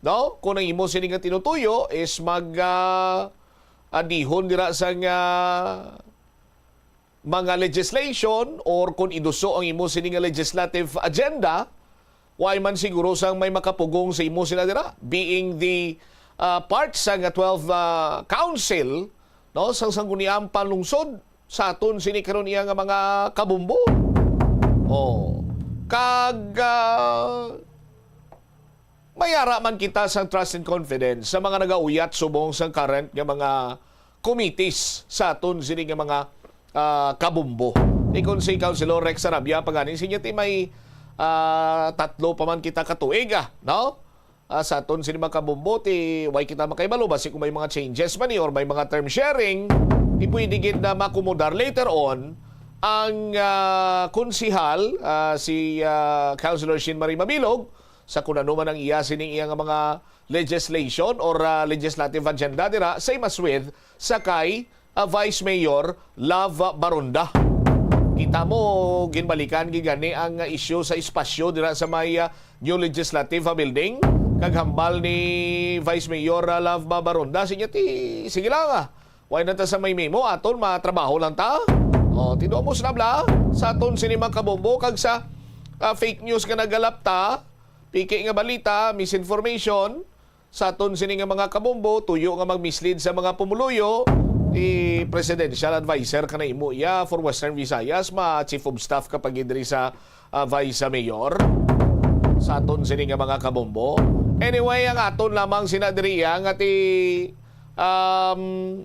No? Kung ang imo sini nga tinutuyo is mag, ah, adihon dira sang, ah, mga legislation or kung iduso ang imo sini nga legislative agenda, way man siguro sang may makapugong sa imo sina dira, being the, ah, part sa nga twelve, ah, council, no, sang Sangguniang Panlungsod sa aton sini karon iya nga mga kabombo. Oh, kag, ah, may ara man kita sang trust and confidence sa mga nagauyat subong sang current nga mga committees sa aton sini nga mga, ah, kabombo. Ingon si Councilor Rex Sarabia pa gani, siya ti may, ah, tatlo pa man kita ka tuig, ah, no? Ah, sa aton sini mga kabombo, ti way kita makahibalo basi kung may mga changes man ni or may mga term sharing, ti pwede gid na makomodar later on ang, ah, konsehal, ah, si, ah, Councilor Shin Marie Mabilog, sa kun ano man ang iya sining iya nga mga legislation or, ah, legislative agenda dira, same as with sa kay, ah, Vice Mayor Love Baronda. Kita mo, ginbalikan gid gani ang, ah, isyu sa espasyo dira sa may, ah, new legislative, ah, building. Kag hambal ni Vice Mayor, ah, Love Ba-, Baronda, siya ti, sige lang, ah. Way na ta sa may memo, aton matrabaho lang ta. Oh, tinuod mo sila bla sa aton sini mga kabombo kag sa, ah, fake news nga nagalapta, piki nga balita, misinformation, sa aton sini nga mga kabombo, tuyo nga mag-mislead sa mga pumuluyo, ti presidential adviser ka na imo iya for Western Visayas, ma chief of staff ka pa gid diri sa, ah, vice mayor. Sa aton sini nga mga kabombo. Anyway, ang aton lamang sina diri iya nga ti, um,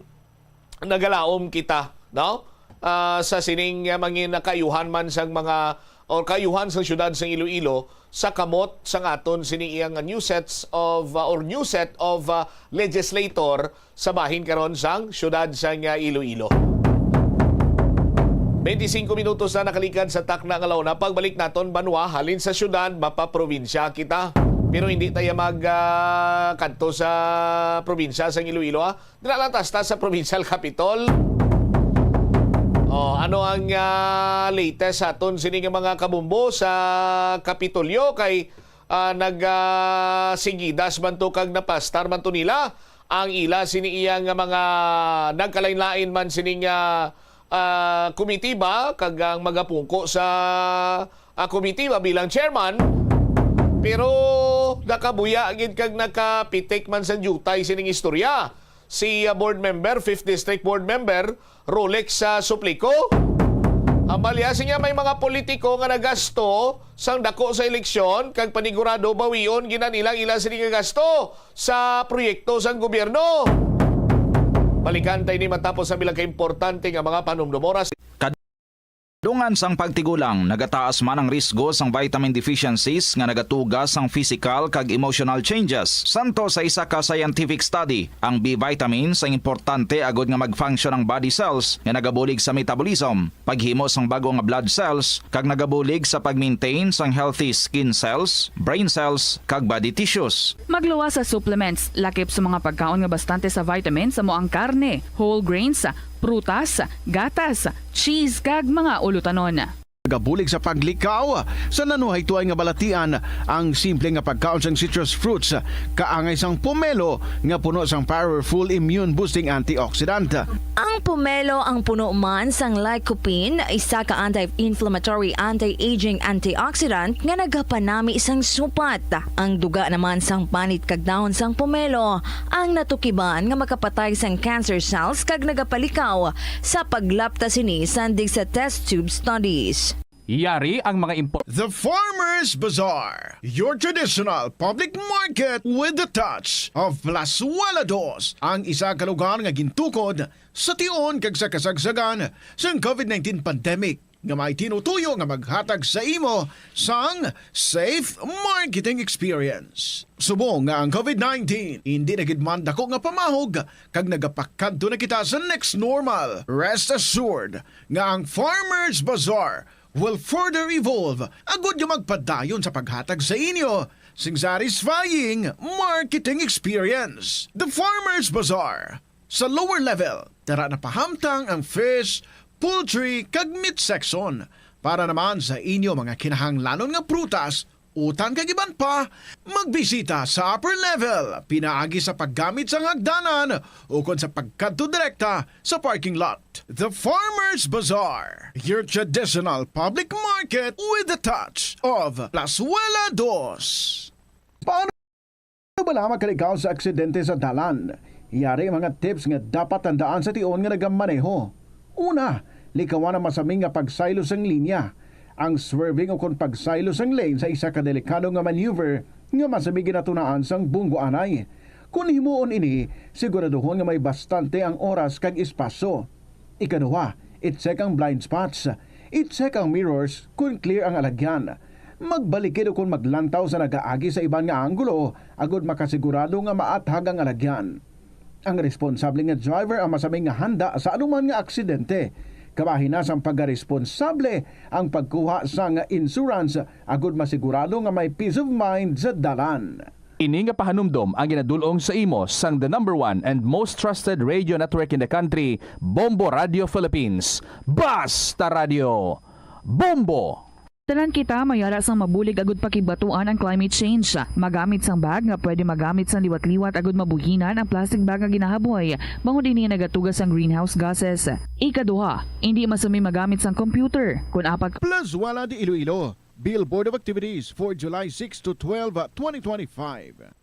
nagalaom kita, no? Ah, sa sining, ah, mangin kaayuhan man sang mga, or kaayuhan sang siyudad sang Iloilo sa kamot sang aton sini iya nga new sets of, ah, or new set of, ah, legislator sa bahin karon sang siyudad sang, ah, Iloilo. Twenty-five minutos na nakalikad sa takna nga launa. Pagbalik naton, banwa, halin sa siyudad, mapaprobinsya kita. Pero hindi tayo mag, ah, kadto sa probinsya sang Iloilo, ah. Dira lang ta sa, sa provincial capitol. Oh, ano ang, ah, latest sa aton sini nga mga kabombo sa Kapitolyo? Kay, ah, nag, ah, sigidas man to kag napastar man to nila ang ila sini iya nga mga nagkalain-lain man sini nga, ah, komitiba kag ang magapungko sa, ah, komitiba bilang chairman. Pero nakabuya gid kag nakapitik man sa diutay sining istorya si, ah, board member, fifth District Board Member, Rolex, ah, Suplico. Ang balya siya, may mga politiko nga nagasto sang dako sa eleksyon, kag panigurado bawion gina nilang ila sini nga gasto sa proyekto sang gobyerno. Balikan tayo ni matapos sa bilang kaimportante nga mga panumdum. Oras. Dungan sang pagtigulang, nagataas man ang risgo sang vitamin deficiencies nga nagatuga sang physical kag emotional changes. Santo sa isa ka scientific study, ang B vitamins ang importante agud nga mag-function ang body cells nga nagabulig sa metabolism, paghimo sang bag-o nga blood cells, kag nagabulig sa pag-maintain sang healthy skin cells, brain cells, kag body tissues. Magluwas sa supplements, lakip sa mga pagkaon nga bastante sa vitamins amo ang karne, whole grains, prutas, gatas, cheese, kag mga ulutanon. Nagabulig sa paglikaw sa nanuhaytoay nga balatian ang simple nga pagkaon sang citrus fruits, kaangay sang pomelo nga puno sang powerful immune-boosting antioxidant. Ang pomelo ang puno man sang lycopene, isa ka anti-inflammatory, anti-aging antioxidant nga nagapanami sang supat. Ang duga naman sang panit kag dahon sang pomelo ang natukiban nga makapatay sang cancer cells kag nagapalikaw sa paglapta sini sandig sa test tube studies. Yari ang mga impo- The Farmers Bazaar, your traditional public market with the touch of Plazuela Dos, ang isa ka lugar nga gintukod sa tion kag sa kasagsagan sang covid nineteen pandemic, nga may tinutuyo nga maghatag sa imo sang safe marketing experience. Subong nga ang covid nineteen hindi na gid man dako nga pamahog kag nagapakadto na kita sa next normal, rest assured nga ang Farmers Bazaar will further evolve agud nga magpadayon sa paghatag sa inyo sing satisfying marketing experience. The Farmers Bazaar, sa lower level, tara na pahamtang ang fish, poultry, kag meat section. Para naman sa inyo mga kinahanglanon nga prutas, utan kag iban pa, magbisita sa upper level pinaagi sa paggamit sang hagdanan ukon sa pagkadto direkta sa parking lot. The Farmers Bazaar, your traditional public market with the touch of Plazuela Dos. Paano bala makalikaw sa aksidente sa dalan? Yari mga tips nga dapat tandaan sa tion nga nagamaneho. Una, likawan ang masami nga pagsaylo sang linya. Ang swerving ukon pagsaylo sang lane sa isa ka delikado nga maneuver nga masami ginatunaan sang bunggoanay. Kon himuon ini, siguraduhon nga may bastante ang oras kag espasyo. Ikaduha, i-check ang blind spots. I-check ang mirrors kon clear ang alagyan. Magbalikid ukon maglantaw sa nagaagi sa iban nga anggulo agud makasigurado nga maathag ang alagyan. Ang responsable nga driver ang masami nga handa sa anuman nga aksidente. Kabahin na sang pagkaresponsable ang pagkuha sang insurance agud masigurado nga may peace of mind sa dalan. Ini nga pahanumdom ang ginadul-ong sa imo sang the number one and most trusted radio network in the country, Bombo Radio Philippines. Basta Radio, Bombo! Tanan kita may ara sang mabulig agud pakigbatuan ang climate change. Magamit sang bag nga pwede magamit sang liwat-liwat agud mabuhinan ang plastic bag nga ginahaboy, bangod ini nagatuga sang greenhouse gases. Ikaduha, indi masami magamit sang computer. Kun apat Plazuela de Iloilo, Bill Board of Activities for July six to twelve, twenty twenty-five.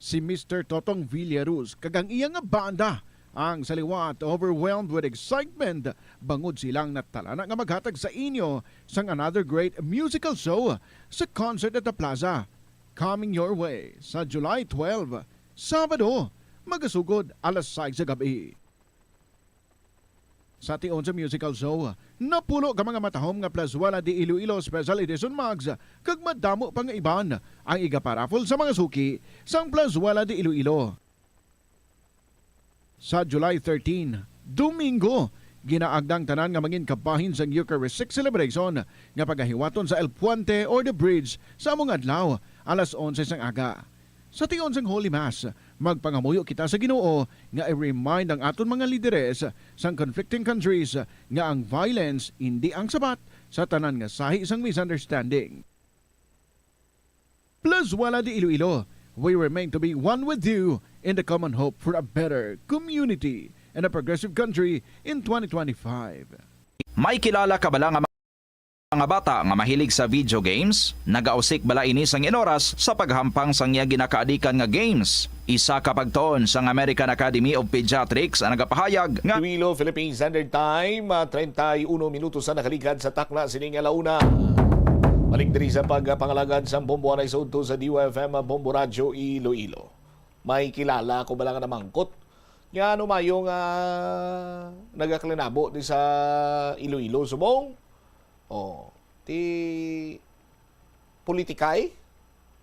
Si Mister Totong Villaruz kag ang iya nga banda ang sa liwat overwhelmed with excitement bangod silang natalana nga maghatag sa inyo sang another great musical show sa Concert at the Plaza, coming your way sa July twelve, Sabado, magasugod alas sais sa gab-i. Sa tion sa musical show, napulo ka mga matahom nga Plazuela de Iloilo Special Edition mugs kag madamo pa nga iban ang igaparaffle sa mga suki sang Plazuela de Iloilo. Sa July thirteen, Domingo, ginaagda ang tanan nga mangin kabahin sang Eucharistic celebration nga pagahiwaton sa El Puente or the Bridge sa among adlaw, alas onse sang aga. Sa tion sang Holy Mass, magpangamuyo kita sa Ginoo nga i-remind ang aton mga lideres sang conflicting countries nga ang violence indi ang sabat sa tanan nga sahi sang misunderstanding. Plazuela de Iloilo, we remain to be one with you in the common hope for a better community and a progressive country in twenty twenty-five. May kilala ka bala nga mga bata nga mahilig sa video games? Nagausik bala ini sang inoras sa paghampang sang iya ginakaadikan nga games? Isa ka pagtuon sang American Academy of Pediatrics ang nagapahayag nga Iloilo, Philippine Standard Time, ah, treinta y uno minutos na nakaligad sa takna sining alauna. Balik diri sa pagpangalagad sang Bombo anay sa udto sa D Y F M, Bombo Radyo Iloilo. May kilala ko bala nga namangkot Nga ano mayo nga nagaklinabo di sa Iloilo subong? Oh, ti politikay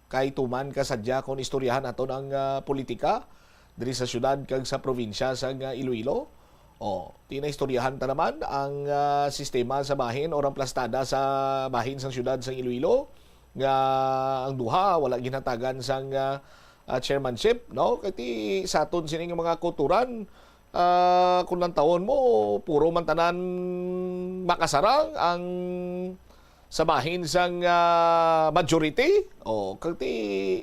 kay tuman ka sadya kon istoryahan naton ang, ah, politika diri sa syudad kag sa probinsya sang, ah, Iloilo. Oh, ti naistoryahan ta naman ang, ah, sistema sa bahin or ang plastada sa bahin sang syudad sang Iloilo nga ang duha wala ginhatagan sang, ah, ah, chairmanship, no? Kay ti sa aton sini nga mga kulturan, ah, kung lantawon mo, puro man tanan makasarang ang sa bahin sang, ah, majority. O, kag ti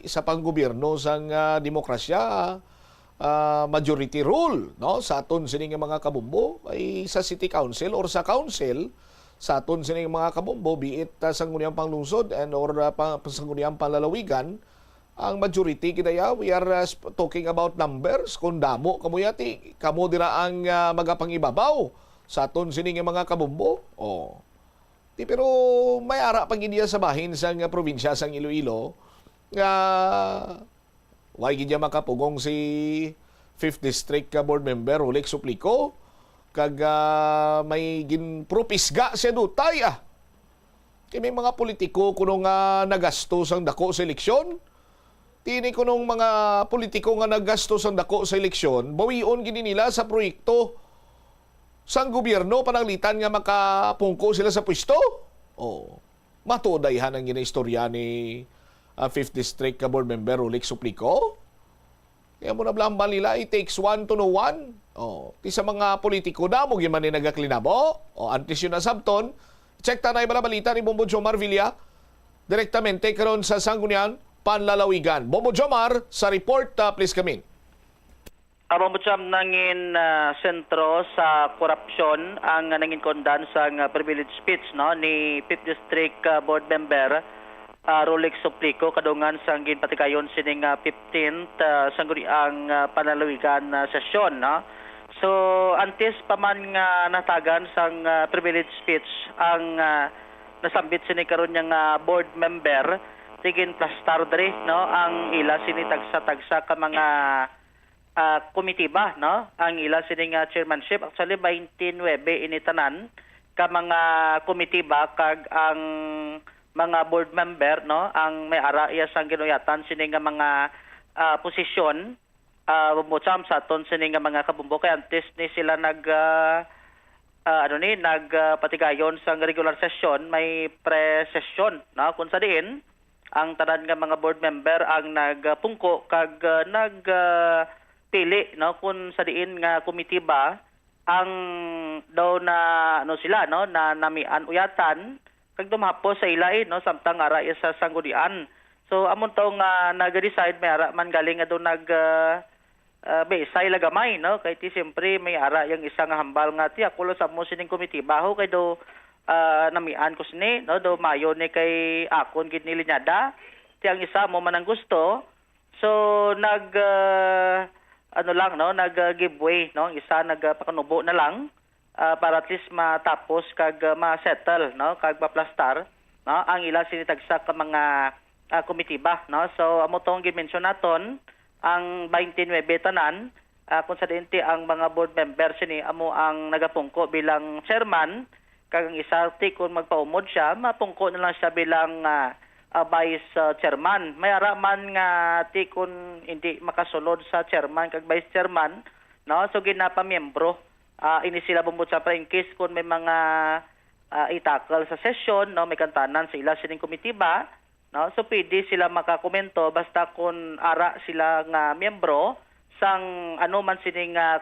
sa panggobyerno sang, ah, demokrasya, ah, majority rule, no? Sa aton sini nga mga kabombo, ay sa city council or sa council, sa aton sini nga mga kabombo, be it, ah, Sangguniang Panglungsod and or, ah, pa-, Sangguniang Panlalawigan, ang majority gid aya, we are, uh, sp-, talking about numbers. Kung damo kamo yati, kamo dira ang, uh, magapangibabaw sa aton sini nga mga kabombo. Oh. Di, pero may ara pa gid iya sa bahin sang, uh, probinsya sang Iloilo nga way gid iya makapugong si Fifth District ka Board Member Rolex Suplico, kag, uh, may ginpropisga siya dutay, ah. Kay may mga politiko kuno nga nagasto sang dako sa eleksyon. Tini kunong mga politiko nga nagasto sang dako sa eleksyon, bawion gid nila sa proyekto sang gobyerno pananglitan nga makapungko sila sa pwesto. Oh, matuod dayhan ang ginaistorya ni, ah, Fifth District ka Board Member Rolex Suplico. Kaya mo na blambal nila, it takes one to know one. Oh, ti sa mga politiko, damo gyud man ni nagaklinabo. Oh, antes yun nasabton, check ta na yung mga balita ni Bombo Jomar Villa, direktamente karon sa Sangguniang Panlalawigan. Bombo Jomar, sa report, ah, please come in. Ah, Bombo Jam, nangin, ah, sentro sa korupsyon ang nangin kondan sang, ah, privilege speech, no, ni Fifth District, ah, Board Member ah, Rolex Suplico kadungan sang ginpatigayon sining, ah, fifteenth, ah, Sangguniang, ah, Panlalawigan, ah, sesyon, no? So, antes pa man nga natagan sang, ah, privilege speech ang, ah, nasambit sini karon nga, ah, board member, ti ginplastar diri, no, ang ila sini tagsa-tagsa ka mga ah, komitiba, no? Ang ila sini nga chairmanship, actually, twenty-nine ini tanan ka mga komitiba kag ang mga board member, no? Ang may ara iya sang ginuyatan sini nga mga, ah, posisyon, ah, Bombo Jam, sa aton sini nga mga kabombo. Kay antes ni sila nag, ah, ah, ano ni, nag, ah, patigayon sang regular session, may pre-session, no? Kung sa diin, ang tanan nga mga board member ang nagpungko kag, ah, nag, ah, pili, no, kung sa diin nga komitiba ang daw na, ano sila, no, na namian uyatan kag dumhapos sa ila, eh, no, samtang ara iya sa sanggunian. So, amon to nga nag-decide, may ara man galing nga daw nag, ah, ah, may isa ila gamay, no? Kay ti siyempre may ara yang isa nga hambal nga, "Ti, ako lang sa mo sining komitiba ho, kay do, ah, namian ko sini, no? Do mayo ni kay akon gid ni linyada. Ti ang isa mo man ang gusto." So, nag, ah, ano lang, no? Nag, ah, give way, no? Ang isa nagpakanubo na lang. ah, para at least matapos kag, ah, ma-settle, no, kag maplastar, no, ang ila sini tagsa ka mga, ah, komitiba, no. So, amo tong gi-mention naton, ang twenty-nine tanan, ah, kung sa diin ti ang mga board member sini amo ang nagapungko bilang chairman, kag ang isa ti kung magpaumod siya, mapungko na lang siya bilang, ah, ah, vice, ah, chairman. May ara man nga ti kung hindi makasulod sa chairman kag vice chairman, no, so ginapamiyembro ah, ini sila, Bombo Jam, para in case kung may mga, ah, i-tackle sa session, no, may kantanan sa ila sining komitiba, no, so pwede sila makakomento basta kung ara sila nga miyembro sang ano man sining, ah,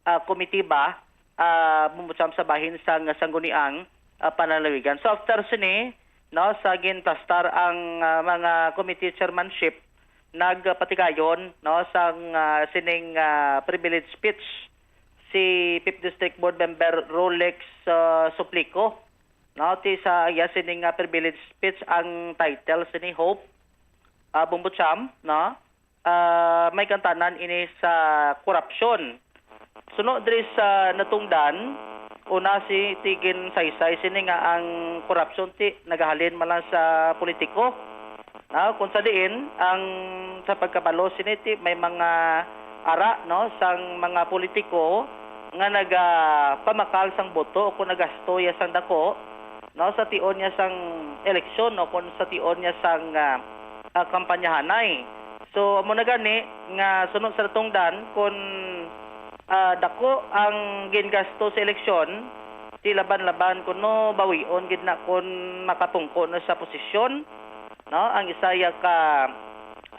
ah, komitiba, ah, Bombo Jam, sa bahin sang sangguniang, ah, panlalawigan. So after sini, no, sa ginplastar ang, ah, mga committee chairmanship, nagpatigayon, no, sang, ah, sining, ah, privilege speech si Fifth District Board Member Rolex, ah, Suplico, no? Ti sa iya sini nga privilege speech ang title sini Hope, ah, Bombo Jam, no? Ah, may kantanan ini sa korupsyon. Suno diri sa natungdan, una si ti ginsaysay sini nga ang korupsyon ti nagahalin man lang sa politiko. Ah, kung sa diin, ang sa pagkabalo sini ti may mga ara, no, sang mga politiko nga nagapamakal sang boto o kung nagasto iya sang dako, no, sa tion niya sang eleksyon o kung sa tion niya sang, ah, ah, kampanyahanay. So, amo na gani nga suno sa natungdan, kung, ah, dako ang gingasto sa eleksyon, ti laban-laban kuno bawion gid na kung makapungko na sa posisyon, no, ang isa ya ka,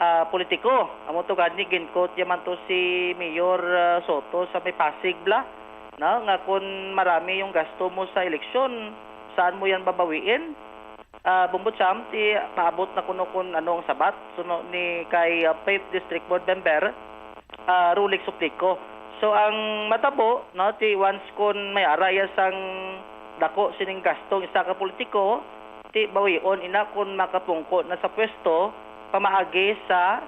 ah, politiko. Amo to gani, gin-quote ya man to si Mayor, ah, Soto sa may Pasig bala, no, nga kung marami yung gasto mo sa eleksyon, saan mo yan babawiin? Ah, Bumbot Sam, ti maabot na kuno kun ano ang sabat suno ni kay, ah, Fifth District Board Member, ah, Rolex Suplico. So, ang matabo, no, ti once kun may ara iya sang dako sining gasto ang isa ka politiko, ti bawion ina kun makapungko na sa pwesto pamaagi sa,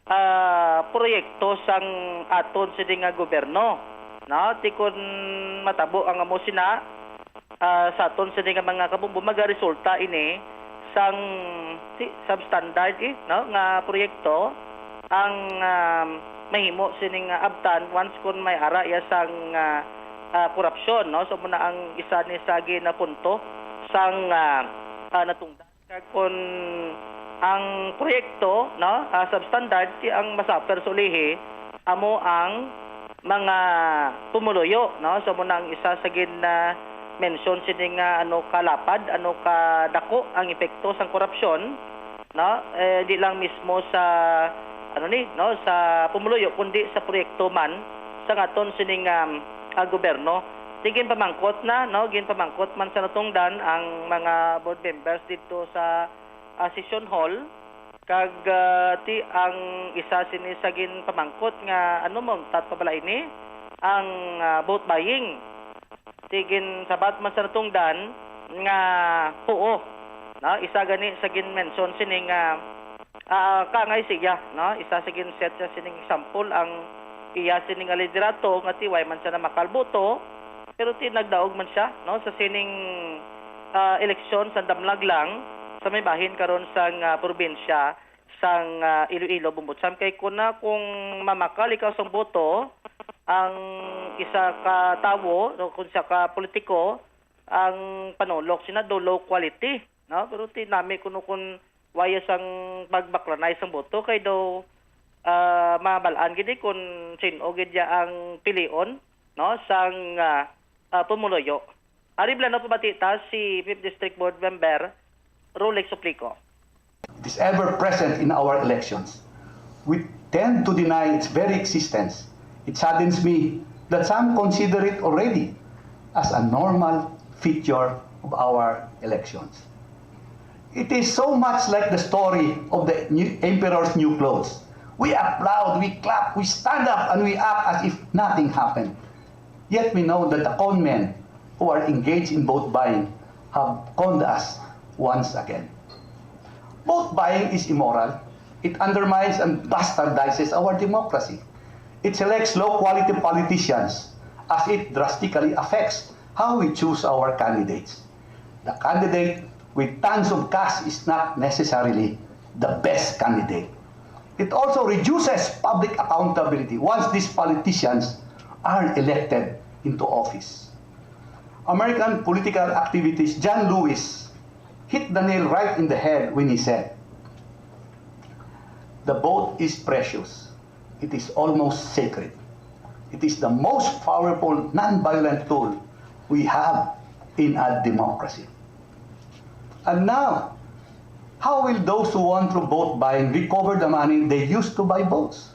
ah, proyekto sang aton sini nga gobyerno, no? Ti kun matabo ang amo sina, ah, sa aton sini nga mga kabumbo, magaresulta ini sang, si, substandard, eh, no, nga proyekto ang, ah, mahimo sini nga abtan once kun may ara iya sang, ah, ah, korupsyon, no? So, muna ang isa ni sa ginapunto sang, ah, ah, natungdan. Kag kun ang proyekto, no, ah, substandard, ti ang masuffer sa ulihi amo ang mga pumuluyo, no? So, muna ang isa sa gin, ah, mention sini nga ano kalapad, ano kadako ang epekto sang korupsyon, no? Eh, di lang mismo sa, ano ni, no, sa pumuluyo, kundi sa proyekto man sa aton sining, um, ah, gobyerno. Ti ginpamangkot na, no, ginpamangkot man sa natungdan ang mga board members didto sa, ah, session hall, kag, ah, ti ang isa sini sa ginpamangkot nga ano mauntat pa bala ini ang, ah, vote buying. Ti ginsabat man sa natungdan nga huo, no? Isa gani sa gin-mention sini nga, ah, kaangay siya, no? Isa sa gin-set siya sining example ang iya sini nga liderato nga ti way man siya namakalboto, pero ti nagdaog man siya, no, sa sining, ah, eleksyon sa damlag lang sa may bahin karon sang, ah, probinsya sang, ah, Iloilo, Bumbot Sam. Kay kun na, kung mamakal ikaw sang boto, ang isa ka tawo, no, kung isa ka politiko, ang panulok sina daw low quality, no? Pero ti nami kuno kung waya sang pagbaklanay sang boto, kay daw, ah, mabal-an gid, eh, kung sin-o gid ya ang pilion, no, sang, ah, ah, pumuluyo. Ari bala, no, pabati ta si Fifth District Board Member Rolex Suplico. It is ever present in our elections. We tend to deny its very existence. It saddens me that some consider it already as a normal feature of our elections. It is so much like the story of the new emperor's new clothes. We applaud, we clap, we stand up, and we act as if nothing happened. Yet we know that the con men who are engaged in vote buying have conned us once again. Vote buying is immoral. It undermines and bastardizes our democracy. It selects low-quality politicians, as it drastically affects how we choose our candidates. The candidate with tons of cash is not necessarily the best candidate. It also reduces public accountability once these politicians are elected into office. American political activist John Lewis hit the nail right in the head when he said, "The vote is precious. It is almost sacred. It is the most powerful non-violent tool we have in a democracy." And now, how will those who won through vote buying recover the money they used to buy votes?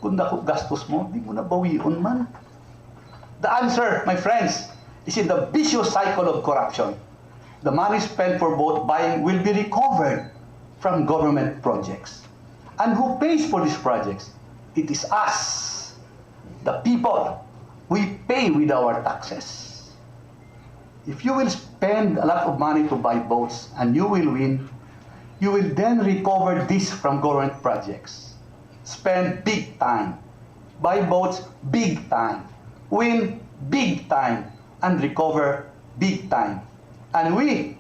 Kung dako gastos mo, di mo na bawion man. The answer, my friends, is in the vicious cycle of corruption. The money spent for vote buying will be recovered from government projects. And who pays for these projects? It is us, the people. We pay with our taxes. If you will spend a lot of money to buy votes and you will win, you will then recover this from government projects. Spend big time, buy votes big time, win big time, and recover big time. And we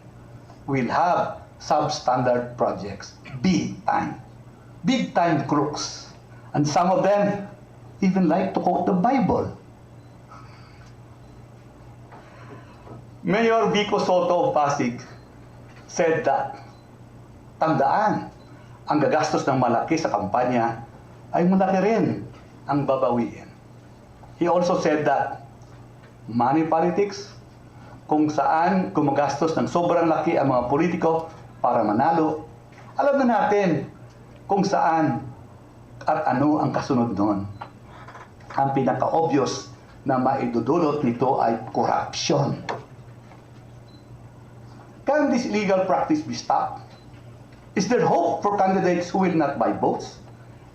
will have substandard projects big time. Big time crooks. And some of them even like to quote the Bible. Mayor Vico Sotto of Pasig said that, "Tandaan, ang gagastos ng malaki sa kampanya ay malaki rin ang babawiin." He also said that money politics, kung saan gumagastos ng sobrang laki ang mga politiko para manalo, alam na natin kung saan at ano ang kasunod nun. Ang pinaka-obvious na maidudulot nito ay korupsyon. Can this illegal practice be stopped? Is there hope for candidates who will not buy votes?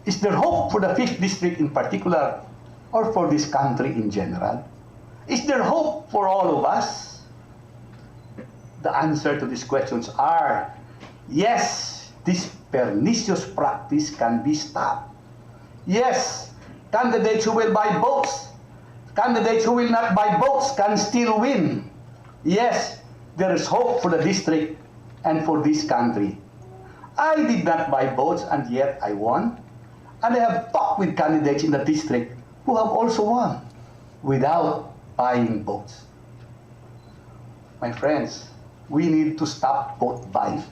Is there hope for the fifth district in particular or for this country in general? Is there hope for all of us? The answer to these questions are yes, this pernicious practice can be stopped. Yes, candidates who will buy votes, candidates who will not buy votes can still win. Yes, there is hope for the district and for this country. I did not buy votes and yet I won. And I have talked with candidates in the district who have also won without buying votes. My friends, we need to stop vote buying.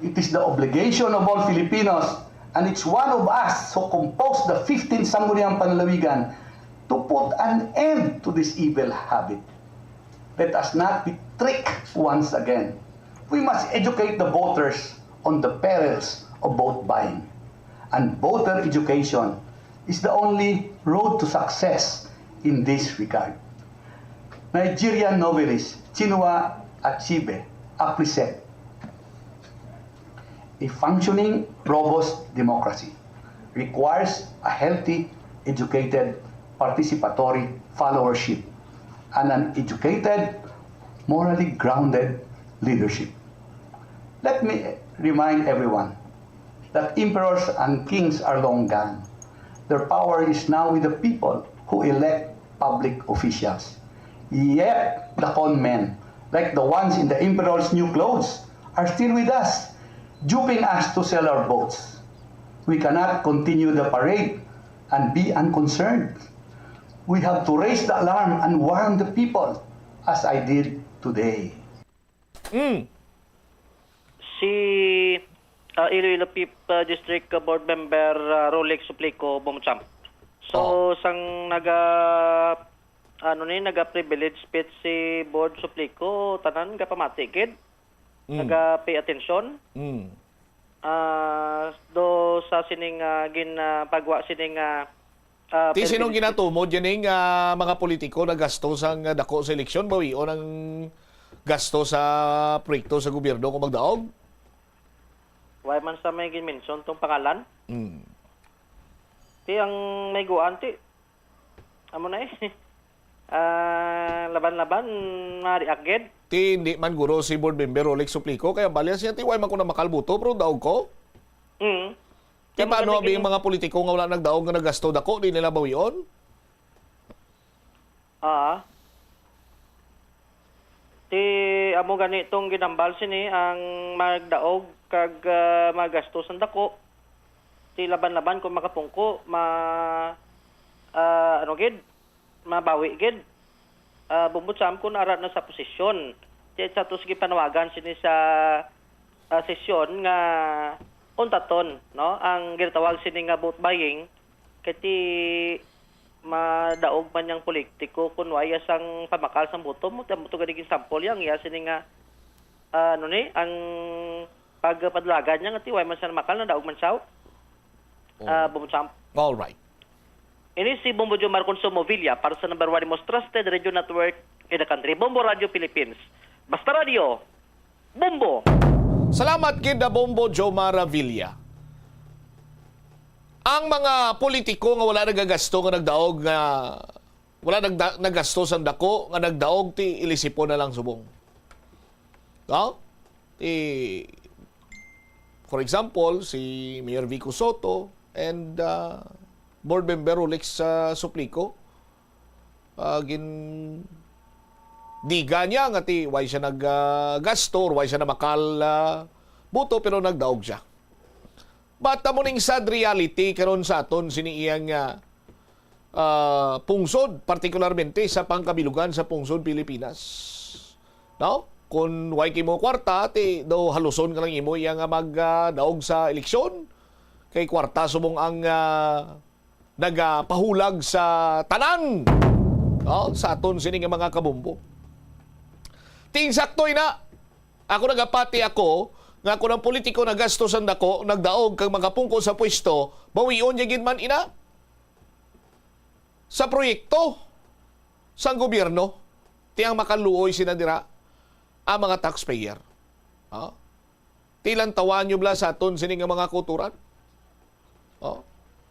It is the obligation of all Filipinos, and it's one of us who composed the fifteenth Sangguniang Panlalawigan to put an end to this evil habit. Let us not be tricked once again. We must educate the voters on the perils of vote buying. And voter education is the only road to success in this regard. Nigerian novelist Chinua Achebe aptly said, "A functioning, robust democracy requires a healthy, educated, participatory followership and an educated, morally grounded leadership." Let me remind everyone that emperors and kings are long gone. Their power is now with the people who elect public officials. Yet, the con men, like the ones in the emperor's new clothes, are still with us, duping us to sell our votes. We cannot continue the parade and be unconcerned. We have to raise the alarm and warn the people, as I did today. Mm. Si ah, Iloilo Fifth ah, District ah, Board Member ah, Rolex Suplico Bumchamp. So, sang naga ano ni naga privilege speech si Board Suplico, tanan gapamati gid. Mm. Naga pay attention. Mm. Ah, do sa sining ah, ginpagwa sining ah, ah, Ti sinong privilege ginatumod yan nga mga politiko nagasto sang dako sa eleksyon, bawion ang gasto sa proyekto sa gobyerno kung magdaog? Why man sa may gin-mention tong pangalan? Mm. Ti ang may guan ti amo na eh. Ah, laban-laban mari agid. Ti hindi man guro si board member Rolex Suplico kaya balyas niya ti way man ko namakal buto pero daog ko. Mm. Ti paano abi ang mga politiko nga wala nagdaog nga nagasto dako di nila bawion? Ah. Ti amo gani tong ginambal sini ang magdaog kag ah, magasto sang dako. Ti laban-laban kung makapungko ma ah, ano gid mabawi gid. Ah, Bumbo Cham kung ara na sa posisyon. Ti sa tos gipanawagan sini sa ah, sesyon nga untaton no ang ginatawag sini nga vote buying kay ti madaog man yang politiko kun wa iya sang pamakal sang boto mo tamo to gani example yang iya sini nga ah, ano ni ang pagpadalagan niya nga ti way man siya makal na daog man siya Oh. ah, Bumbo Cham. All right. Ini si Bombo Jomar Consumo Villa para sa number one most trusted radio network in the country, Bombo Radio Philippines. Basta Radio, Bombo! Salamat gid na Bombo Jomar Villa. Ang mga politiko nga wala nagagasto nga nagdaog nga wala nagda, nagasto sang dako nga nagdaog ti ilisipon na lang subong. No? Ti for example, si Mayor Vico Soto and uh, Board Member Rolex uh, Suplico uh, gin diga niya nga ti why siya nag uh, gasto or why siya namakal uh, buto pero nagdaog siya. But amo ning sad reality karon sa aton sini iyang, ah, ah, pungsod, partikularmente sa pangkabilugan sa pungsod Pilipinas. No? Kung way kay mo kwarta, ti daw haluson ka lang imo iya nga mag, ah, daog sa eleksyon. Kay kwarta subong ang, ah, nagapahulag sa tanan, no? Sa aton sini nga mga kabombo. Ti insakto ina. Ako nagapati ako nga kung ang politiko nagasto sang dako, nagdaog kag makapungko sa pwesto, bawion niya gid man ina sa proyekto sang gobyerno. Ti ang makaluoy sina dira ang mga taxpayer. Ha? Ti lantawan nyo bala sa aton sini nga mga kauturan. Oh.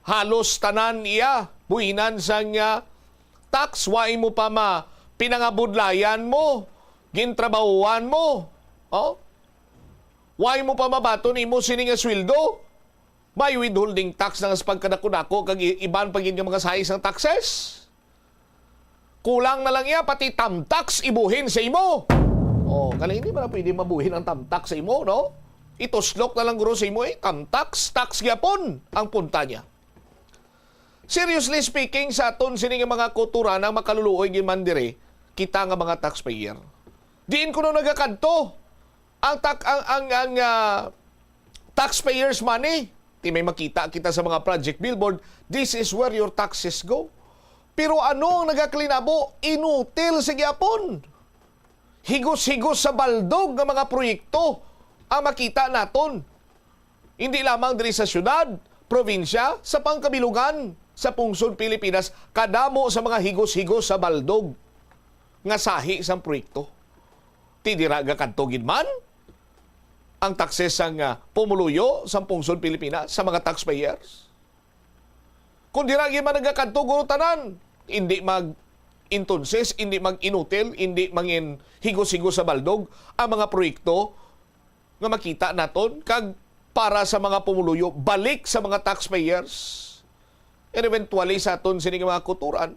Halos tanan iya buhinan sang, ah, tax, wa imo pa ma pinangabudlayan mo, gintrabahuan mo. Oh. Wa imo pa mabaton imo sini nga sweldo. May withholding tax na nga sa pagkadako-dako kag i-, iban pa gid nga mga size sang taxes. Kulang na lang iya, pati tamtax ibuhin sa imo. Oh, kani hindi man pwede mabuhin ang tamtax sa imo, no? Ituslok na lang guro sa imo, eh. Tamtax, tax gyapon ang punta niya. Seriously speaking, sa aton sini nga mga kultura, ang makaluluoy gid man diri, kita nga mga taxpayer. Diin kuno nagakadto ang tak-, ang, ang, ang, ah, taxpayers' money? Ti may makita kita sa mga project billboard, "This is where your taxes go." Pero ano ang nagakalinabo? Inutil sa gyapon. Higos-higos sa baldog nga mga proyekto ang makita naton. Hindi lamang diri sa syudad, probinsya, sa pangkabilugan, sa pungsod Pilipinas, kadamo sa mga higos-higos sa baldog nga sahi sang proyekto. Ti dira gakadto gid man ang takses sang, ah, pumuluyo sang pungsod Pilipinas, sa mga taxpayers. Kung dira gid man nagakadto, guro, tanan, hindi mag, entonces, hindi mag-inutil, hindi mangin higos-higos sa baldog ang mga proyekto nga makita naton kag para sa mga pumuluyo, balik sa mga taxpayers, and eventually sa aton sini nga mga kuturan,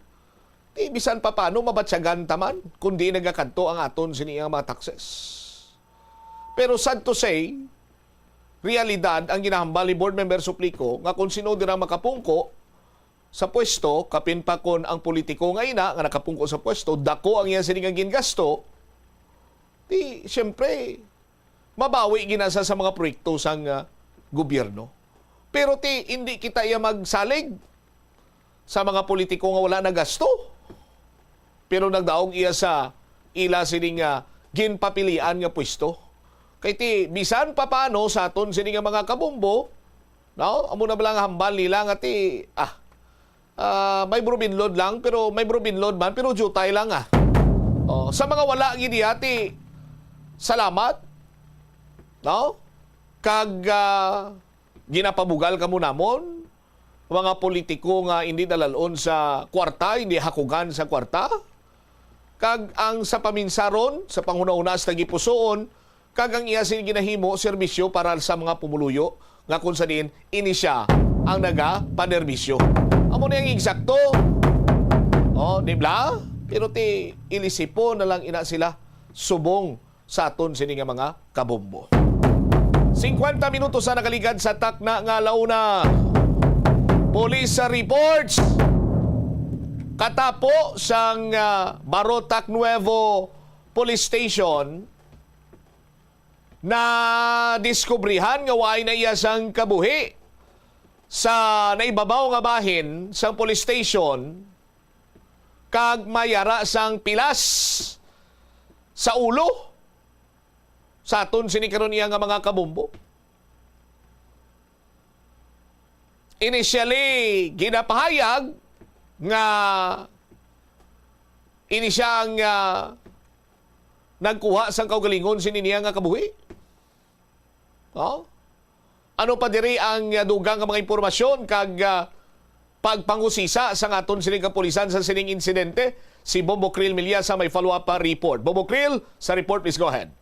di bisan pa paano mabatyagan ta man kung di nagakadto ang aton sini nga mga taxes. Pero sad to say, realidad ang ginahambal ni Board Member Suplico nga kung sino dira makapungko sa pwesto, kapin pa kon ang politiko nga ina nga nakapungko sa pwesto, dako ang iya sini nga gingasto, di, siyempre, mabawi gina sa, sa mga proyekto sang, ah, gobyerno. Pero ti, hindi kita iya magsalig sa mga politiko nga wala nagasto. Pero nagdaog iya sa ila sini nga ginpapilian nga pwesto. Kay ti, bisan pa paano sa aton sini nga mga kabombo, no? Amo na ba lang hambal nila nga ti, ah, ah, may brubinlod lang, pero may brubinlod man, pero jutay lang, ah. Oh, sa mga wala gid iya ti, salamat, no? Kag, ah, ginapabugal kamo namon, mga politiko nga hindi dalalon sa kwarta, hindi hakugan sa kwarta, kag ang sa paminsaron, sa panghunahuna sa tagipusoon, kag ang iya sini ginahimo serbisyo para sa mga pumuluyo nga kung sa diin ini siya ang nagapanerbisyo. Amo ni ang eksakto. Oh, di bla? Pero ti ilisipon na lang ina sila subong sa aton sini nga mga kabombo. Singkwenta minutos ang nakaligad sa takna nga alauna. Police reports. Katapo sang, ah, Barotac Nuevo Police Station, nadiskubrihan nga waay na iya sang kabuhi sa naibabaw nga bahin sang police station kag may ara sang pilas sa ulo sa aton sini karon iya nga mga kabombo. Initially, ginapahayag nga ini siya ang, ah, nagkuha sang kaugalingon sini niya nga kabuhi. Oh? Ano pa diri ang, ah, dugang nga mga impormasyon kag, ah, pagpangusisa sang aton sining kapulisan sa sining insidente? Si Bombo Krill Milyasa may follow-up, ah, report. Bombo Krill, sa report, please go ahead.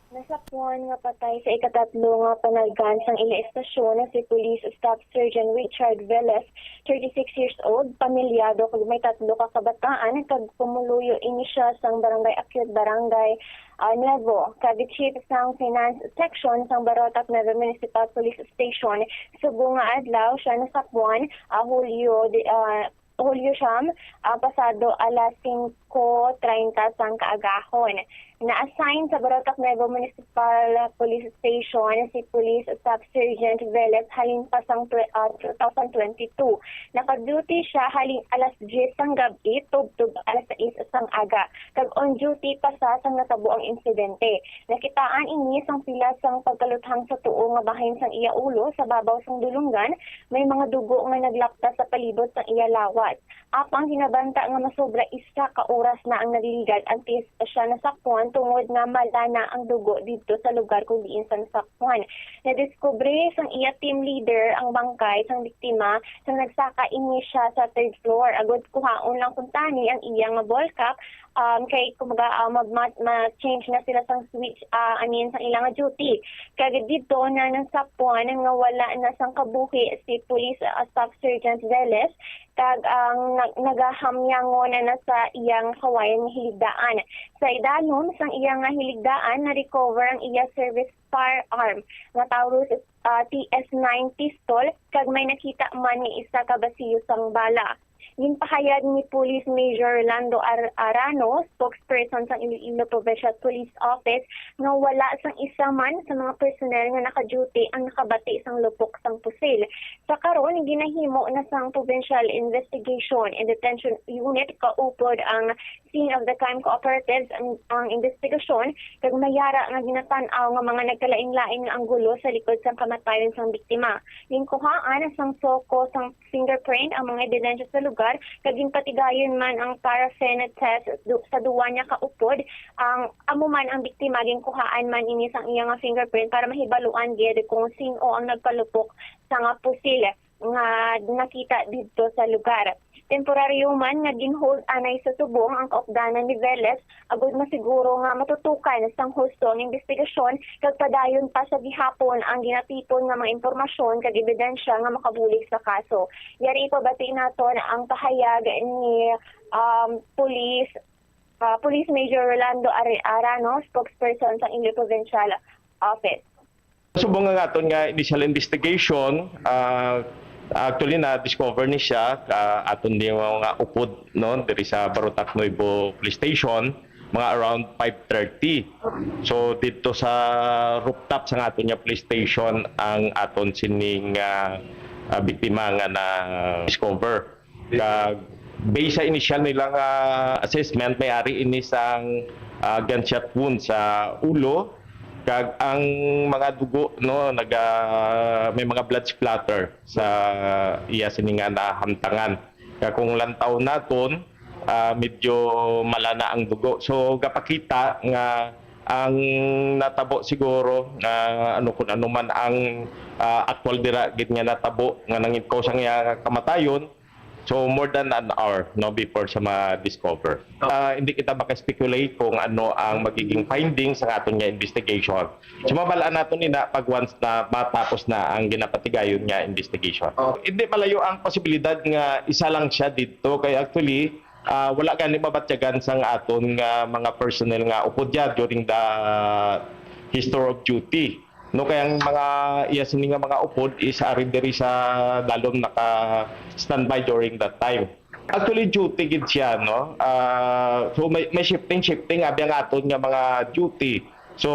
Nasakpan nga patay sa ikatatlo nga panalgan sang ila estasyon na si Police Staff Sergeant Richard Velez, thirty-six years old, pamilyado kag may tatlo ka kabataan, kag pumuluyo ini siya sang Barangay Akyot, Barangay ah, Nuevo, kag chief sang Finance Section sang Barotac Nuevo Municipal Police Station. Subong nga adlaw siya nasakwan, ah, Hulyo di, ah, Hulyo siyam, ah, pasado alas singko treinta sang kaagahon. Na-assign sa Barotac Nuevo Municipal Police Station si Police Staff Sergeant Velez halin pa sang twe-, ah, two thousand twenty-two. Naka-duty siya halin alas diyes sang gab-i tubtob alas sais sang aga, kag on duty pa sa sang natabo ang insidente. Nakitaan ini sang pila sang pagkaluthang sa tuo nga bahin sang iya ulo, sa babaw sang dulonggan. May mga dugo nga naglapta sa palibot sang iya lawas. Apang ginabanta nga masobra isa ka oras na ang nagligad antes siya nasakpan, tungod nga mala na ang dugo didto sa lugar kung diin sa nasakpan. Nadiskubre sang iya team leader ang bangkay sang biktima sang nagsaka ini siya sa third floor, agod kuhaon lang kuntani ang iya nga ball cap, um, kay, kumbaga, ah, ma-, ma-, ma-change na sila sang switch, ah, I mean, sang ilang duty. Kag didto na nasakpan nga wala na sang kabuhi si Police, ah, Staff Sergeant Velez, kag ang nag-, nagahamyangon na sa iyang kawayan nga hiligdaan. Sa idalom sang iya nga hiligdaan, na-recover ang iya service firearm nga Taurus, ah, T S nine pistol, kag may nakita man nga isa ka basiyo sang bala. Ginpahayag ni Police Major Rolando Ar-, Arano, spokesperson sang Iloilo Provincial Police Office, nga wala sang isa man sa mga personnel nga naka-duty ang nakabati sang lupok sang pusil. Sa karon, ginahimo na sang Provincial Investigation and Detention Unit kaupod ang scene of the crime cooperatives ang, ang investigasyon, kag may ara nga ginatan-aw nga mga nagkalain-lain nga anggulo sa likod sang kamatayon sang biktima. Ginkuhaan sang SOCO sang fingerprint ang mga ebidensya sa lugar, kag ginpatigayon man ang paraffin test du-, sa duwa niya ka upod. Ang amo man ang biktima, ginkuhaan man ini sang iya nga fingerprint para mahibaluan gid kung sin-o ang nagpalupok sa nga pusil nga nakita didto sa lugar. Temporaryo man nga ginhold anay sa subong ang kaupdanan ni Velez, agud masiguro nga matutukan sang husto ang investigasyon, kag padayon pa sa gihapon ang ginatipon nga mga impormasyon kag ebidensya nga makabulig sa kaso. Yari ipabati naton ang pahayag ni, um, Police, uh, Police Major Rolando Are-, Arano, spokesperson sa Iloilo Provincial Office. Subong nga aton nga initial investigation, ah, actually, na-discover ni siya, ah, aton di mga upod, no, diri sa Barotac Nuevo Police Station, mga around five thirty. So, dito sa rooftop sa aton nga police station ang aton sining, ah, ah, biktima nga na-discover. Kag based sa initial nila nga assessment, may ari ini sang, ah, gunshot wound sa ulo, kag ang mga dugo, no, naga-, may mga blood splatter sa iya sini nga nahamtangan. Kag kung lantaw naton, ah, medyo mala na ang dugo. So, gapakita nga ang natabo siguro nga ano, kung ano man ang, ah, actual dira gid nga natabo nga nangin-cause ang iya kamatayon, so, more than an hour, no, before sa ma-discover. Ah, hindi kita maka-speculate kung ano ang magiging findings sa aton nga investigation. So, mabal-an naton ina pag once na matapos na ang ginapatigayon nga investigation. Oh. Hindi malayo ang posibilidad nga isa lang siya dito. Kay actually, ah, wala gani mabatyagan sang aton nga mga personnel nga upod ya during the history of duty. No, kay ang mga iya sini nga mga upod is ari diri sa dalom naka-standby during that time. Actually, duty gid siya, no? Ah, so may, may shifting, shifting abi ang aton nga mga duty. So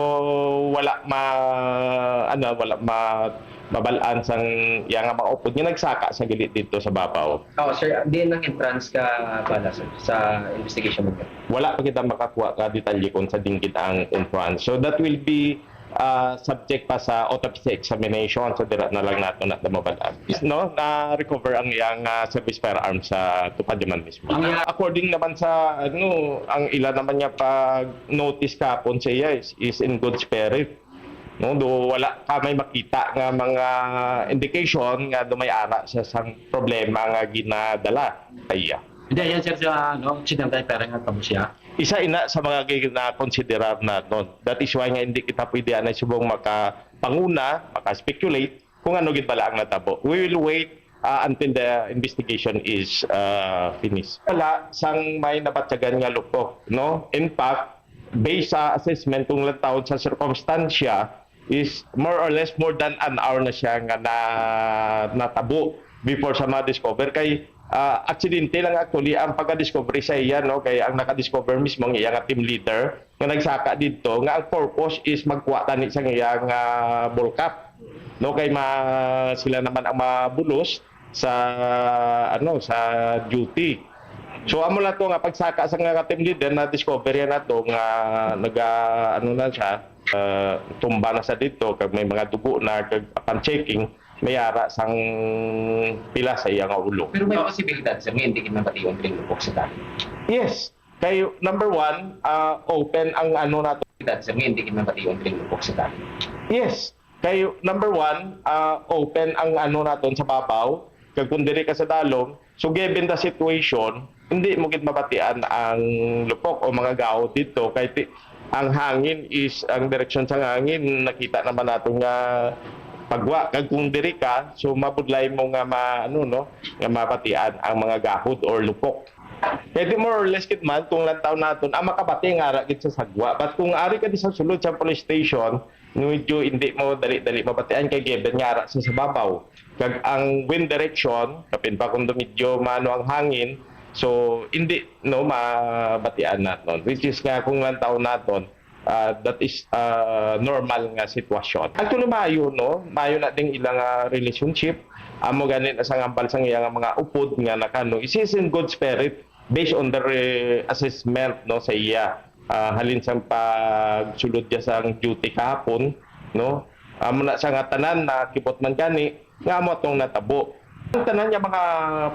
wala ma-, ano, wala ma-, mabal-an sang iya nga mga upod nga nagsaka sa gili dito sa babaw. Oh, sir, di nang entrance ka pala, sir, sa investigation mo? Wala pa kita makakuha ka detalye kung sa dinggit ang entrance. So that will be, ah, subject pa sa autopsy examination. So dira na lang nato na mabal-an. Is, no, na-recover ang iyang, ah, service firearm sa Tupad Yaman mismo. Ang iya- According naman sa, ano, ang ila naman niya pag-notice kapon sa iya is, is in good spirit. No, do wala ka may makita nga mga indication nga do may ara sa sang problema nga ginadala sa iya. Hindi, yan, sir, sa, ano, accidental parang nga tabo siya. Isa ina sa mga ginakonsiderar naton. That is why nga hindi kita pwede anay subong makapanguna, maka-speculate kung ano gid bala ang natabo. We will wait, ah, until the investigation is, ah, finished. Wala sang may nabatyagan nga lupok, no? In fact, based sa assessment kung lantawon sa sirkumstansya, is more or less more than an hour na siya nga na, natabo before sa ma-discover. Kay, ah, aksidente lang actually ang pagka-discovery sa iya, no? Kay ang naka-discover mismo ang iya nga team leader nga nagsaka didto, nga ang purpose is magkuha tani sa iya nga ball cap, no? Kay ma-, sila naman ang mabulos sa, ano, sa duty. So, amo lang to nga pagsaka sa nga team leader, na-discover yan nato nga naga-, ano na siya, ah, tumba na sa dito, kag may mga dugo na, kag upon checking, may ara sang pila sa iya nga ulo. Pero may posibilidad sa nga hindi gid mabation diri lupok sa dalan? Yes. Kay number one, ah, open ang ano nato. Posibilidad sa nga hindi gid mabation diri lupok sa dalan? Yes. Kay number one, ah, open ang ano naton sa babaw, kag kung diri ka sa dalom, so given the situation, hindi mo gid mabatian ang lupok o mga gahod dito, kay ti-, ang hangin is, ang direksyon sa hangin, nakita naman nato nga pagwa, kag kung diri ka, so mabudlay mo nga ma-, ano, no, nga mabatian ang mga gahod or lupok. Kay di more or less gid man, kung lantaw naton, ang makabati nga ara gid sa sagwa. But kung ari ka di sa sulod sa police station, medyo hindi mo dali-dali mabatian kay given nga ara sa sababaw. Kag ang wind direction, kapin pa kung medyo mano ang hangin, so hindi, no, mabatian naton. Which is nga kung lantaw naton, ah, that is, ah, normal nga sitwasyon. Actually, maayo, no? Maayo na ding ilang, ah, relationship. Amo gani na sang hambal sang iya nga mga upod nga nakano, is in good spirit based on the re-, assessment, no, sa iya. Ah, halin sang pagsulod niya sang duty kahapon, no? Amo na siya nga tanan na kibot man gani nga amo atong natabo. Ang tanan nga mga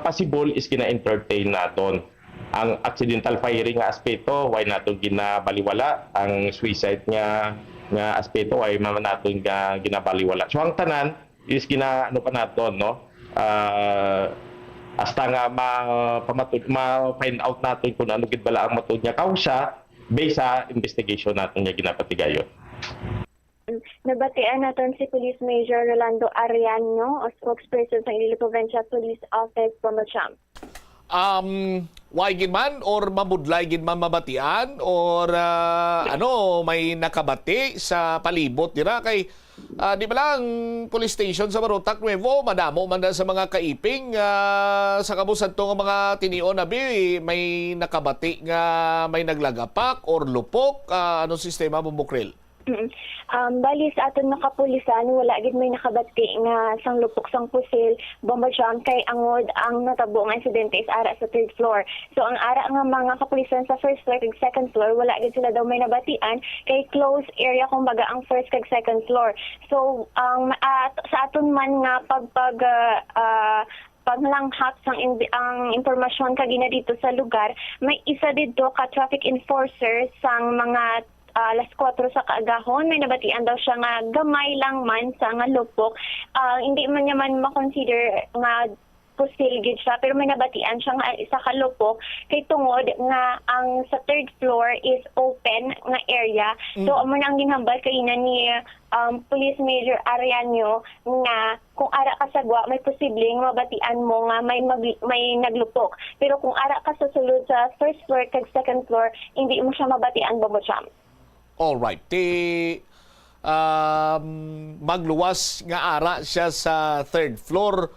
possible is gina-entertain naton. Ang accidental firing nga aspeto, way naton ginabaliwala. Ang suicide nga, nga aspeto, way man naton nga ginabaliwala. So, ang tanan is gina-, ano pa naton, no? Ah, hasta nga ma-, pamatud-, ma-find out naton kung ano gid bala ang matuod nga kausa based sa investigation naton nga ginapatigayon. Nabatian naton si Police Major Rolando Ariano, a spokesperson sa Iloilo Provincial Police Office, Bombo Jam. Um, why gid man, or mabudlay gid man mabatian, or, ah, ano, may nakabati sa palibot dira? Kay, ah, di ba lang police station sa Barotac Nuevo, madamo man na sa mga kaiping, ah, sa kabusadto nga mga tinion, abi, may nakabati nga may naglagapak or lupok, ah, anong sistema, Bombo Krill? Mm. Um, bali, sa aton nga kapulisan, wala gid may nakabati nga sang lupok sang pusil, bombo jam, kay angod ang natabo nga insidente is ara sa third floor. So, ang ara nga mga kapulisan sa first floor kag second floor, wala gid sila daw may nabatian, kay close area, kumbaga, ang first kag second floor. So, ang, ah, sa aton man nga pag, pag, ah, ah, paglanghap sang imbi-, ang impormasyon kagina dito sa lugar, may isa didto ka traffic enforcer sang mga, ah, alas kuwatro sa kaagahon. May nabatian daw siya nga gamay lang man sa nga lupok. Ah, hindi man niya man makonsider nga pusil gid siya, pero may nabatian siya nga isa ka lupok kay tungod nga ang sa third floor is open nga area. So, Mm. amo na ang ginhambal kagina ni, um, Police Major Ariano nga kung ara ka sagwa, may posible nga mabatian mo nga may mag-, may naglupok. Pero kung ara ka sa sulod sa first floor kag second floor, hindi mo siya mabatian, Bombo Jam. Alright. Ti, um, magluwas nga ara siya sa third floor.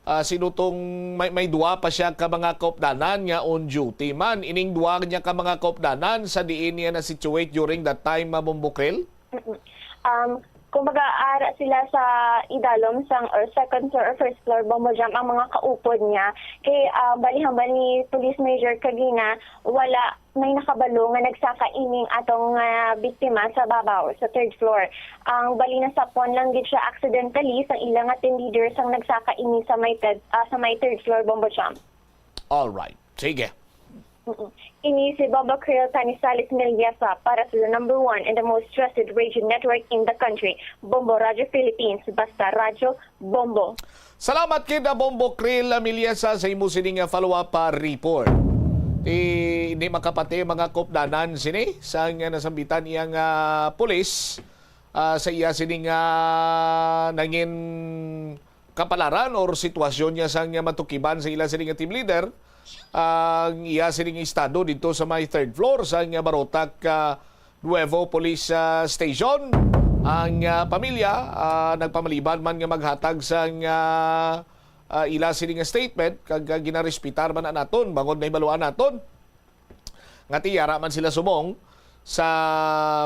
Ah, sino tong may, may duwa pa siya ka mga kaupdanan nga on duty man. Ining duwa niya ka mga kaupdanan sa diin niya na-situate during that time, ah, Bombo Krill? Mm-mm. Um, kumbaga, ara sila sa idalom sang, or second floor or first floor, Bombo Jam, ang mga kaupod niya. Kay, ah, bali hambal ni Police Major kagina, wala may nakabalo nga nagsaka ining atong, ah, biktima sa babaw, sa third floor. Ang bali, nasapon lang gid siya accidentally sa ila nga team leader sang nagsaka ini sa may third, ah, sa may third floor, Bombo Jam. All right. Sige. Mm-mm. Ini si Bombo Krill Tanizales Millesa para sa the number one and the most trusted radio network in the country, Bombo Radio Philippines. Basta Radyo Bombo. Salamat kita, Bombo Krill Millesa, sa imo sining, ah, follow-up, ah, report. Ti, hindi makapati ang mga kaupdanan sini sa nga nasambitan iyang, ah, pulis, ah, sa iya sining, ah, nangin kapalaran or sitwasyon niya sang matukiban sa ila sini nga team leader, ang iya sining estado dito sa may third floor sa nga Barotac, ah, Nuevo Police, ah, Station. Ang, ah, pamilya, ah, nagpamaliban man nga maghatag sang, ah, ah, ila sini nga statement, kag, ah, ginarespetar man na naton, bangod nahibaluan naton nga ti yara man sila subong sa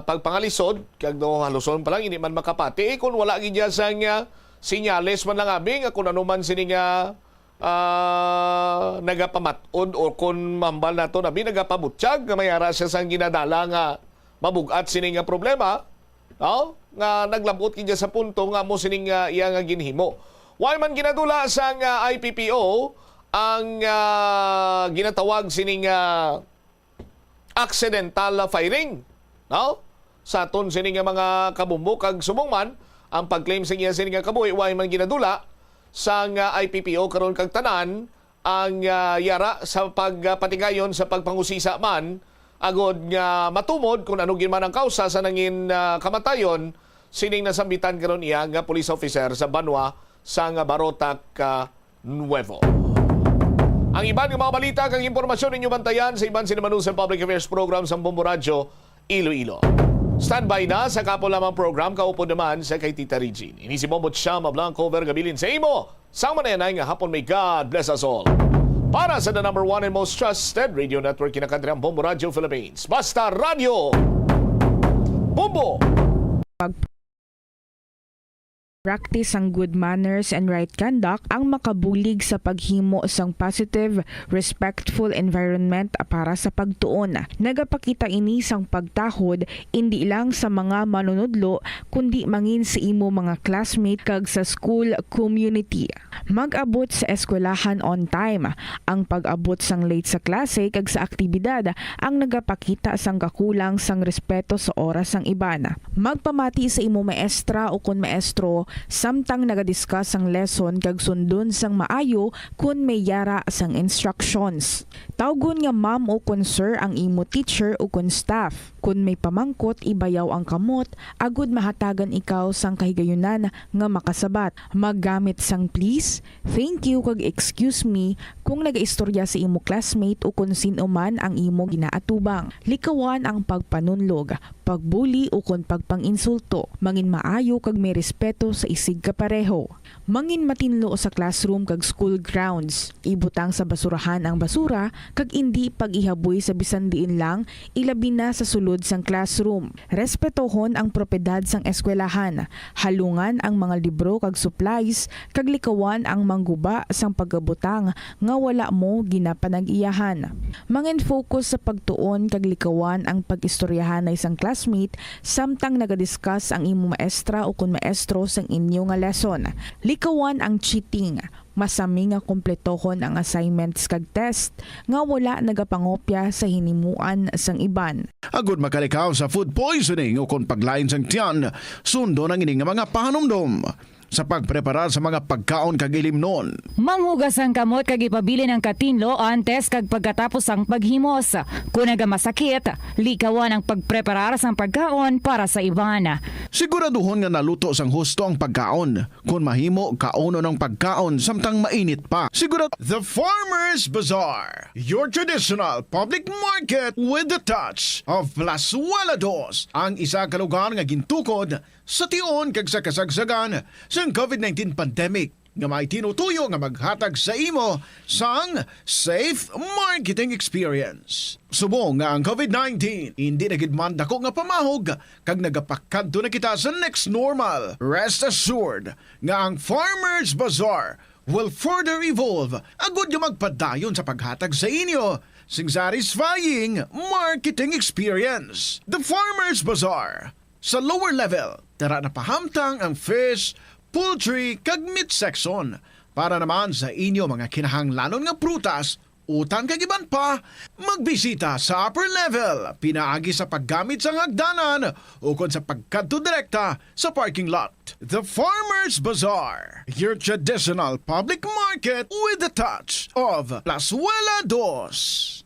pagpangalisod, kag no, haluson pa lang, hindi man makapati, eh, kung wala gid niya sang, ah, sinyales man lang, abi, nga kung ano man sini nga, ah, nagapamat-od, o kung mahambal nato, abi, nagapabutyag nga may ara siya sang ginadala nga mabug-at sini nga problema, no? Nga naglabot gid niya sa punto nga mo sining, ah, iya nga ginhimo. Way man ginadula sang, ah, I P P O ang, ah, ginatawag sining, ah, accidental firing, no? Sa aton sini nga mga kabumbo kag subong man, ang pag-claim sa iya sini nga kabuhi, way man ginadula sang, ah, I P P O karon kag tanan ang, ah, yara sa pagpatigayon sa pagpangusisa man, agod nga matumod kung ano gid man ang kausa sa nangin, ah, kamatayon sining nasambitan karon iya nga police officer sa banwa sang Barotac, ah, Nuevo. Ang iban nga mga balita kag impormasyon ninyo bantayan sa iban sini Manusa Public Affairs Program sa Bombo Radyo, Iloilo. Standby na sa kapo lamang program, kaupod naman sa kay Tita Regine. Ini si Bombo Chama Blanco Vergabilin sa imo. Sang manayanay nga hapon, may God bless us all. Para sa the number one and most trusted radio network, kinakantriang Bombo Radio Philippines. Basta Radio Bombo! Pag-, practice sang good manners and right conduct ang makabulig sa paghimo sang positive, respectful environment para sa pagtuon. Nagapakita ini sang pagtahod indi lang sa mga manunudlo, kundi mangin sa imo mga classmate kag sa school community. Mag-abot sa eskwelahan on time. Ang pag-abot sang late sa klase kag sa aktibidad ang nagapakita sang kakulang sang respeto sa oras sang iban. Magpamati sa imo maestra ukon maestro samtang nagadiscuss sang lesson kag sundon sang maayo kon may yara sang instructions. Tawgon nga ma'am ukon sir ang imo teacher ukon staff. Kon may pamangkot, ibayaw ang kamot agud mahatagan ikaw sang kahigayunan nga makasabat. Maggamit sang please, thank you, kag excuse me kung nagaistorya sa imo classmate ukon sin-o man ang imo ginaatubang. Likawan ang pagpanunlog, pagbuli, ukon pagpang-insulto. Mangin maayo kag may respeto sa isigkapareho. Mangin matinlo sa classroom kag school grounds. Ibutang sa basurahan ang basura kag indi pag-ihaboy sa bisan diin lang, ilabi na sa sulod sang classroom. Respetohon ang propiedad sang eskwelahan. Halungan ang mga libro kag supplies, kag likawan ang mangguba sang pagkabutang nga wala mo ginapanag-iyahan. Mangin-focus sa pagtuon kag likawan ang pag-istoryahanay sang classmate samtang nagadiscuss ang imo maestra ukon maestro sang inyo nga lesson. Likawan ang cheating. Masami nga kompletohon ang assignments kag test nga wala nagapangopya sa hinimuan sang iban. Agud makalikaw sa food poisoning ukon paglain sang tiyan, sundon ang ini nga mga pahanumdom. Sa pagpreparar sa mga pagkaon kag ilimnon. Manghugas ang kamot kag ipabilin ang katinlo antes kag pagkatapos sang paghimos. Kon nagamasakit, likawan ang pagpreparar sang pagkaon para sa iban. Siguraduhon nga naluto sang husto ang pagkaon. Kon mahimo, kaunon ang pagkaon samtang mainit pa. Sigurado. The Farmers Bazaar, your traditional public market with the touch of Plazuela Dos, ang isa ka lugar nga gintukod sa tion kag sa kasagsagan sang COVID nineteen pandemic, nga may tinutuyo nga maghatag sa imo sang safe marketing experience. Subong nga ang COVID nineteen indi na gid man dako nga pamahog kag nagapakadto na kita sa next normal, rest assured nga ang Farmers Bazaar will further evolve agud nga magpadayon sa paghatag sa inyo sing satisfying marketing experience. The Farmers Bazaar, sa lower level, tara na pahamtang ang fish, poultry, kag meat section. Para naman sa inyo mga kinahanglanon nga prutas, utan kag iban pa, magbisita sa upper level pinaagi sa paggamit sang hagdanan ukon sa pagkadto direkta sa parking lot. The Farmers Bazaar, your traditional public market with the touch of Plazuela Dos.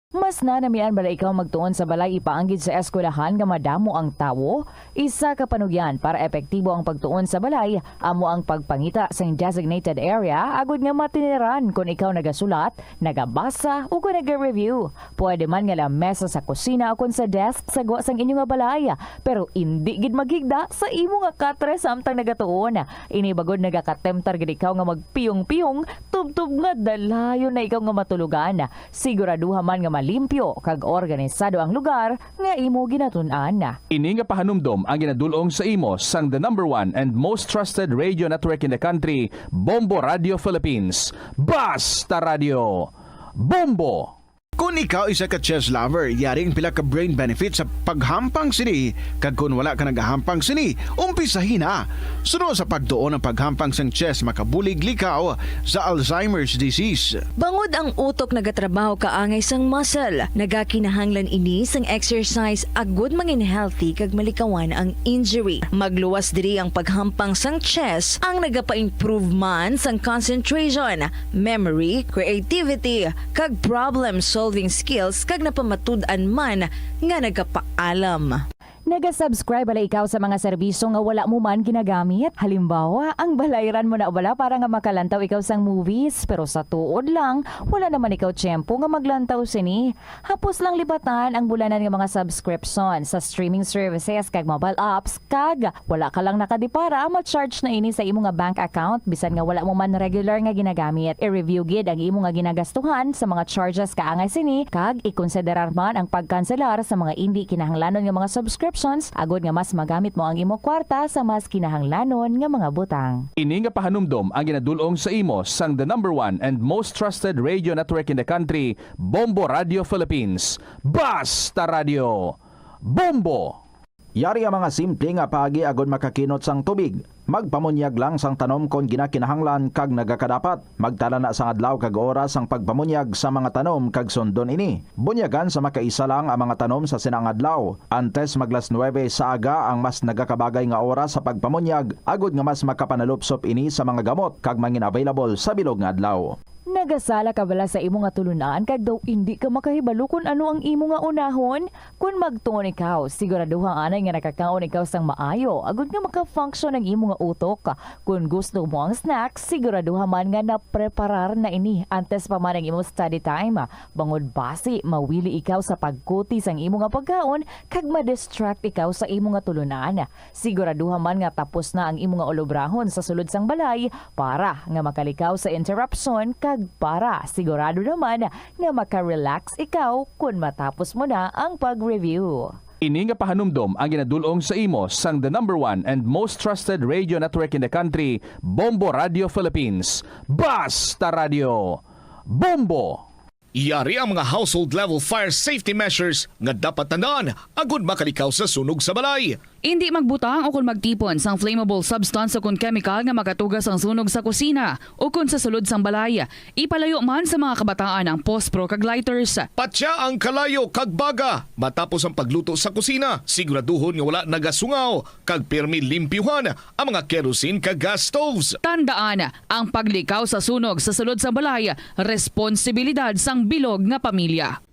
Mas nanamian bala ikaw magtuon sa balay ipaanggid sa eskwelahan nga madamo ang tawo? Isa ka panugyan para epektibo ang pagtuon sa balay amo ang pagpangita sang designated area agud nga matiniran kon ikaw nagasulat, nagabasa, o kon naga-review. Pwede man nga lamesa sa kusina o kon sa desk sa gwa sang inyo nga balay, pero indi gid maghigda sa imo nga katre samtang nagatuon. Ini bagod nagakatemptar gid ikaw nga magpiyong-piyong, tubtob nga dalayon na ikaw nga matulogan. Siguraduha man nga malimpyo kag organisado ang lugar nga imo ginatun-an. Ini nga pahanumdom ang ginadul-ong sa imo sang the number one and most trusted radio network in the country, Bombo Radio Philippines. Basta Radio! Bombo! Kon ikaw isa ka chess lover, yari ang pila ka brain benefits sa paghampang sini, kag kon wala ka nagahampang sini, umpisahi na. Suno sa pagtuon ang paghampang sang chess makabulig likaw sa Alzheimer's disease. Bangod ang utok nagatrabaho kaangay sang muscle, nagakinahanglan ini sang exercise agud mangin healthy kag malikawan ang injury. Magluwas diri ang paghampang sang chess ang nagapa-improve man sang concentration, memory, creativity, kag problem-solving skills kag napamatud-an man nga nagapaalam. Naga-subscribe bala ikaw sa mga serbisyo nga wala mo man ginagamit? Halimbawa, ang balayran mo na bala para nga makalantaw ikaw sang movies, pero sa tuod lang, wala naman ikaw tiyempo nga maglantaw sini. Hapos lang libatan ang bulanan nga mga subscription sa streaming services kag mobile apps, kag wala ka lang nakadipara, ma-charge na ini sa imo nga bank account bisan nga wala mo man regular nga ginagamit. I-review gid ang imo nga ginagastuhan sa mga charges kaangay sini, kag ikonsiderar man ang pagkanselar sa mga indi kinahanglanon nga mga subscriptions agud nga mas magamit mo ang imo kwarta sa mas kinahanglanon nga mga butang. Ini nga pahanumdom ang ginadul-ong sa imo sang the number one and most trusted radio network in the country, Bombo Radio Philippines. Basta Radio! Bombo! Yari ang mga simple nga paagi agud makakinot sang tubig. Magpamunyag lang sang tanom kon ginakinahanglan kag nagakadapat. Magtala na sang adlaw kag oras sang pagpamunyag sa mga tanom kag sundon ini. Bunyagan sa makaisa lang ang mga tanom sa sina nga adlaw. Antes mag las nuebe sa aga ang mas nagakabagay nga oras sa pagpamunyag, agud nga mas makapanalupsop ini sa mga gamot kag mangin available sa bilog nga adlaw. Nagasala ka bala sa imo nga tulun-an kag daw indi ka makahibalo kon ano ang imo nga unahon? Kon magtuon ikaw, siguraduha anay nga nakakaon ikaw sang maayo agud nga maka-function ang imo nga utok. Kon gusto mo ang snacks, siguraduha man nga napreparar na ini antes pa man ang imo study time. Bangod basi mawili ikaw sa pagkuti sang imo nga pagkaon kag ma-distract ikaw sa imo nga tulunan. Siguraduha man nga tapos na ang imo nga ulobrahon sa sulod sang balay para nga makalikaw sa interruption kag para sigurado naman nga maka-relax ikaw kon matapos mo na ang pag-review. Ini nga pahanumdom ang ginadul-ong sa imo sang the number one and most trusted radio network in the country, Bombo Radio Philippines. Basta Radio! Bombo! Yari ang mga household level fire safety measures nga dapat tandaan agud makalikaw sa sunog sa balay. Indi magbutang o kon magtipon sang flammable substance o kon chemical nga makatuga sang sunog sa kusina o kon sa sulod sang balay. Ipalayo man sa mga kabataan ang pospro kag lighters. Patya ang kalayo kag baga matapos ang pagluto sa kusina. Siguraduhon nga wala nagasungaw kag pirmi limpyuhan ang mga kerosene kag gas stoves. Tandaan, ang paglikaw sa sunog sa sulod sang balay, responsibilidad sang bilog nga pamilya.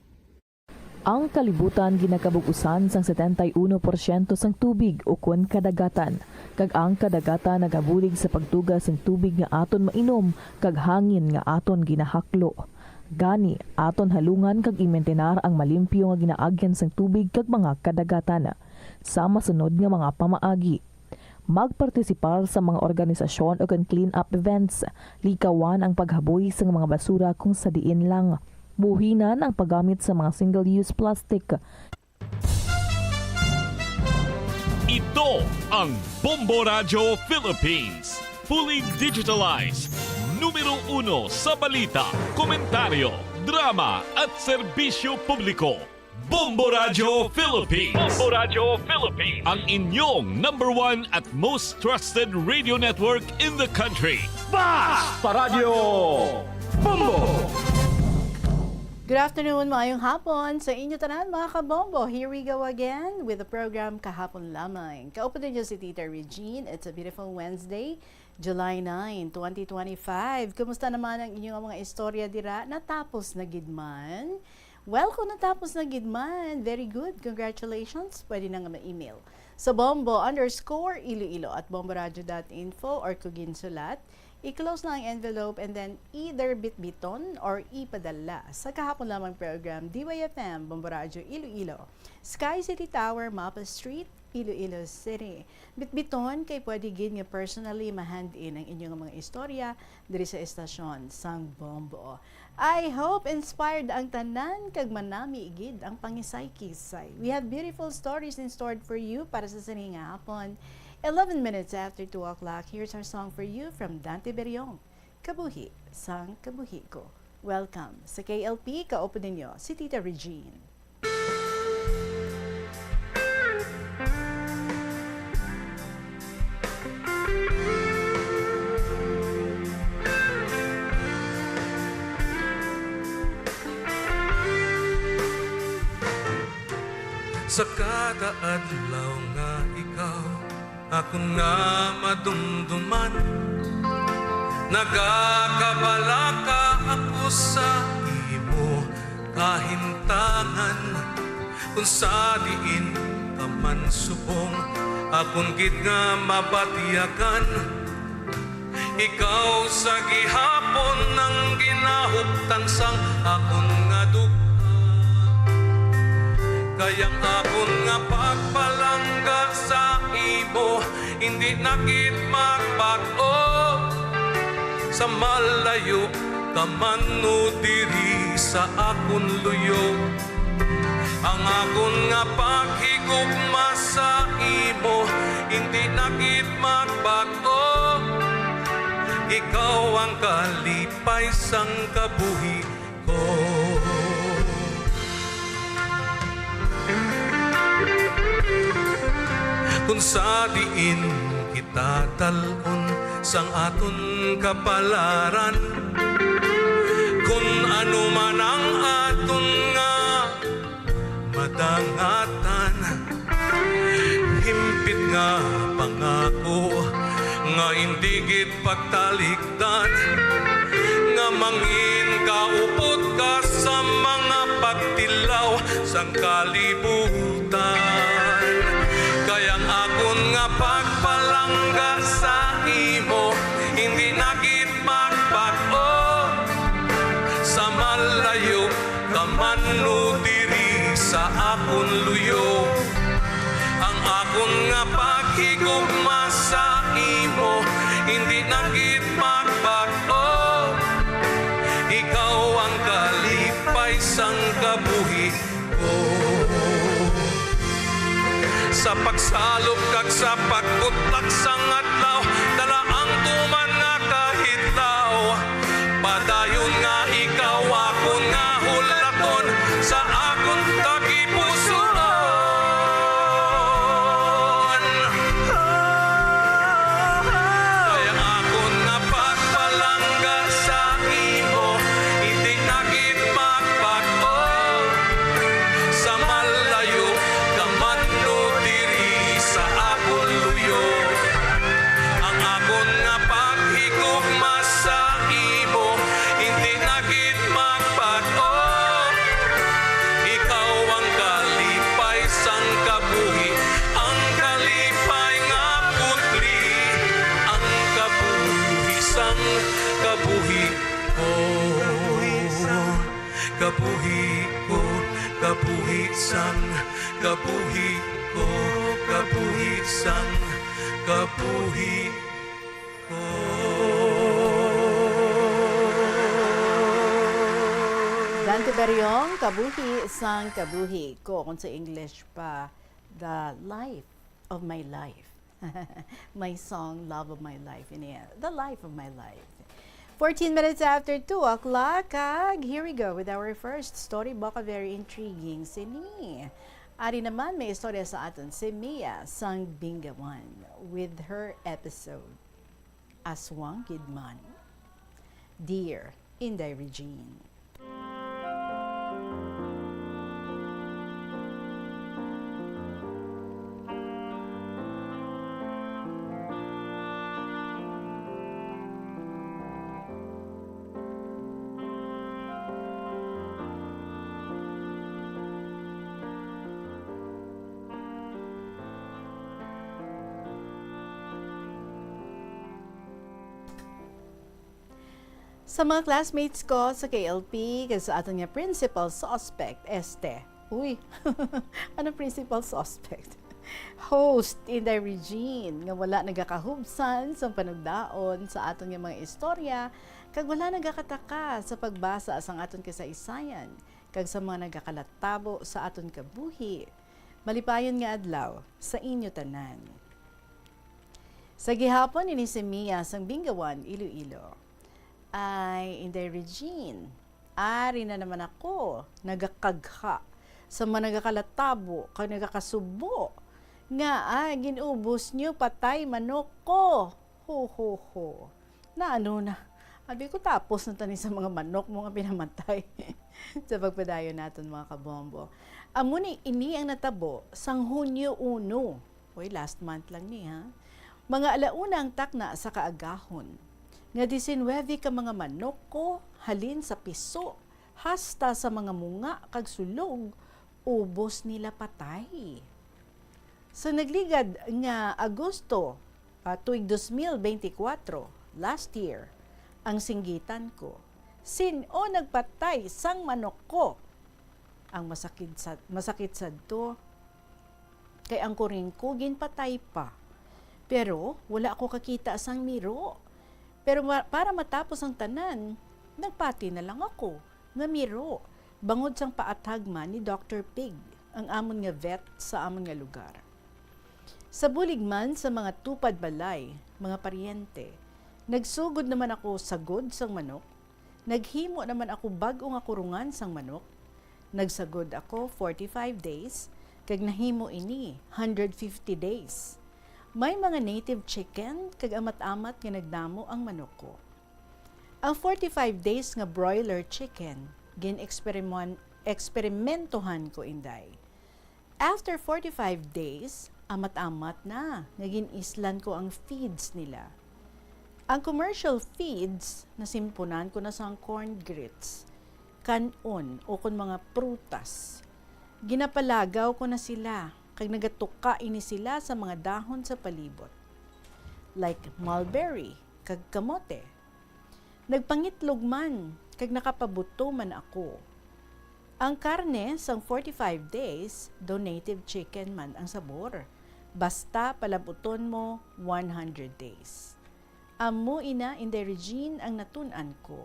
Ang kalibutan ginakabug-usan sang setenta y uno porsyento sang tubig ukon kadagatan, kag ang kadagatan nagabulig sa pagtuga sang tubig nga aton mainom kag hangin nga aton ginahaklo. Gani, aton halungan kag imintinar ang malimpyo nga ginaagyan sang tubig kag mga kadagatan sa masunod nga mga pamaagi. Magpartisipar sa mga organisasyon ukon clean-up events. Likawan ang paghaboy sang mga basura kung sa diin lang. Buhinan ang paggamit sa mga single-use plastic. Ito ang Bombo Radyo Philippines. Fully digitalized. Numero uno sa balita, komentaryo, drama at serbisyo publiko. Bombo Radyo Philippines. Bombo Radyo Philippines. Ang inyong number one at most trusted radio network in the country. Basta Radyo Bombo! Good afternoon, maayong hapon sa inyo tanan, mga kabombo. Here we go again with the program Kahapon Lamang. Kaupod ninyo si Tita Regine. It's a beautiful Wednesday, July nine, twenty twenty-five. Kumusta naman ang inyong mga istorya dira? Natapos na gid man? Well, kung natapos na gid man, very good. Congratulations. Pwede na nga ma-email sa bombo underscore iloilo at bomboradio dot info or kung ginsulat, i-close lang ang envelope and then either bitbiton or ipadala sa kahapon lamang program, D Y F M, Bombo Radyo Iloilo, Sky City Tower, Mapa Street, Iloilo City. Bitbiton kay pwede gid nga personally ma-hand in ang inyong mga istorya diri sa estasyon sang Bombo. I hope inspired ang tanan kag manami gid ang pangisay-kisay. We have beautiful stories in store for you para sa sini nga hapon. Eleven minutes after two o'clock, here's our song for you from Dante Beriong, Kabuhi sang Kabuhi Ko. Welcome sa K L P, kaupod ninyo si Tita Regine. Sa kada adlaw nga ikaw akon nga madumduman, nagakabalaka ako sa imo kahimtangan. Kung sa diin ka man subong, akon gid nga mabatyagan. Ikaw sa gihapon ang ginahuptan sang akon nga duga. Kay ang akon nga pagpalangga sa imo, hindi na gid magbag-o. Sa malayo ka man o diri sa akon luyo, ang akon nga paghigugma sa imo hindi na gid magbag-o. Ikaw ang kalipay sang kabuhi ko. Kung sa diin kita dal-on sang aton kapalaran, kun ano man ang aton nga madangatan, himpit nga pangako nga indi gid pagtalikdan, nga mangin kaupod ka sa mga pagtilaw sang kalibutan. Kay ang akon nga pagpalangga sa imo, hindi na gid magbag-o. Sa malayo ka man o diri sa akon luyo, ang akon nga paghigugma sa imo, hindi na gid magbag-o. Ikaw ang kalipay sang kabuhi ko. Sa pagsalop kag sa pagbutlak sang adlaw, dala ang tuman nga kahitlaw. Padayon nga ikaw akon nga hulaton sa akon tagipusoon. Kay ang akon nga pagpalangga sa imo, hindi na gid magbag-o. Sa malayo ka man o diri sa akon luyo, ang akon nga paghigugma sa imo, hindi na gid magbag-o. Ikaw ang kalipay sang kabuhi, ang kalipay nga putli, ang kabuhi sang kabuhi ko. Kabuhi ko, kabuhi sang kabuhi ko, kabuhi sang kabuhi ko. Dante Beriong, Kabuhi sang Kabuhi Ko, kung sa English pa, The Life of My Life. My song, Love of My Life, ini, The Life of My Life. Fourteen minutes after two o'clock, kag here we go with our first story, baka very intriguing sini. Ari naman, may istorya sa aton si Mia sang Bingawan with her episode, Aswang Gid Man. Dear Inday Regine. Sa mga classmates ko sa K L P, kag sa aton nga principal suspect, este. Uy, ano principal suspect? Host, Inday Regine, nga wala nagakahubsan sa panugdaon sa aton nga mga istorya, kag wala nagakataka sa pagbasa sang aton kasaysayan, kag sa mga nagakalatabo sa aton kabuhi. Malipayon nga adlaw sa inyo tanan. Sa gihapon ini si Mia sang Bingawan, Iloilo. Ay, Inday Regine, ari na naman ako nagakagha sa mga nagakalatabo kag nagakasubo nga, ay, gin-ubos niyo patay manok ko. Ho, ho, ho. Na ano na? Abi ko, tapos na tani sa mga manok mo nga pinamatay. Sa pagpadayon naton, mga kabombo. Amo ni ini ang natabo sang Hunyo uno. Uy, last month lang ni, ha? Mga alauna ang takna sa kaagahon, nga disinwebe ka mga manok ko, halin sa piso hasta sa mga munga kag sulog, ubos nila patay. Sa nagligad nga Agosto, ah, tuig dos mil beintikwatro, last year, ang singgitan ko, "Sin-o nagpatay sang manok ko?" Ang masakit sad, masakit sadto, kay ang kuring ko ginpatay pa. Pero wala ako kakita sang miro. Pero ma-, para matapos ang tanan, nagpati na lang ako nga miro, bangod sang paathag man ni Doctor Pig, ang amon nga vet sa amon nga lugar. Sa bulig man sa mga tupad balay, mga paryente, nagsugod naman ako sagod sang manok, naghimo naman ako bag-o nga kurungan sang manok, nagsagod ako forty-five days, kag nahimo ini hundred fifty days. May mga native chicken kag amat-amat nga nagdamo ang manok ko. Ang forty-five days nga broiler chicken, gin-eksperimon-, eksperimentohan ko, Inday. After forty-five days, amat-amat na nga gin-islan ko ang feeds nila. Ang commercial feeds, nasimpunan ko na sang corn grits, kan-on, o kon mga prutas. Ginapalagaw ko na sila, kag nagatuka ini sila sa mga dahon sa palibot, like mulberry kag kamote. Nagpangitlog man, kag nakapabuto man ako. Ang karne sang forty-five days, daw native chicken man ang sabor, basta palabuton mo one hundred days. Amo ina, Inday Regine, ang natun-an ko.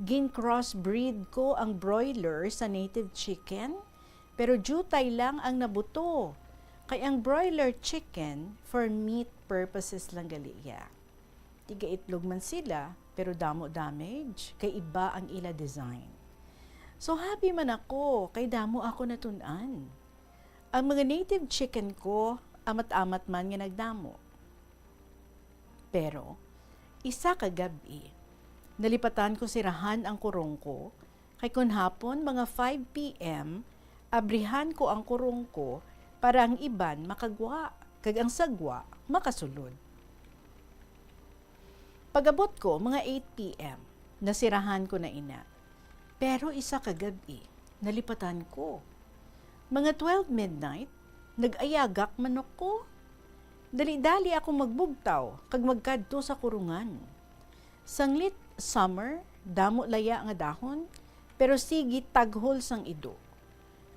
Gin-crossbreed ko ang broiler sa native chicken, pero diutay lang ang nabuto, kay ang broiler chicken for meat purposes lang gali iya. Tigaitlog man sila, pero damo damage, kay iba ang ila design. So happy man ako, kay damo ako natun-an. Ang mga native chicken ko, amat-amat man nga nagdamo. Pero, isa ka gab-i, nalipatan ko sirahan ang kurong ko, kay kon hapon, mga five P M, abrihan ko ang kurong ko para ang iban makagwa, kag ang sagwa makasulod. Pag-abot ko, mga eight P M, nasirahan ko na ina. Pero isa ka gab-i, nalipatan ko. Mga twelve midnight, nag-ayagak manok ko. Dali-dali ako magbugtaw kag magkadto sa kurungan. Sanglit summer, damo laya nga dahon, pero sige taghol sang ido.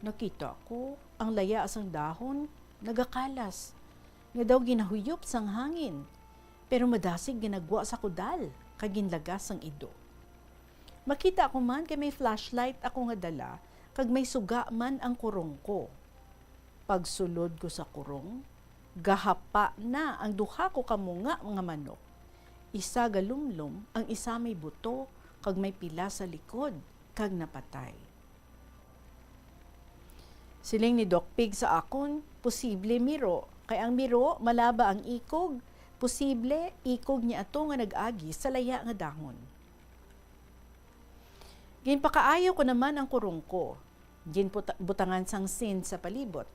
Nakita ko ang laya sang dahon nagakalas, nga daw ginahuyop sang hangin, pero madasig ginagwa sa kudal kag ginlagas sang ido. Makita ko man kay may flashlight ako nga dala, kag may suga man ang kurong ko. Pagsulod ko sa kurong, gahapa na ang duha ko ka munga nga manok. Isa galumlom, ang isa may buto, kag may pila sa likod, kag napatay. Siling ni Doc Pig sa akon, "Posible miro, kay ang miro malaba ang ikog, posible ikog niya ato nga nag-agi sa laya nga dahon." Ginpakaayo ko naman ang kurong ko. Ginbuta-, butangan sang sin sa palibot,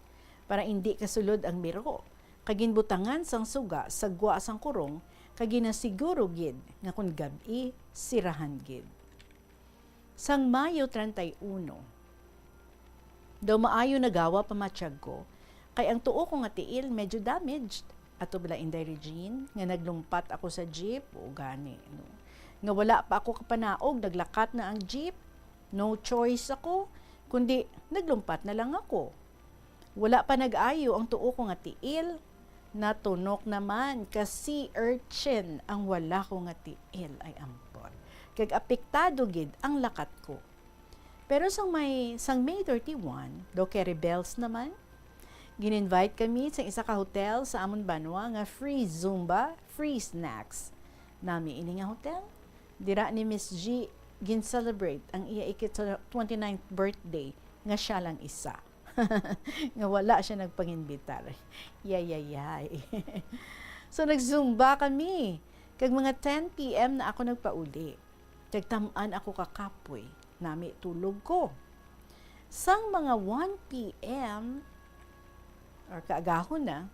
para indi kasulod ang miro, kag ginbutangan sang suga sa gwa sang kurong, kag ginasiguro gid nga kon gab-i, sirahan gid. Sang Mayo treinta y uno, daw maayo nagawa pa matyag ko, kay ang tuo ko nga tiil medyo damaged. Ato bala, Inday Regine, nga naglumpat ako sa jeep, o gani, no? Nga wala pa ako kapanaog, naglakat na ang jeep. No choice ako, kundi naglumpat na lang ako. Wala pa nag-ayo ang tuo ko nga tiil, natunok naman ka sea urchin ang wala ko nga tiil, ay ampon. Kag apektado gid ang lakat ko. Pero sang may, sang May thirty-one, daw kay rebels naman, gin-invite kami sa isa ka hotel sa amon banwa nga free Zumba, free snacks. Nami ini nga hotel, dira ni Miss G gin-celebrate ang iya ikit sa twenty-ninth birthday nga siya lang isa. Nga wala siya nagpanginbitar. Yayayay. So, nag-Zumba kami. Kag mga ten P M na ako nagpauli. Kag tam-an ako kakapoy. Nami tulog ko. Sang mga one P M or kaagahon na,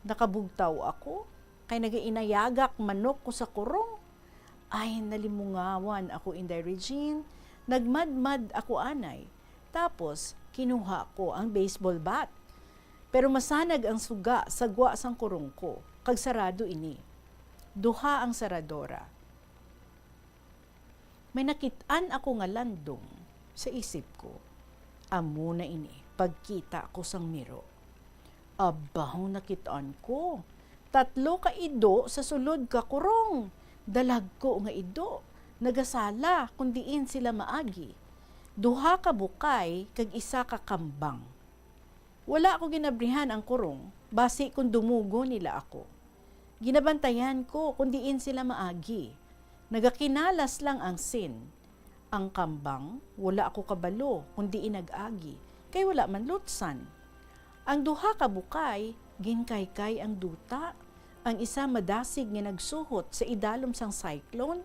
nakabugtaw ako. Kay nagainayagak manok ko sa kurong. Ay, nalimungawan ako, Inday Regine. Nagmadmad ako anay. Tapos, kinuha ko ang baseball bat. Pero masanag ang suga sa gwa sang kurong ko, kag sarado ini. Duha ang saradora. May nakit-an ako nga landong sa isip ko. Amo na ini, pagkita ko sang miro. Abaw, nakit-an ko. Tatlo ka ido sa sulod ka kurong. Dalagko nga ido. Nagasala kung diin sila maagi. Duha ka bukay kag isa ka kambang. Wala ko ginabrihan ang kurong, basi kung dumugo nila ako. Ginabantayan ko kung diin sila maagi. Nagakinalas lang ang sin. Ang kambang, wala ako kabalo kung diin nag-agi, kay wala man lutsan. Ang duha ka bukay, ginkaykay ang duta. Ang isa madasig nga nagsuhot sa idalom sang cyclone.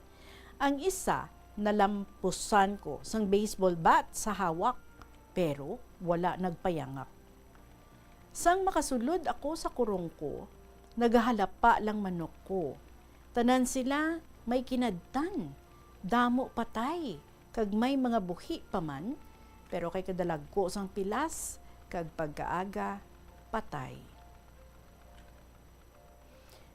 Ang isa, nalampusan ko sang baseball bat sa hawak, pero wala nagpayangak. Sang makasulod ako sa kurong ko, nagahalapa lang manok ko. Tanan sila may kinadtan, damo patay, kag may mga buhi pa man, pero kay kadalagko sang pilas, kag pagkaaga, patay.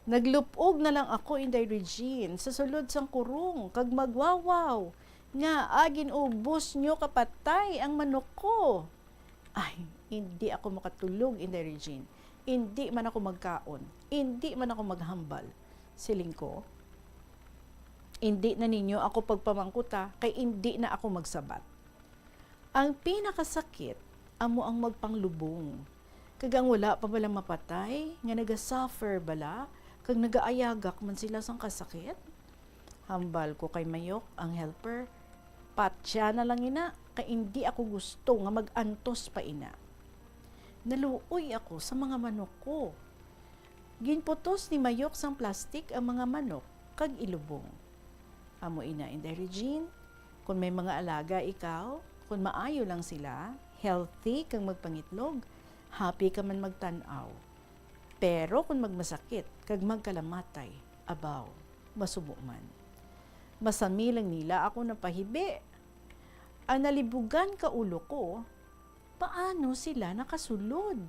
Naglup-og na lang ako, Inday Regine, sa sulod sang kurong, kag magwawaw nga, "Ah, gin-ubos nyo kapatay ang manok ko." Ay, indi ako makatulog, Inday Regine. Indi man ako magkaon. Indi man ako maghambal. Siling ko, "Indi na ninyo ako pagpamangkuta, kay indi na ako magsabat." Ang pinakasakit amo ang magpanglubong. Kag ang wala pa bala mapatay, nga naga-suffer bala, kag nagaayagak man sila sang kasakit? Hambal ko kay Mayok, ang helper, "Patya na lang ina, kay indi ako gusto nga mag-antos pa ina." Naluoy ako sa mga manok ko. Ginputos ni Mayok sang plastik ang mga manok kag ilubong. Amo ina, Inday Regine, kung may mga alaga ikaw, kung maayo lang sila, healthy kag magpangitlog, happy ka man magtan-aw. Pero kung magmasakit kag magkalamatay, abaw, masubo man. Masami lang nila ako napahibi. Ang nalibugan ka ulo ko, paano sila nakasulod?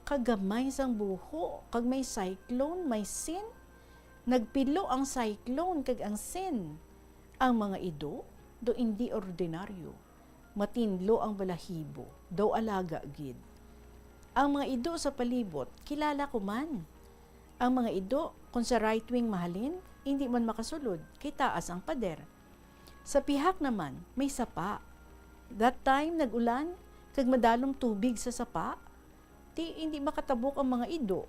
Kagamay sang buho, kag may cyclone, may sin. Nagpilo ang cyclone kag ang sin. Ang mga ido, do indi ordinaryo. Matinlo ang balahibo, daw alaga gid. Ang mga ido sa palibot, kilala ko man. Ang mga ido, kung sa right wing mahalin, indi man makasulod, kay taas ang pader. Sa pihak naman, may sapa. That time, nag-ulan, kag madalom tubig sa sapa. Ti indi makatabok ang mga ido.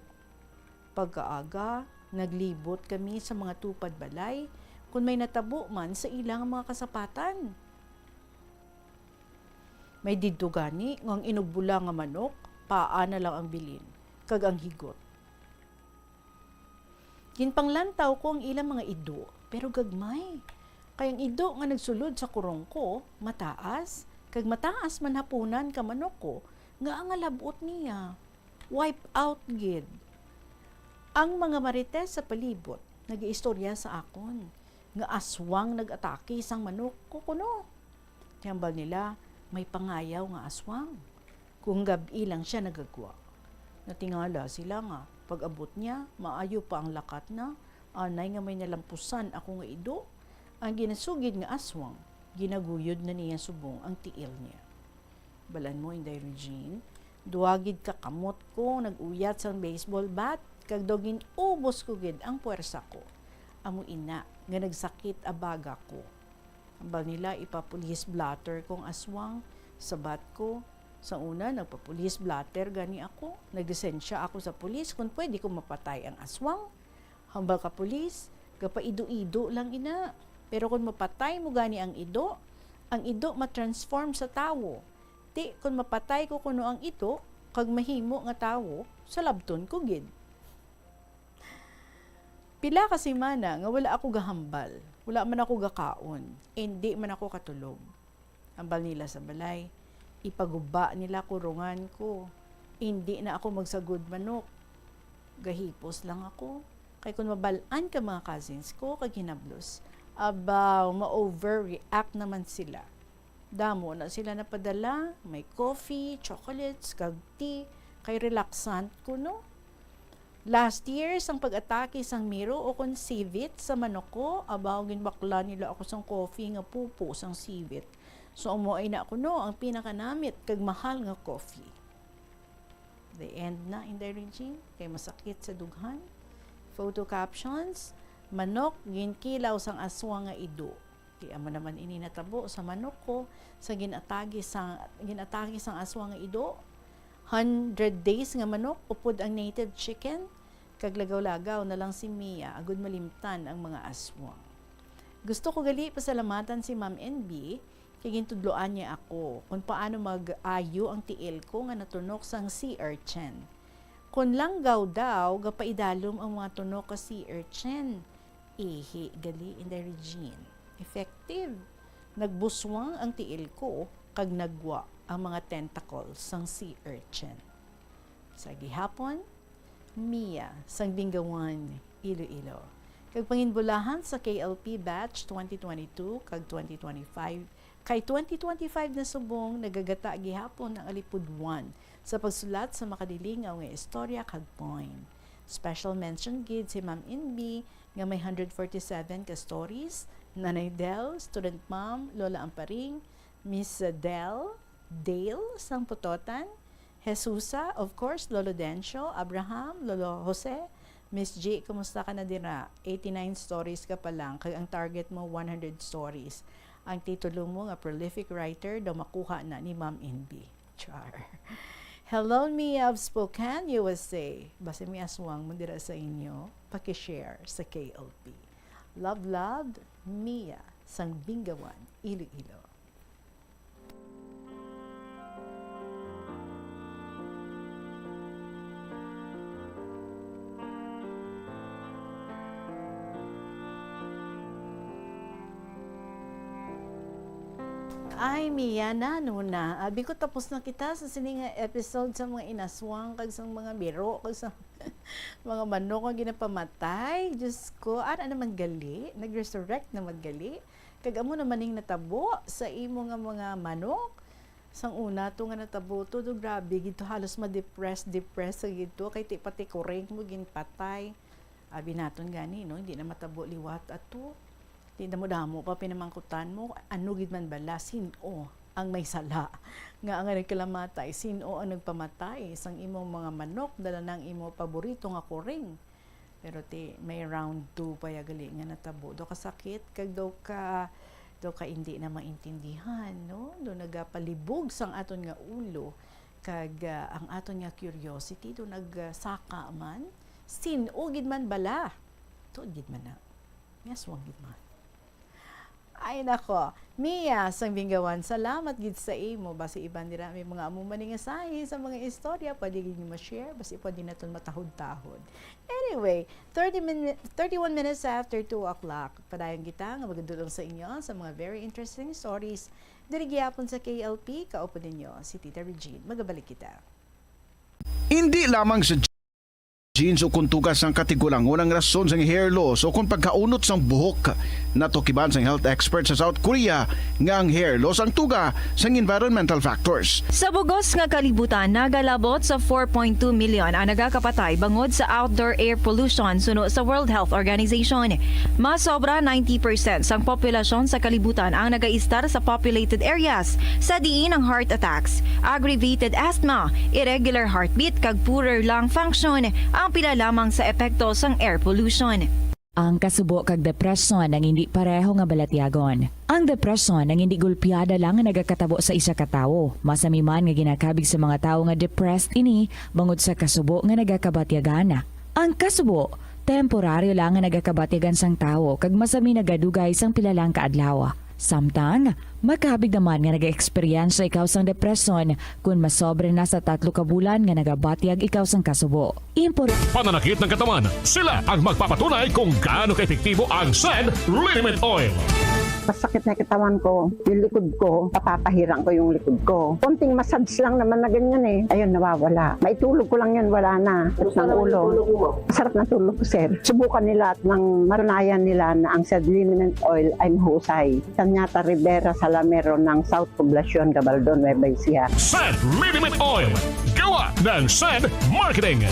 Pagkaaga, naglibot kami sa mga tupad balay, kon may natabo man sa ilang mga kasapatan. May didto gani nga ang inugbula nga manok, paa na lang ang bilin, kag ang higot. Ginpanglantaw ko ang ilang mga ido, pero gagmay. Kay ang ido nga nagsulod sa kurong ko, mataas, kag mataas man hapunan ka manok ko, nga ang alab-ot niya. Wipe out gid. Ang mga marites sa palibot nagaistorya sa akon nga aswang nag-atake sang manok ko kuno. Ti hambal nila, may pangayaw nga aswang. Kung gab-i lang sia nagagwa. Natingala sila nga pag-abot niya, maayo pa ang lakat na, anay nga may nalampusan ako nga ido. Ang ginasugid nga aswang, ginaguyod na niya subong ang tiil niya. Balan mo, Inday Regine, duha gid ka kamot ko nag-uyat sang baseball bat, kag daw gin-ubos ko gid ang puwersa ko. Amo ina nga nagsakit abaga ko. Hambal nila ipa-police blotter kong aswang, sabat ko. Sa una, nagpa-police blotter gani ako. Naglisensya ako sa pulis kung pwede ko mapatay ang aswang. Hambal ka pulis, gapaido-ido lang ina. Pero kung mapatay mo gani ang ido, ang ido ma-transform sa tawo. Ti, kung mapatay ko kuno ang ido, kag mahimo nga tawo, salabton ko gid. Pila ka semana nga wala ako gahambal, wala man ako gakaon, indi man ako katulog. Hambal nila sa balay, ipaguba nila kurungan ko. Indi na ako magsagod manok. Gahipos lang ako. Kay kung mabal-an ka mga cousins ko kag hinablos, abaw, ma-overreact naman sila. Damo na sila napadala, may coffee, chocolates, kag tea, kay relaxant ko, no? Last year, sang pag-atake sang miro o kon sivit sa manok ko, abaw, ginbakla nila ako sang coffee nga pupo sang sivit. So, amo ay na kuno ang pinakanamit kag mahal nga coffee. The end na, Inday Regine, kay masakit sa dughan. Photo captions, manok, ginkilaw sang aswang nga ido. Di amo naman ini natabo sa manok ko, sa ginatagi sa, ginatagi sang aswang nga ido. Hundred days nga manok, upod ang native chicken, kag lagaw-lagaw na lang si Mia, agud malimtan ang mga aswang. Gusto ko gali pasalamatan si Ma'am N B, kay gintudloan niya ako kung paano mag-ayo ang tiil ko nga natunok sang sea urchin. Kon langgaw daw, gapaidalom ang mga tunok ka sea urchin. Ihi gali, Inday Regine. Effective. Nagbuswang ang tiil ko kag nagwa ang mga tentacles sang sea urchin. Sa gihapon, Mia sang Bingawan, Iloilo. Kag panginbulahan sa K L P batch twenty twenty-two kag twenty twenty-five, kay twenty twenty-five na subong nagagata gihapon ang Alipudwan sa pagsulat sa makadilingaw nga istorya kag poem. Special mention gid si Ma'am Inbi nga may hundred forty-seven ka stories, Nanay Del, student mom, Lola Amparing, Miss Del, Dale sang Pototan, Jesusa, of course, Lolo Dencio, Abraham, Lolo Jose, Miss G, kumusta ka na dira? Eighty-nine stories ka pa lang, kag ang target mo, one hundred stories. Ang titulo mo nga prolific writer daw makuha na ni Ma'am Inbi. Char. Hello, Mia of Spokane, U S A. Basi may aswang mo dira sa inyo, paki-share sa K L P. Love, love, Mia sang Bingawan, Iloilo. Ay, Mia, nano na? Abi ko, tapos na kita sa sini nga episode sa mga inaswang, kag sa mga biro, kag sa mga manok nga ginapamatay. Diyos ko, ara naman gali, nag-resurrect naman gali. Kag amo naman ning natabo sa imo nga mga manok. Sang una to nga natabo to, do grabe gid to, halos ma-depress, depress sa gid to, kay ti pati kuring mo ginpatay. Abi naton gani, no, hindi na matabo liwat ato. Di damo-damo pa pinamangkutan mo, ano gid man bala, sin-o ang may sala nga ang nagkalamatay, sin-o ang nagpamatay sang imong mga manok, dala na ang imo paborito nga kuring. Pero ti may round two pa ya gali nga natabo. Daw kasakit, kag daw ka, daw ka hindi na maintindihan, no? Daw nagapalibog sang aton nga ulo, kag, ah, ang aton nga curiosity, daw nagsaka man, sin-o gid man bala. Tuod gid man na. May aswang gid man. Ay, nako. Mia sang Bingawan, salamat gid sa imo. Basi iban dira may mga amo man nga sahi sa mga istorya, pwede gid nyo ma-share, basi pwede naton matahod-tahod. Anyway, thirty minute, thirty-one minutes after two o'clock. Padayon kita nga magadulong sa inyo sa mga very interesting stories. Diri gihapon sa K L P, kaupo ninyo si Tita Regine. Magabalik kita. Hindi lamang sa Genes ukon tuga sang katigulangon ang rason sang hair loss ukon pagkaunot sang buhok. Natukiban sang health expert sa South Korea nga ang hair loss ang tuga sang environmental factors. Sa bug-os nga kalibutan, nagalabot sa four point two million ang nagakapatay bangod sa outdoor air pollution suno sa World Health Organization. Mas sobra ninety percent sang populasyon sa kalibutan ang nagaistar sa populated areas, sa diin ang heart attacks, aggravated asthma, irregular heartbeat, kag poorer lung function ang pila lamang sa epekto sang air pollution. Ang kasubo kag depresyon ang hindi pareho nga balatyagon. Ang depresyon ang hindi gulpiada lang nga nagakatabo sa isa ka tawo. Masami man nga ginakabig sa mga tawo nga depressed ini bangod sa kasubo nga nagakabatyagan. Ang kasubo, temporaryo lang nga nagakabatyagan sang tawo kag masami nagadugay sang pila lang ka adlaw. Samtang, makabig naman nga nag-eksperyensya ikaw sang depresyon kon masobra na sa tatlo ka bulan nga nagabatyag ikaw sang kasubo. Impor- Pananakit ng katawan, sila ang magpapatunay kung gaano kaepektibo ang Send Liniment Oil. Masakit na katawan ko, yung likod ko, papapahirang ko yung likod ko. Konting massage lang naman na ganyan eh. Ayun, nawawala. Maitulog ko lang yun, wala na. Sakit ng ulo. Masarap na tulog ko, sir. Subukan nila at nang matunayan nila na ang Send Liniment Oil ay mahusay. Tanyata Rivera Salamero ng South Poblacion, Gabaldon, Nueva Ecija. Send Liniment Oil. Gawa ng Send Marketing.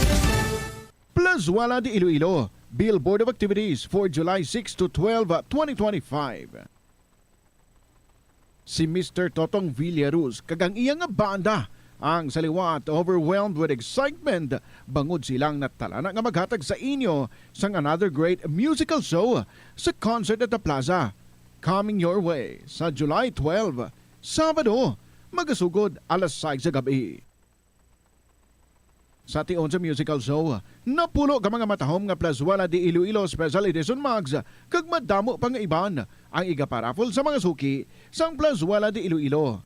Plazuela de Iloilo, Billboard of Activities for July six to twelve, twenty twenty-five. Si Mister Totong Villaruz kag ang iya nga banda ang sa liwat overwhelmed with excitement bangod silang natalana nga maghatag sa inyo sang another great musical show sa concert at the plaza. Coming your way sa July twelve, Sabado, magasugod alas sais sa gab-i. Sa tion sa musical show, napulo ka mga matahom nga Plazuela de Iloilo Special Edition mugs kag madamo pa nga iban ang igaparaffle sa mga suki sang Plazuela de Iloilo.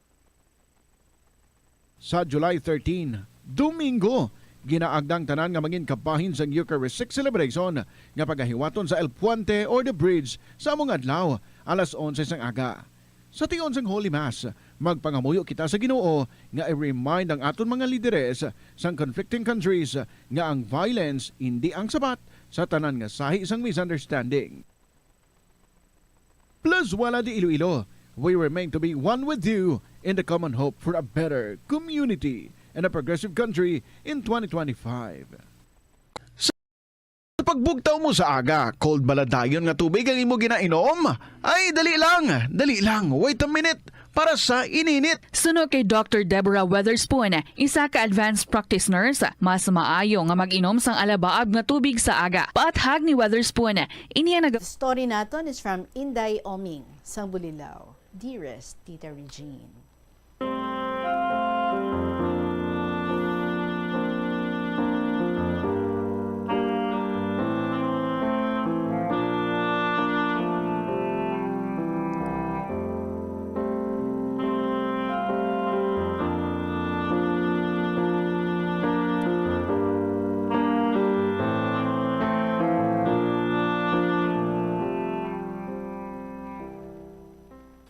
Sa July thirteen, Domingo, ginaagda ang tanan nga mangin kabahin sang Eucharistic celebration nga pagahiwaton sa El Puente or the Bridge sa among adlaw, alas onse sang aga. Sa tion sang Holy Mass, magpangamuyo kita sa Ginoo nga i-remind ang aton mga lideres sang conflicting countries nga ang violence indi ang sabat sa tanan nga sahi sang misunderstanding. Plazuela de Iloilo, we remain to be one with you in the common hope for a better community and a progressive country in twenty twenty-five. Sa pagbugtaw mo sa aga, cold bala dayon nga tubig ang imo ginainom? Ay, dali lang, dali lang, wait a minute, para sa ininit. Suno kay Doctor Deborah Weatherspoon, isa ka advanced practice nurse, mas maayo nga mag-inom sang alabaab nga tubig sa aga. Paathag ni Weatherspoon, ini ang nag- The story naton is from Inday Oming sang Bulilao. Dearest Tita Regine.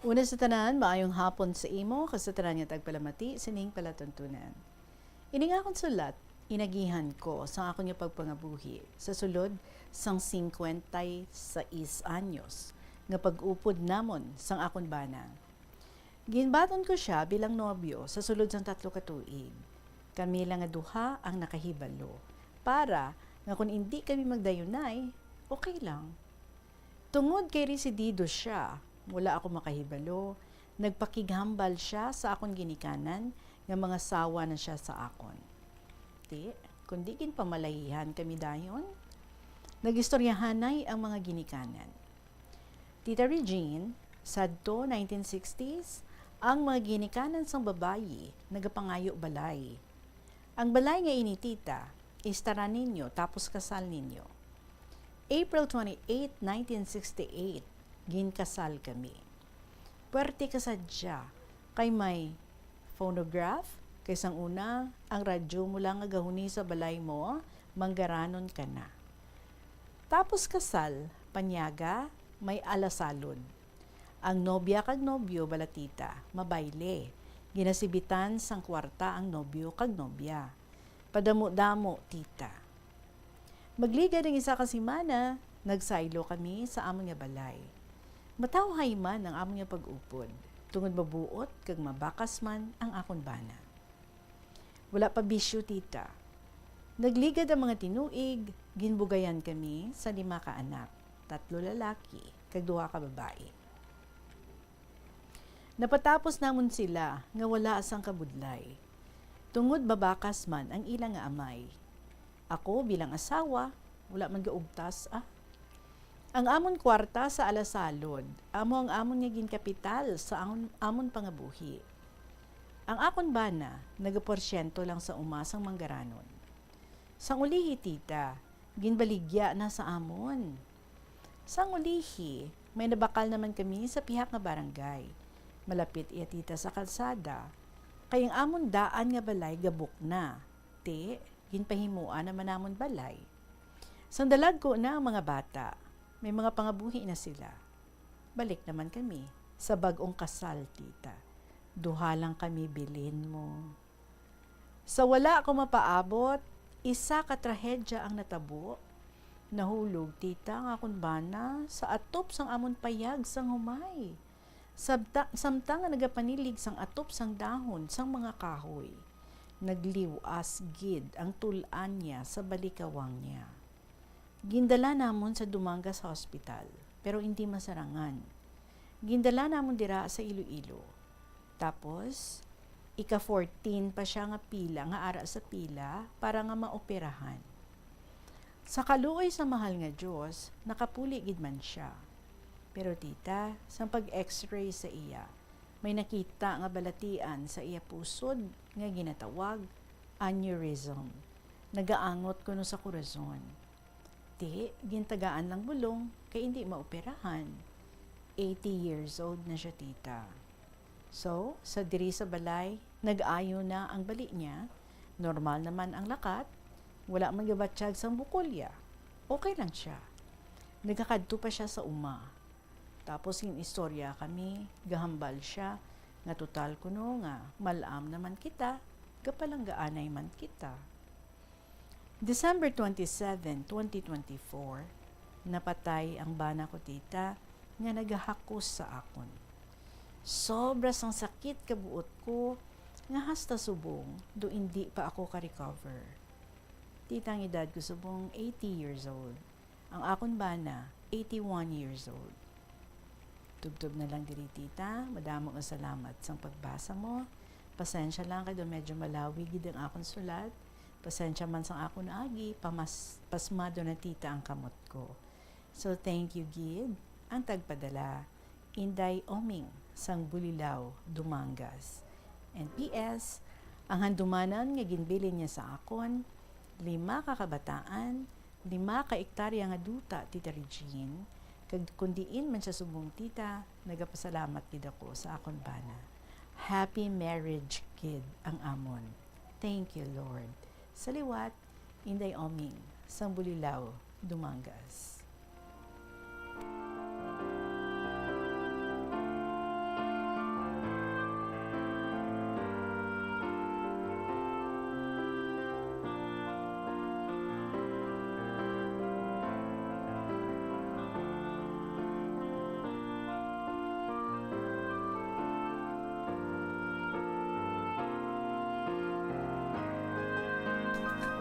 Una sa tanan, maayong hapon sa imo kag sa tanan nga tagpalamati sining palatuntunan. Ining akon sulat, inagihan ko sang akon nga pagpangabuhi sa sulod sang singkwenta y sais anyos nga pag-upod namon sang akon bana. Ginbaton ko sia bilang nobyo sa sulod sang tatlo ka tuig. Kami lang nga duha ang nakahibalo, para nga kon indi kami magdayunay, okay lang. Tungod kay residido sia, wala ako makahibalo, nagpakighambal sia sa akon ginikanan nga mangasawa na sia sa akon. Ti, kundi ginpamalahihan kami dayon. Nagistoryahanay ang mga ginikanan. Tita Regine, sadto nineteen sixties, ang mga ginikanan sang babayi nagapangayo balay. Ang balay nga ini, tita, istaran ninyo tapos kasal ninyo. April twenty-eight, nineteen sixty-eight, ginkasal kami. Puwerte ka sadya, kay may phonograph, kay sang una, ang radyo mo lang nga gahuni sa balay mo, manggaranon ka na. Tapos kasal, panyaga, may alasalod. Ang nobya kag nobyo bala, tita, mabayle. Ginasibitan sang kwarta ang nobyo kag nobya. Padamo-damo, tita. Magligad ang isa ka semana, nagsaylo kami sa amon nga balay. Matawhay man ang amon nga pag-upod, tungod mabuot kag mabakas man ang akon bana. Wala pa bisyo, tita. Nagligad ang mga tinuig, ginbugayan kami sa lima ka anak, tatlo lalaki kag duha ka babayi. Napatapos namon sila nga wala sang kabudlay, tungod mabakas man ang ila nga amay. Ako, bilang asawa, wala man gaugtas, ah. Ang amon kwarta sa alasalod, amo ang amon nga ginkapital sa amon, amon pangabuhi. Ang akon bana, nagaporsyento lang sa uma sang manggaranon. Sang ulihi, tita, ginbaligya na sa amon. Sang ulihi, may nabakal naman kami sa pihak nga barangay. Malapit iya, tita, sa kalsada, kay ang amon daan nga balay gabok na. Ti, ginpahimuan naman namon balay. Sang dalagko na ang mga bata, may mga pangabuhi na sila. Balik naman kami sa bag-ong kasal, tita. Duha lang kami bilin mo. Sa wala ko mapaabot, isa ka trahedya ang natabo. Nahulog, tita, ang akon bana sa atop sang amon payag sang humay. Sabta-, samtang nga nagapanilig sang atop sang dahon sang mga kahoy, nagliw-as gid ang tul-an niya sa balikawang niya. Gindala namon sa Dumangas Hospital, pero indi masarangan. Gindala namon dira sa Iloilo. Tapos, ika fourteen pa sia nga pila nga ara sa pila para nga maoperahan. Sa kaluoy sa mahal nga Dios, nakapuli gid man sia. Pero, tita, sang pag-X-ray sa iya, may nakita nga balatian sa iya pusod nga ginatawag aneurysm. Nagaangot kuno sa korason. Ti, gintagaan lang bulong kay indi maoperahan. Eighty years old na sia, tita. So, sa diri sa balay, nag-ayo na ang bali niya. Normal naman ang lakat. Wala man gabatyag sang bukolya. Okay lang sia. Nagakadto pa sia sa uma. Tapos, gin-istorya kami, gahambal sia, nga total kuno nga mal-am naman kita, gapalanggaanay man kita. December twenty-seven, twenty twenty-four, napatay ang bana ko, tita, nga nagahakos sa akon. Sobra sang sakit kabuot ko nga hasta subong do indi pa ako ka-recover. Tita, ang edad ko subong eighty years old. Ang akon bana, eighty-one years old. Tubtob na lang diri, tita. Madamo nga salamat sang pagbasa mo. Pasensya lang kay do medyo malawi gid ang akon sulat. Pasensya man sang akon agi, pamas-, pasmado na, tita, ang kamot ko. So, thank you gid ang tagpadala, Inday Oming sang Bulilao, Dumangas. And P S, ang handumanan nga ginbilin niya sa akon, lima ka kabataan, lima ka ektarya nga duta, Tita Regine, kag kon diin man sia subong, tita, nagapasalamat gid ako sa akon bana. Happy marriage gid ang amon. Thank you, Lord. Sa liwat, Inday Oming, sang Bulilao, Dumangas.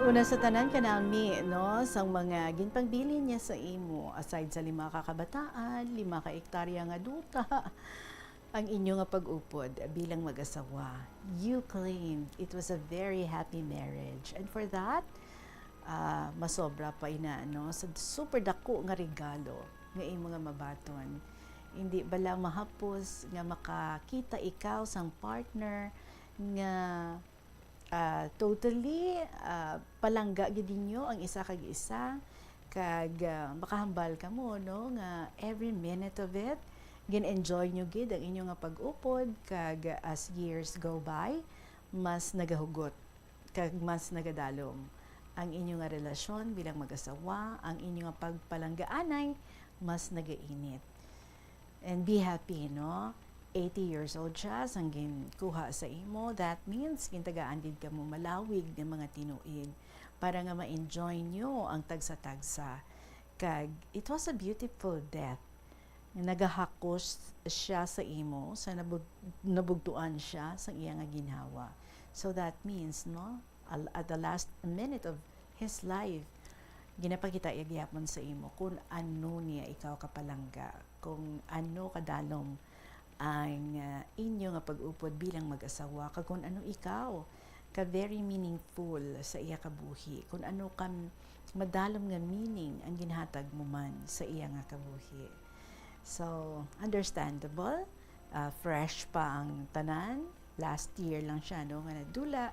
Una sa tanan, kanami, no, sang mga ginpangbilin niya sa imo, aside sa lima ka kabataan, lima ka ektarya nga duta, ang inyo nga pag-upod bilang mag-asawa. You claimed it was a very happy marriage. And for that, ah, masobra pa ina, no, sa super dako nga regalo nga imo nga mabaton. Hindi bala mahapos nga makakita ikaw sang partner nga, ah, totally, ah, palangga gid ninyo ang isa kag isa, kag, ah, makahambal kamo, no, nga every minute of it, gin-enjoy nyo gid ang inyo nga pag-upod, kag as years go by, mas nagahugot kag mas nagadalom ang inyo nga relasyon bilang mag-asawa, ang inyo nga pagpalanggaanay mas nagainit. And be happy, no? eighty years old siya sang ginkuha sa imo, that means gintagaan gid kamo malawig nga mga tinuig para nga ma-enjoy nyo ang tagsa-tagsa. Kag it was a beautiful death. Nagahakos siya sa imo, sa nabug-, nabugtuan siya sa iya nga ginhawa. So that means, no, al-, at the last minute of his life, ginapakita iya gihapon sa imo kung ano niya ikaw kapalangga, kung ano kadalom ang, ah, inyo nga pag-upod bilang mag-asawa, kag kung ano ikaw ka very meaningful sa iya kabuhi, kung ano ka m-, madalom nga meaning ang ginhatag mo man sa iya nga kabuhi. So, understandable, ah, fresh pa ang tanan. Last year lang siya, no, nga nadula,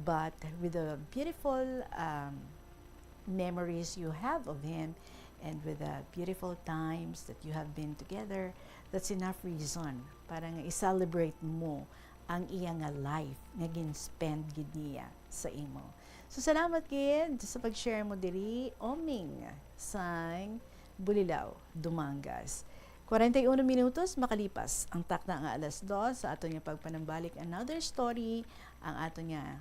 but with the beautiful, um, memories you have of him and with the beautiful times that you have been together, that's enough reason para nga i-celebrate mo ang iya nga life nga gin-spend gid niya sa imo. So, salamat gid sa pag-share mo diri, Oming sang Bulilao, Dumangas. Kwarenta y uno minutos makalipas ang takna nga alas dos sa aton nga pagpanambalik another story, ang aton nga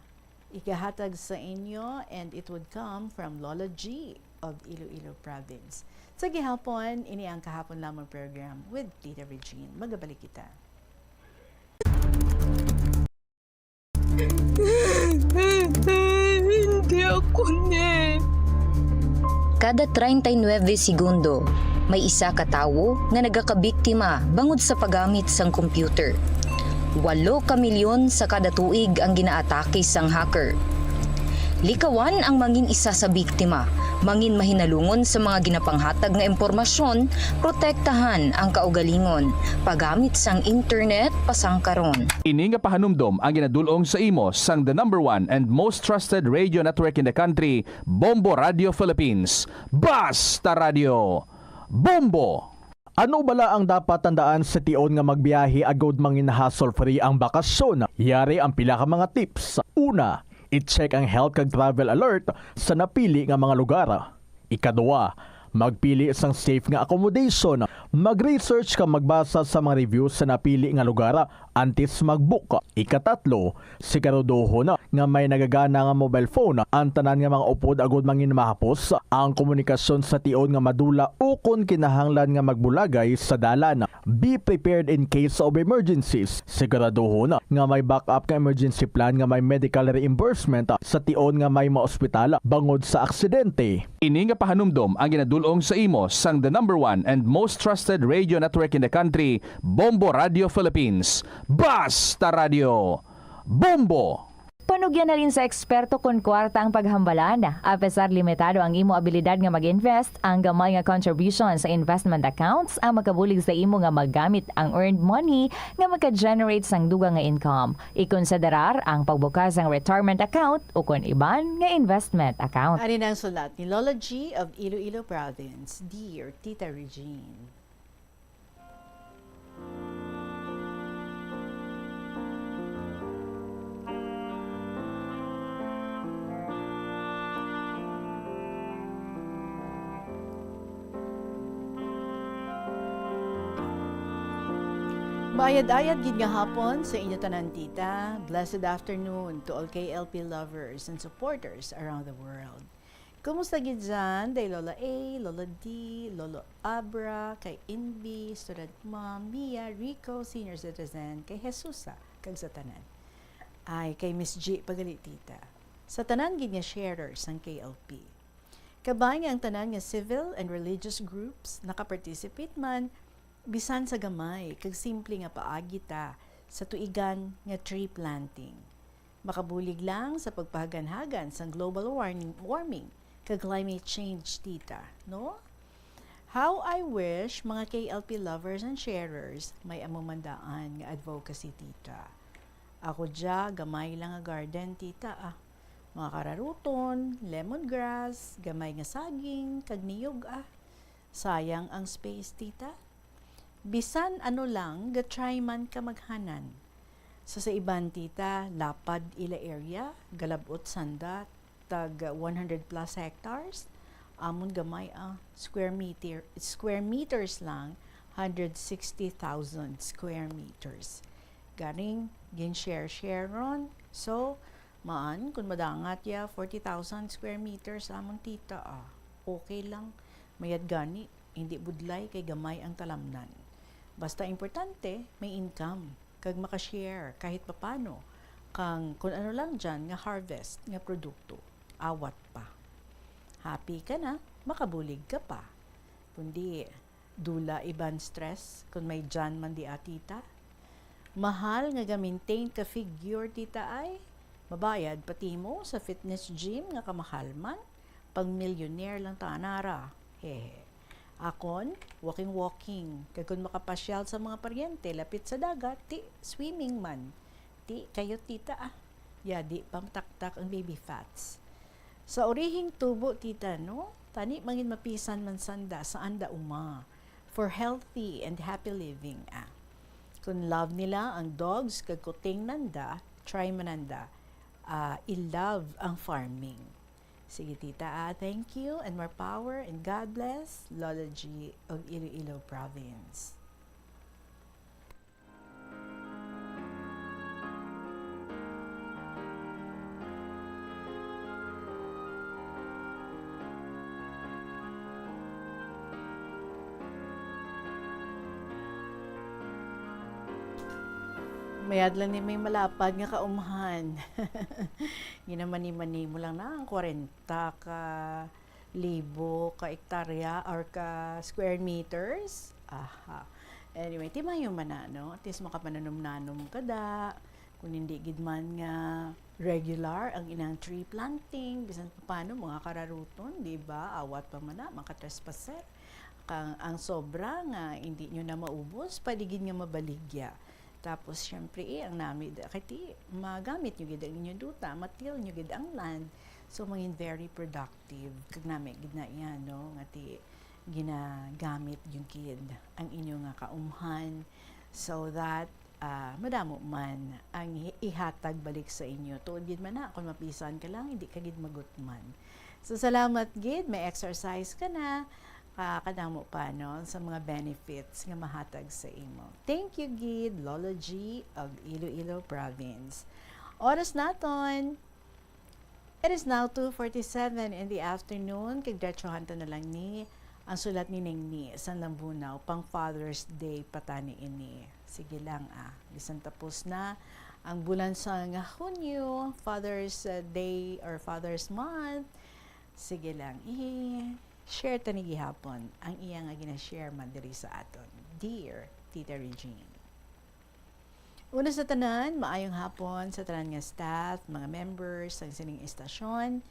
igahatag sa inyo, and it would come from Lola G of Iloilo Province. Sa gihapon, ini ang Kahapon Lamang program with Tita Regine. Magabalik kita. Hindi ako ni. Kada treinta y nueve segundo, may isa ka tawo nga nagakabiktima bangod sa paggamit sang computer. Walo ka milyon sa kada tuig ang ginaatake sang hacker. Likawan ang mangin isa sa biktima, mangin mahinalungon sa mga ginapanghatag nga impormasyon, protektahan ang kaugalingon, paggamit sang internet pasangkaron. Ini nga pahanumdom ang ginadul-ong sa imo sang the number one and most trusted radio network in the country, Bombo Radio Philippines. Basta Radio, Bombo! Ano bala ang dapat tandaan sa tion nga magbiyahe agud mangin hassle-free ang bakasyon? Yari ang pila ka mga tips. Una, i-check ang health kag travel alert sa napili nga mga lugar. Ikaduha, magpili sang safe nga accommodation. Mag-research kag magbasa sa mga reviews sa napili nga lugar antes mag-book. Ikatatlo, siguraduhon nga may nagagana nga mobile phone ang tanan nga mga upod agud mangin mahapos ang komunikasyon sa tion nga madula ukon kinahanglan nga magbulagay sa dalan. Be prepared in case of emergencies. Siguraduhon nga may backup nga emergency plan nga may medical reimbursement sa tion nga may maospital bangod sa aksidente. Ini nga pahanumdom ang ginadul-ong sa imo sang the number one and most trusted radio network in the country, Bombo Radio Philippines. Basta Radio, Bombo! Panugyan halin sa eksperto kon kwarta ang paghambalan. Apesar limitado ang imo abilidad nga mag-invest, ang gamay nga contribution sa investment accounts ang makabulig sa imo nga magamit ang earned money nga maka-generate sang dugang nga income. Ikonsiderar ang pagbukas sang retirement account ukon iban nga investment account. Ari na ang sulat ni Lola G of Iloilo Province. Dear Tita Regine. Maayad-ayad gid nga hapon sa inyo tanan, tita. Blessed afternoon to all K L P lovers and supporters around the world. Kumusta gid dyan, day Lola A, Lola D, Lolo Abra, kay Invi, Student Mom, Mia, Rico, Senior Citizen, kay Jesusa, kag sa tanan? Ay, kay Miss G pa gali, tita. Sa tanan gid nga sharers sang K L P. Kabay nga ang tanan nga civil and religious groups naka-participate man, bisan sa gamay kag simple nga paagi ta sa tuigan nga tree planting. Makabulig lang sa pagpahaganhagan sang global warning, warming kag climate change, tita, no? How I wish, mga K L P lovers and sharers, may amo man daan nga advocacy, tita. Ako dya, gamay lang nga garden, tita, ah. Mga kararuton, lemongrass, gamay nga saging, kag niyog, ah. Sayang ang space, tita. Bisan ano lang, ga-try man ka maghanan. So, sa iban, tita, lapad ila area, galab-ot sanda, tag one hundred plus hectares. Amon gamay, ah, square meter, square meters lang, hundred sixty thousand square meters. Garing, gin-share-share ron. So, maan, kung madangat ya, forty thousand square meters amon tita, ah. Okay lang. Mayad gani, hindi budlay kay gamay ang talamnan. Basta importante, may income, kag maka-share kahit papano, kang kung ano lang dyan nga harvest nga produkto. Awat pa. Happy ka na, makabulig ka pa. Kundi, dula iban stress, kung may dyan man di, ah, tita. Mahal nga ga-maintain ka figure, tita, ay. Mabayad pati mo sa fitness gym nga kamahal man. Pang millionaire lang ta anara. Hehe. Akon, walking-walking. Kag kung makapasyal sa mga paryente, lapit sa dagat, ti swimming man. Ti kayo, tita, ah. Yadi pa mataktak ang baby fats. Sa urihing tubo, tita, no? Tani mangin mapisan man sanda sa anda uma. For healthy and happy living, ah. Kung love nila ang dogs kag kuting nanda, try man nanda, ah, i-love ang farming. Sige, tita, ah, thank you and more power and God bless, Lola G of Iloilo Province. Mayad lang ni may malapad nga kaumhan. Ginamani-mani mo lang na ang kwarenta ka libo ka ektarya or ka square meters. Aha. Anyway, timayo man na, no? At least makapanumnanom ka da. Kung hindi gid man nga regular ang inang tree planting, bisan pa paano, mga kararuton, di ba? Awat pa man na, maka-trespasser. Kang, ang sobra nga hindi nyo na maubos, pwede gid nga mabaligya. Tapos, syempre, eh, ang nami, kay ti, magamit nyo gid ang inyong duta, matil nyo gid ang land. So, mangin very productive. Kag nami gid na iya, no? Nga ti, ginagamit nyo gid ang inyo nga kaumhan so that, ah, madamo man ang i-, ihatag balik sa inyo. Tuod gid man na, kung mapisan ka lang, hindi ka gid magutman. So, salamat gid, may exercise ka na, ah, kadamo pa, no, sa mga benefits nga mahatag sa imo. Thank you gid, Lolo G of Iloilo Province. Oras naton, it is now two forty-seven in the afternoon, kag diretsohan ta na lang ni ang sulat ni Ningni sang Lambunao, pang Father's Day pa tani ini. Sige lang, ah. Bisan tapos na ang bulan sa nga Hunyo, Father's, uh, Day or Father's Month. Sige lang, i-share ta ni gihapon ang iya nga gina-share man diri sa aton. Dear Tita Regine. Una sa tanan, maayong hapon sa tanan nga staff, mga members sang sining estasyon,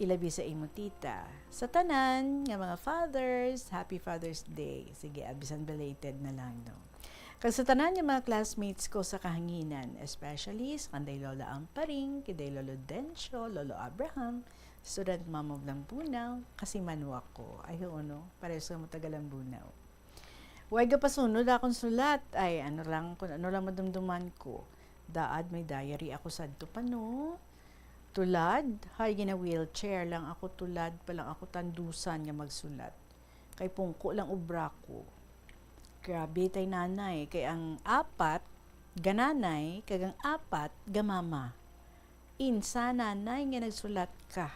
ilabi sa imo tita. Sa tanan nga mga fathers, happy Father's Day. Sige, ah, bisan belated na lang, no? Kag sa tanan nga mga classmates ko sa kahanginan, especially sa kanday Lola Amparing, kanday Lolo Dencio, Lolo Abraham, student mom of Lambunaw, kasi Manwa ko. Ay, oo, no? Pareho sa mga taga Lambunaw. Way gapasunod akong sulat. Ay, ano lang, kung ano lang madumduman ko. Daad may diary ako sadto pa, no? Tulad, hay, gina-wheelchair lang ako, tulad pa lang ako tandusan nga magsulat. Kay pungko lang ubra ko. Grabe tay nanay, kay ang apat, gananay, kag ang apat, gamama. Insa, nanay, nga nagsulat ka?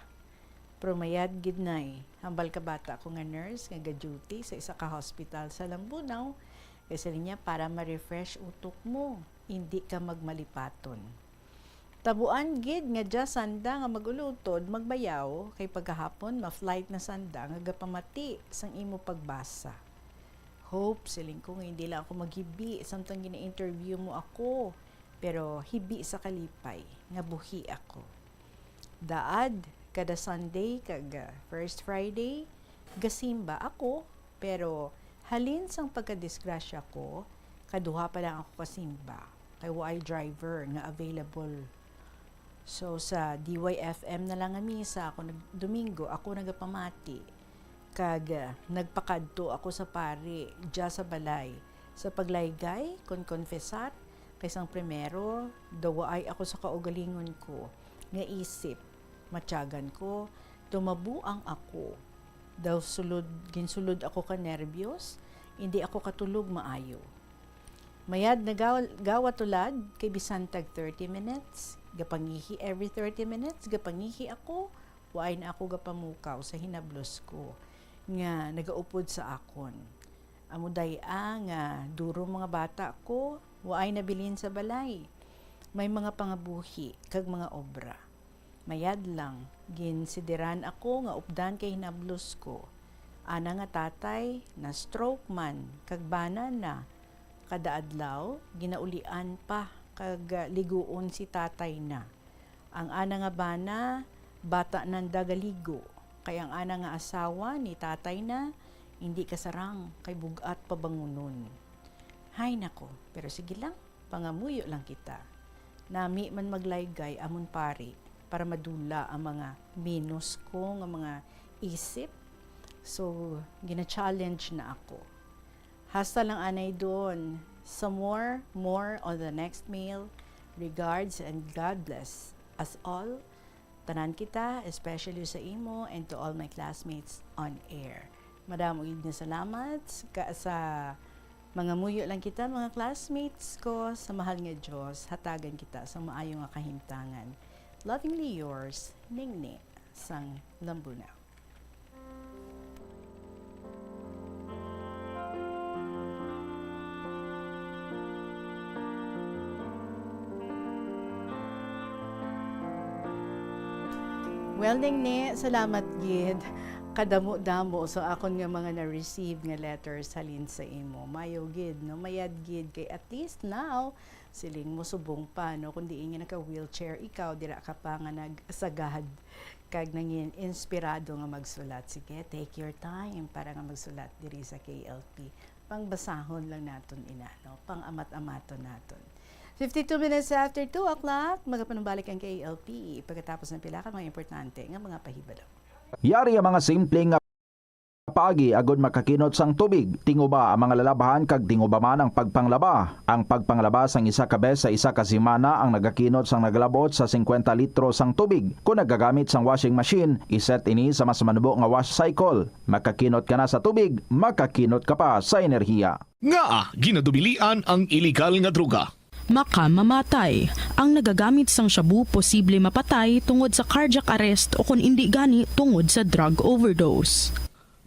Pero mayad gid, nay. Hambal ka bata ko nga nurse nga ga-duty sa isa ka hospital sa Lambunaw, kay siling niya para ma-refresh utok mo, indi ka magmalipaton. Tabuan gid nga dya sanda nga mag-ulutod, magbayaw, kay pagkahapon ma-flight na sanda nga gapamati sang imo pagbasa. Hope, siling ko nga hindi lang ako maghibi samtang gina-interview mo ako. Pero hibi sa kalipay nga buhi ako. Daad, kada Sunday kag, ah, first Friday, gasimba ako, pero halin sang pagkadisgrasya ko, kaduha pa lang ako kasimba, kay waay driver nga available. So, sa D Y F M na lang nga misa ako nag-, Domingo, ako nagapamati. Kag, ah, nagpakadto ako sa pari, dya sa balay. Sa paglaygay, kon konfesar, kay sang primero, daw waay ako sa kaugalingon ko nga isip. Matyagan ko, tumabuang ako. Daw sulod, ginsulod ako ka nerbiyos, Hindi ako katulog maayo. Mayad na gaw-, gawa tulad kay bisan tag thirty minutes, gapangihi every thirty minutes, gapangihi ako, waay na ako gapamukaw sa hinablos ko nga nagaupod sa akon. Amo day-a nga duro mga bata ko, waay nabilin sa balay. May mga pangabuhi kag mga obra. Mayad lang, ginsidiran ako nga updan kay hinablos ko. Ana nga tatay, na-stroke man, kag bana na. Kada adlaw, ginaulian pa, kag, ah, liguon si tatay na. Ang ana nga bana, bata nanda galigo, kay ang ana nga asawa ni tatay na, hindi kasarang, kay bug-at pabangunon. Hay nako, pero sige lang, pangamuyo lang kita. Nami man maglaygay amon pari para madula ang mga minus ko nga mga isip. So, gina-challenge na ako. Hasta lang anay doon. Some more, more on the next mail. Regards and God bless us all. Tanan kita, especially sa imo and to all my classmates on air. Madamo gid nga salamat ka, sa mga muyo lang kita, mga classmates ko, sa mahal nga Dios, hatagan kita sa maayo nga kahimtangan. Lovingly yours, Ningni sang Lambunao. Well, Ningni, salamat gid. Kadamo-damo sa akon nga mga na-receive nga letters halin sa imo. Mayo gid, no? Mayad gid kay at least now, siling mo subong pa, no? Kung diin nga naka-wheelchair ikaw, dira ka pa nga nagsagad kag nangin inspirado nga magsulat. Sige, take your time para nga magsulat diri sa K L P. Pangbasahon lang naton ina, no? Pang-amat-amaton naton. Fifty-two minutes after two o'clock, magapanumbalik ang K L P pagkatapos ng pila ka mga importante nga mga pahibalo. Yari ang mga simple nga paagi agud makakinot sang tubig. Tinguba ang mga lalabhan kag tinguba man ang pagpanglaba. Ang pagpanglaba sang isa ka bes sa isa ka semana ang nagakinot sang nagalabot sa singkwenta litro sang tubig. Kon nagagamit sang washing machine, iset ini sa mas manubo nga wash cycle. Makakinot ka na sa tubig, makakinot ka pa sa enerhiya. Ngaa ginadubilian ang iligal nga droga? Makamamatay. Ang nagagamit sang shabu posible mapatay tungod sa cardiac arrest o kon indi gani tungod sa drug overdose.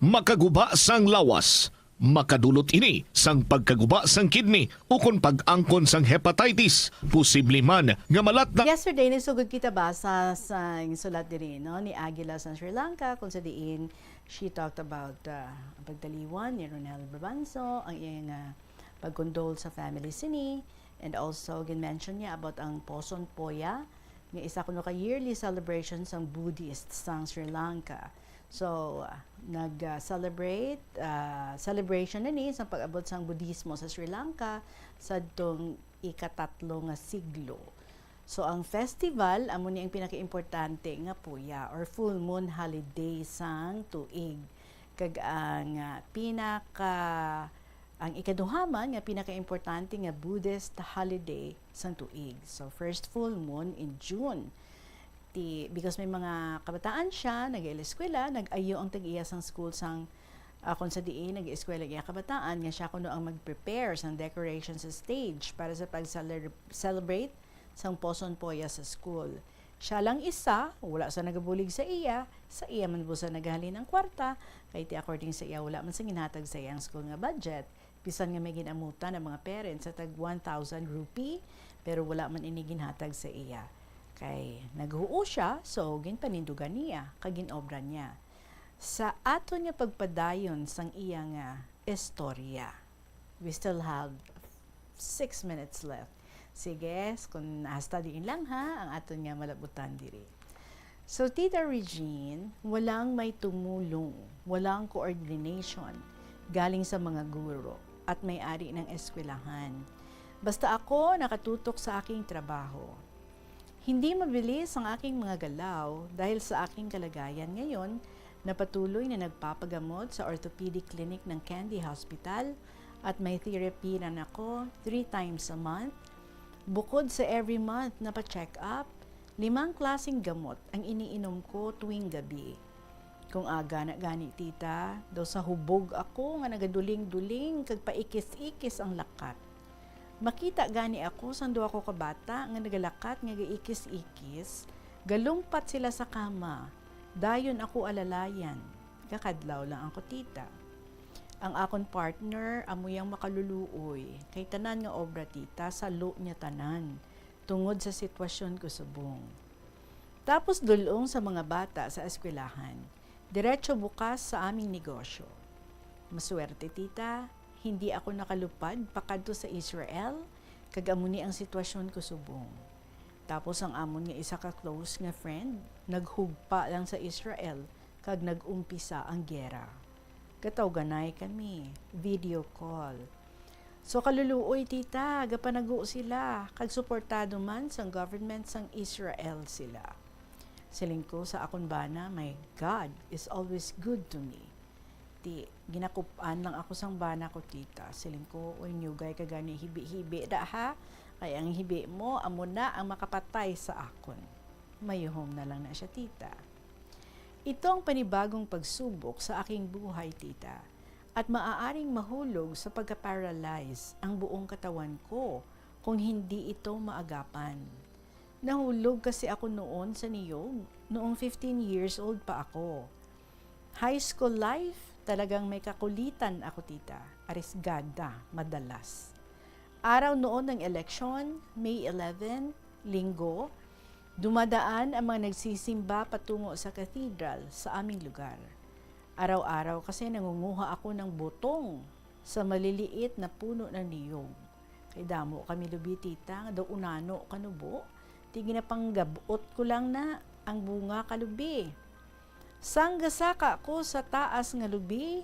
Makaguba sang lawas. Makadulot ini sang pagkaguba sang kidney ukon pag-angkon sang hepatitis, posible man nga malatna. Yesterday, nagsugod kita basa sa sulat diri, no, ni Aguila sa Sri Lanka, kung sa diin she talked about, uh, ang pagtaliwan ni Ronel Brabanso, ang iyang, uh, pag-condole sa family sini, and also gin-mention niya about ang Poson Poya, nga isa kuno ka yearly celebration sang Buddhist sang Sri Lanka. So, ah, nag, ah, celebrate, ah, celebration na ni sa pag-abot sang Budismo sa Sri Lanka sadtong ikatatlo nga siglo. So, ang festival amo ni ang pinakaimportante nga puya or full moon holiday sang tuig. Kag ang, ah, pinaka, ang ikaduha man nga pinakaimportante nga Buddhist holiday sang tuig. So, first full moon in June. Ti, because may mga kabataan siya, nag-eskwela, nag-ayo ang tag-iya sang school sang, ah, kung sa diin nag-eskwela ang iya kabataan, nga siya kuno ang mag-prepare sang decoration sa stage para sa pag-celebrate sang Poson Poya sa school. Siya lang isa, wala sa nagabulig sa iya, sa iya man busa nagahalin ang kwarta, kay ti according sa iya, wala man sa ginhatag sa iya ang school nga budget. Bisan nga may gin-amutan ang mga parents sa tag one thousand rupee, pero wala man ini ginhatag sa iya. Kay naghuo siya, so ginpanindugan niya, kag gin-obra niya. Sa aton nga pagpadayon sang iya nga istorya, we still have six minutes left. Sige, s-, kung hasta diin lang ha, ang aton nga malabutan diri. So, Tita Regine, walang may tumulong, walang coordination galing sa mga guro at may-ari ng eskwelahan. Basta ako nakatutok sa aking trabaho. Hindi mabilis ang aking mga galaw dahil sa aking kalagayan ngayon, napatuloy na nagpapagamot sa orthopedic clinic ng Kandy Hospital at may therapy na ako three times a month. Bukod sa every month na pa-check up, limang klaseng gamot ang iniinom ko tuwing gabi. Kung aga na gani, tita, daw sa hubog ako nga nagaduling-duling kag paikis-ikis ang lakat. Makita gani ako sang duha ko ka bata nga nagalakat nga gaikis-ikis, galumpat sila sa kama. Dayon ako alalayan. Kakadlaw lang ako, tita. Ang akon partner, amo yang makaluluoy, kay tanan nga obra, tita, salo niya tanan, tungod sa sitwasyon ko subong. Tapos dul-ong sa mga bata sa eskwelahan, diretso bukas sa aming negosyo. Maswerte, tita, hindi ako nakalupad pakadto sa Israel, kag amo ni ang sitwasyon ko subong. Tapos ang amon nga isa ka close nga friend, naghugpa lang sa Israel, kag nag-umpisa ang giyera. Gatawganay kami, video call. So, kaluluoy, tita, gapanago sila, kag suportado man sang government sang Israel sila. Siling ko sa akon bana, "My God is always good to me." Ti, ginakup-an lang ako sang bana ko, tita. Siling ko, "Uy, nyugay ka gani hibi-hibi da, ha? Kay ang hibi mo, amo na ang makapatay sa akon." Mayuhom na lang na siya, tita. Ito ang panibagong pagsubok sa aking buhay, tita, at maaaring mahulog sa pagka-paralyze ang buong katawan ko kung hindi ito maagapan. Nahulog kasi ako noon sa niyog, noong fifteen years old pa ako. High school life, talagang may kakulitan ako, tita. Arisgada, madalas. Araw noon ng eleksyon, May eleven, Linggo, dumadaan ang mga nagsisimba patungo sa cathedral sa aming lugar. Araw-araw kasi nangunguha ako ng butong sa maliliit na puno ng niyog. Kay damo kami lubi, tita, nga daw unano kanubo, ti ginapanggab-ot ko lang na ang bunga kalubi. Sang gasaka ko sa taas nga lubi,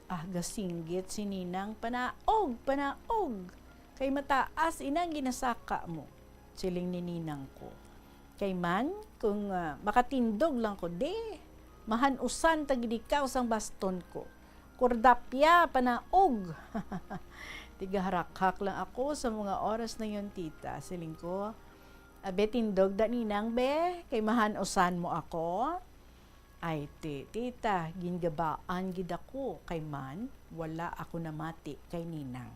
ah, gasinggit si Ninang, "Panaog, panaog, kay mataas inang ginasaka mo," siling ni Ninang ko. "Kay man, kung, ah, makatindog lang ko di, mahan-usan ta gid ikaw sang baston ko. Kordapya, panaog!" Tigaharakhak lang ako sa mga oras na yon, tita. Siling ko, "Abi, tindog da, Ninang, be, kay mahan-usan mo ako." Ay, ti, tita, gingabaan gid ako, kay man, wala ako namati kay Ninang.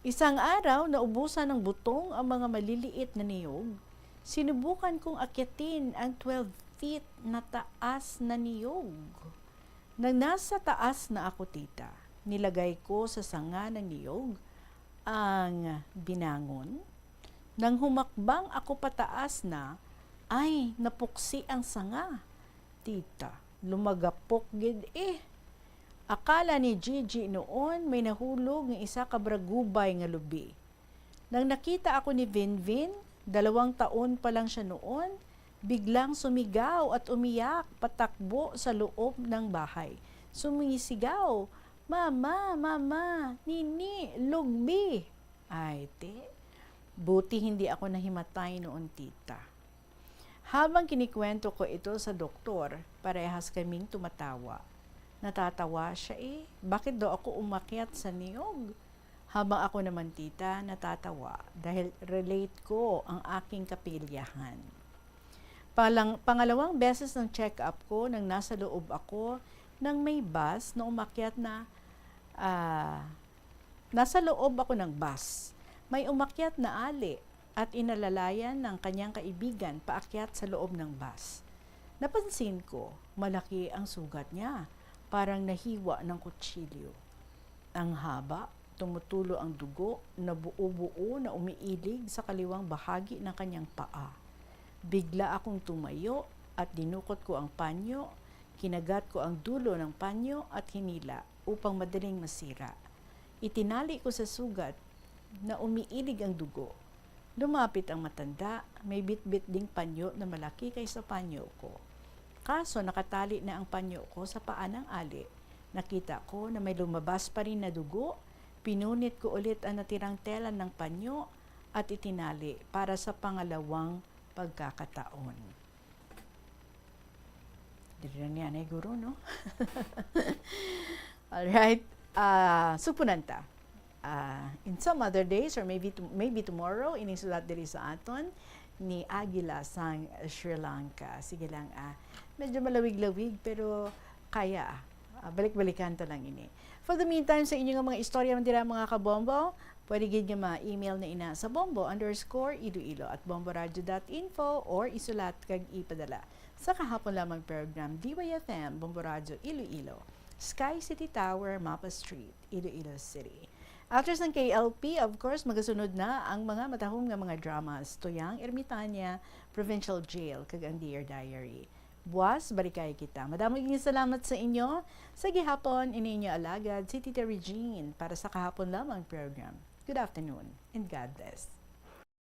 Isang araw, naubusan ng butong ang mga maliliit na niyog. Sinubukan kong akyatin ang twelve feet na taas na niyog. Nang nasa taas na ako, tita, nilagay ko sa sanga ng niyog ang binangon. Nang humakbang ako pataas na, ay, napuksi ang sanga. Tita, lumagapok gid, eh. Akala ni Gigi noon may nahulog nga isa ka baragubay nga lubi. Nang nakita ako ni Vinvin, dalawang taon pa lang siya noon, biglang sumigaw at umiyak patakbo sa loob ng bahay. Sumisigaw, "Mama, mama, nini, lugbi!" Ay, ti, buti hindi ako nahimatay noon, tita. Habang kinikwento ko ito sa doktor, parehas kaming tumatawa. Natatawa siya, eh. Bakit daw ako umakyat sa niyog? Habang ako naman, tita, natatawa dahil relate ko ang aking kapilyahan. Palang-, pangalawang beses ng check-up ko nang nasa loob ako ng may bus na umakyat na, ah, nasa loob ako ng bus. May umakyat na ali at inalalayan ng kanyang kaibigan paakyat sa loob ng bus. Napansin ko, malaki ang sugat niya, parang nahiwa ng kutsilyo. Ang haba, tumutulo ang dugo na buo-buo na umiilig sa kaliwang bahagi ng kanyang paa. Bigla akong tumayo at dinukot ko ang panyo, kinagat ko ang dulo ng panyo at hinila upang madaling masira. Itinali ko sa sugat na umiilig ang dugo. Lumapit ang matanda, may bitbit ding panyo na malaki kaysa panyo ko. Kaso nakatali na ang panyo ko sa paa ng ali. Nakita ko na may lumabas pa rin na dugo. Pinunit ko ulit ang natirang tela ng panyo at itinali para sa pangalawang pagkakataon. Diri lang ni anay, guro, no? Alright. Ah, supunan ta. Ah, in some other days, or maybe to-, maybe tomorrow, ining sulat diri sa aton, ni Aguila sang Sri Lanka. Sige lang, ah. Medyo malawig-lawig, pero kaya, ah. Ah, balik-balikan to lang ini. For the meantime, sa inyo nga mga istorya man dira, mga kabombo, pwede gid nga ma-email na ina sa bombo underscore iloilo at bomboradio dot info or isulat kag ipadala sa kahapon lamang program, D Y F M, Bombo Radio Iloilo, Sky City Tower, Mapa Street, Iloilo City. After sang K L P, of course, magasunod na ang mga matahom nga mga dramas, Tuyang Ermitanya, Provincial Jail, kag ang Dear Diary. Buwas, balikay kita. Madamo gid nga salamat sa inyo. Sa gihapon, ini inyo alagad, si Tita Regine, para sa kahapon lamang program. Good afternoon and God bless.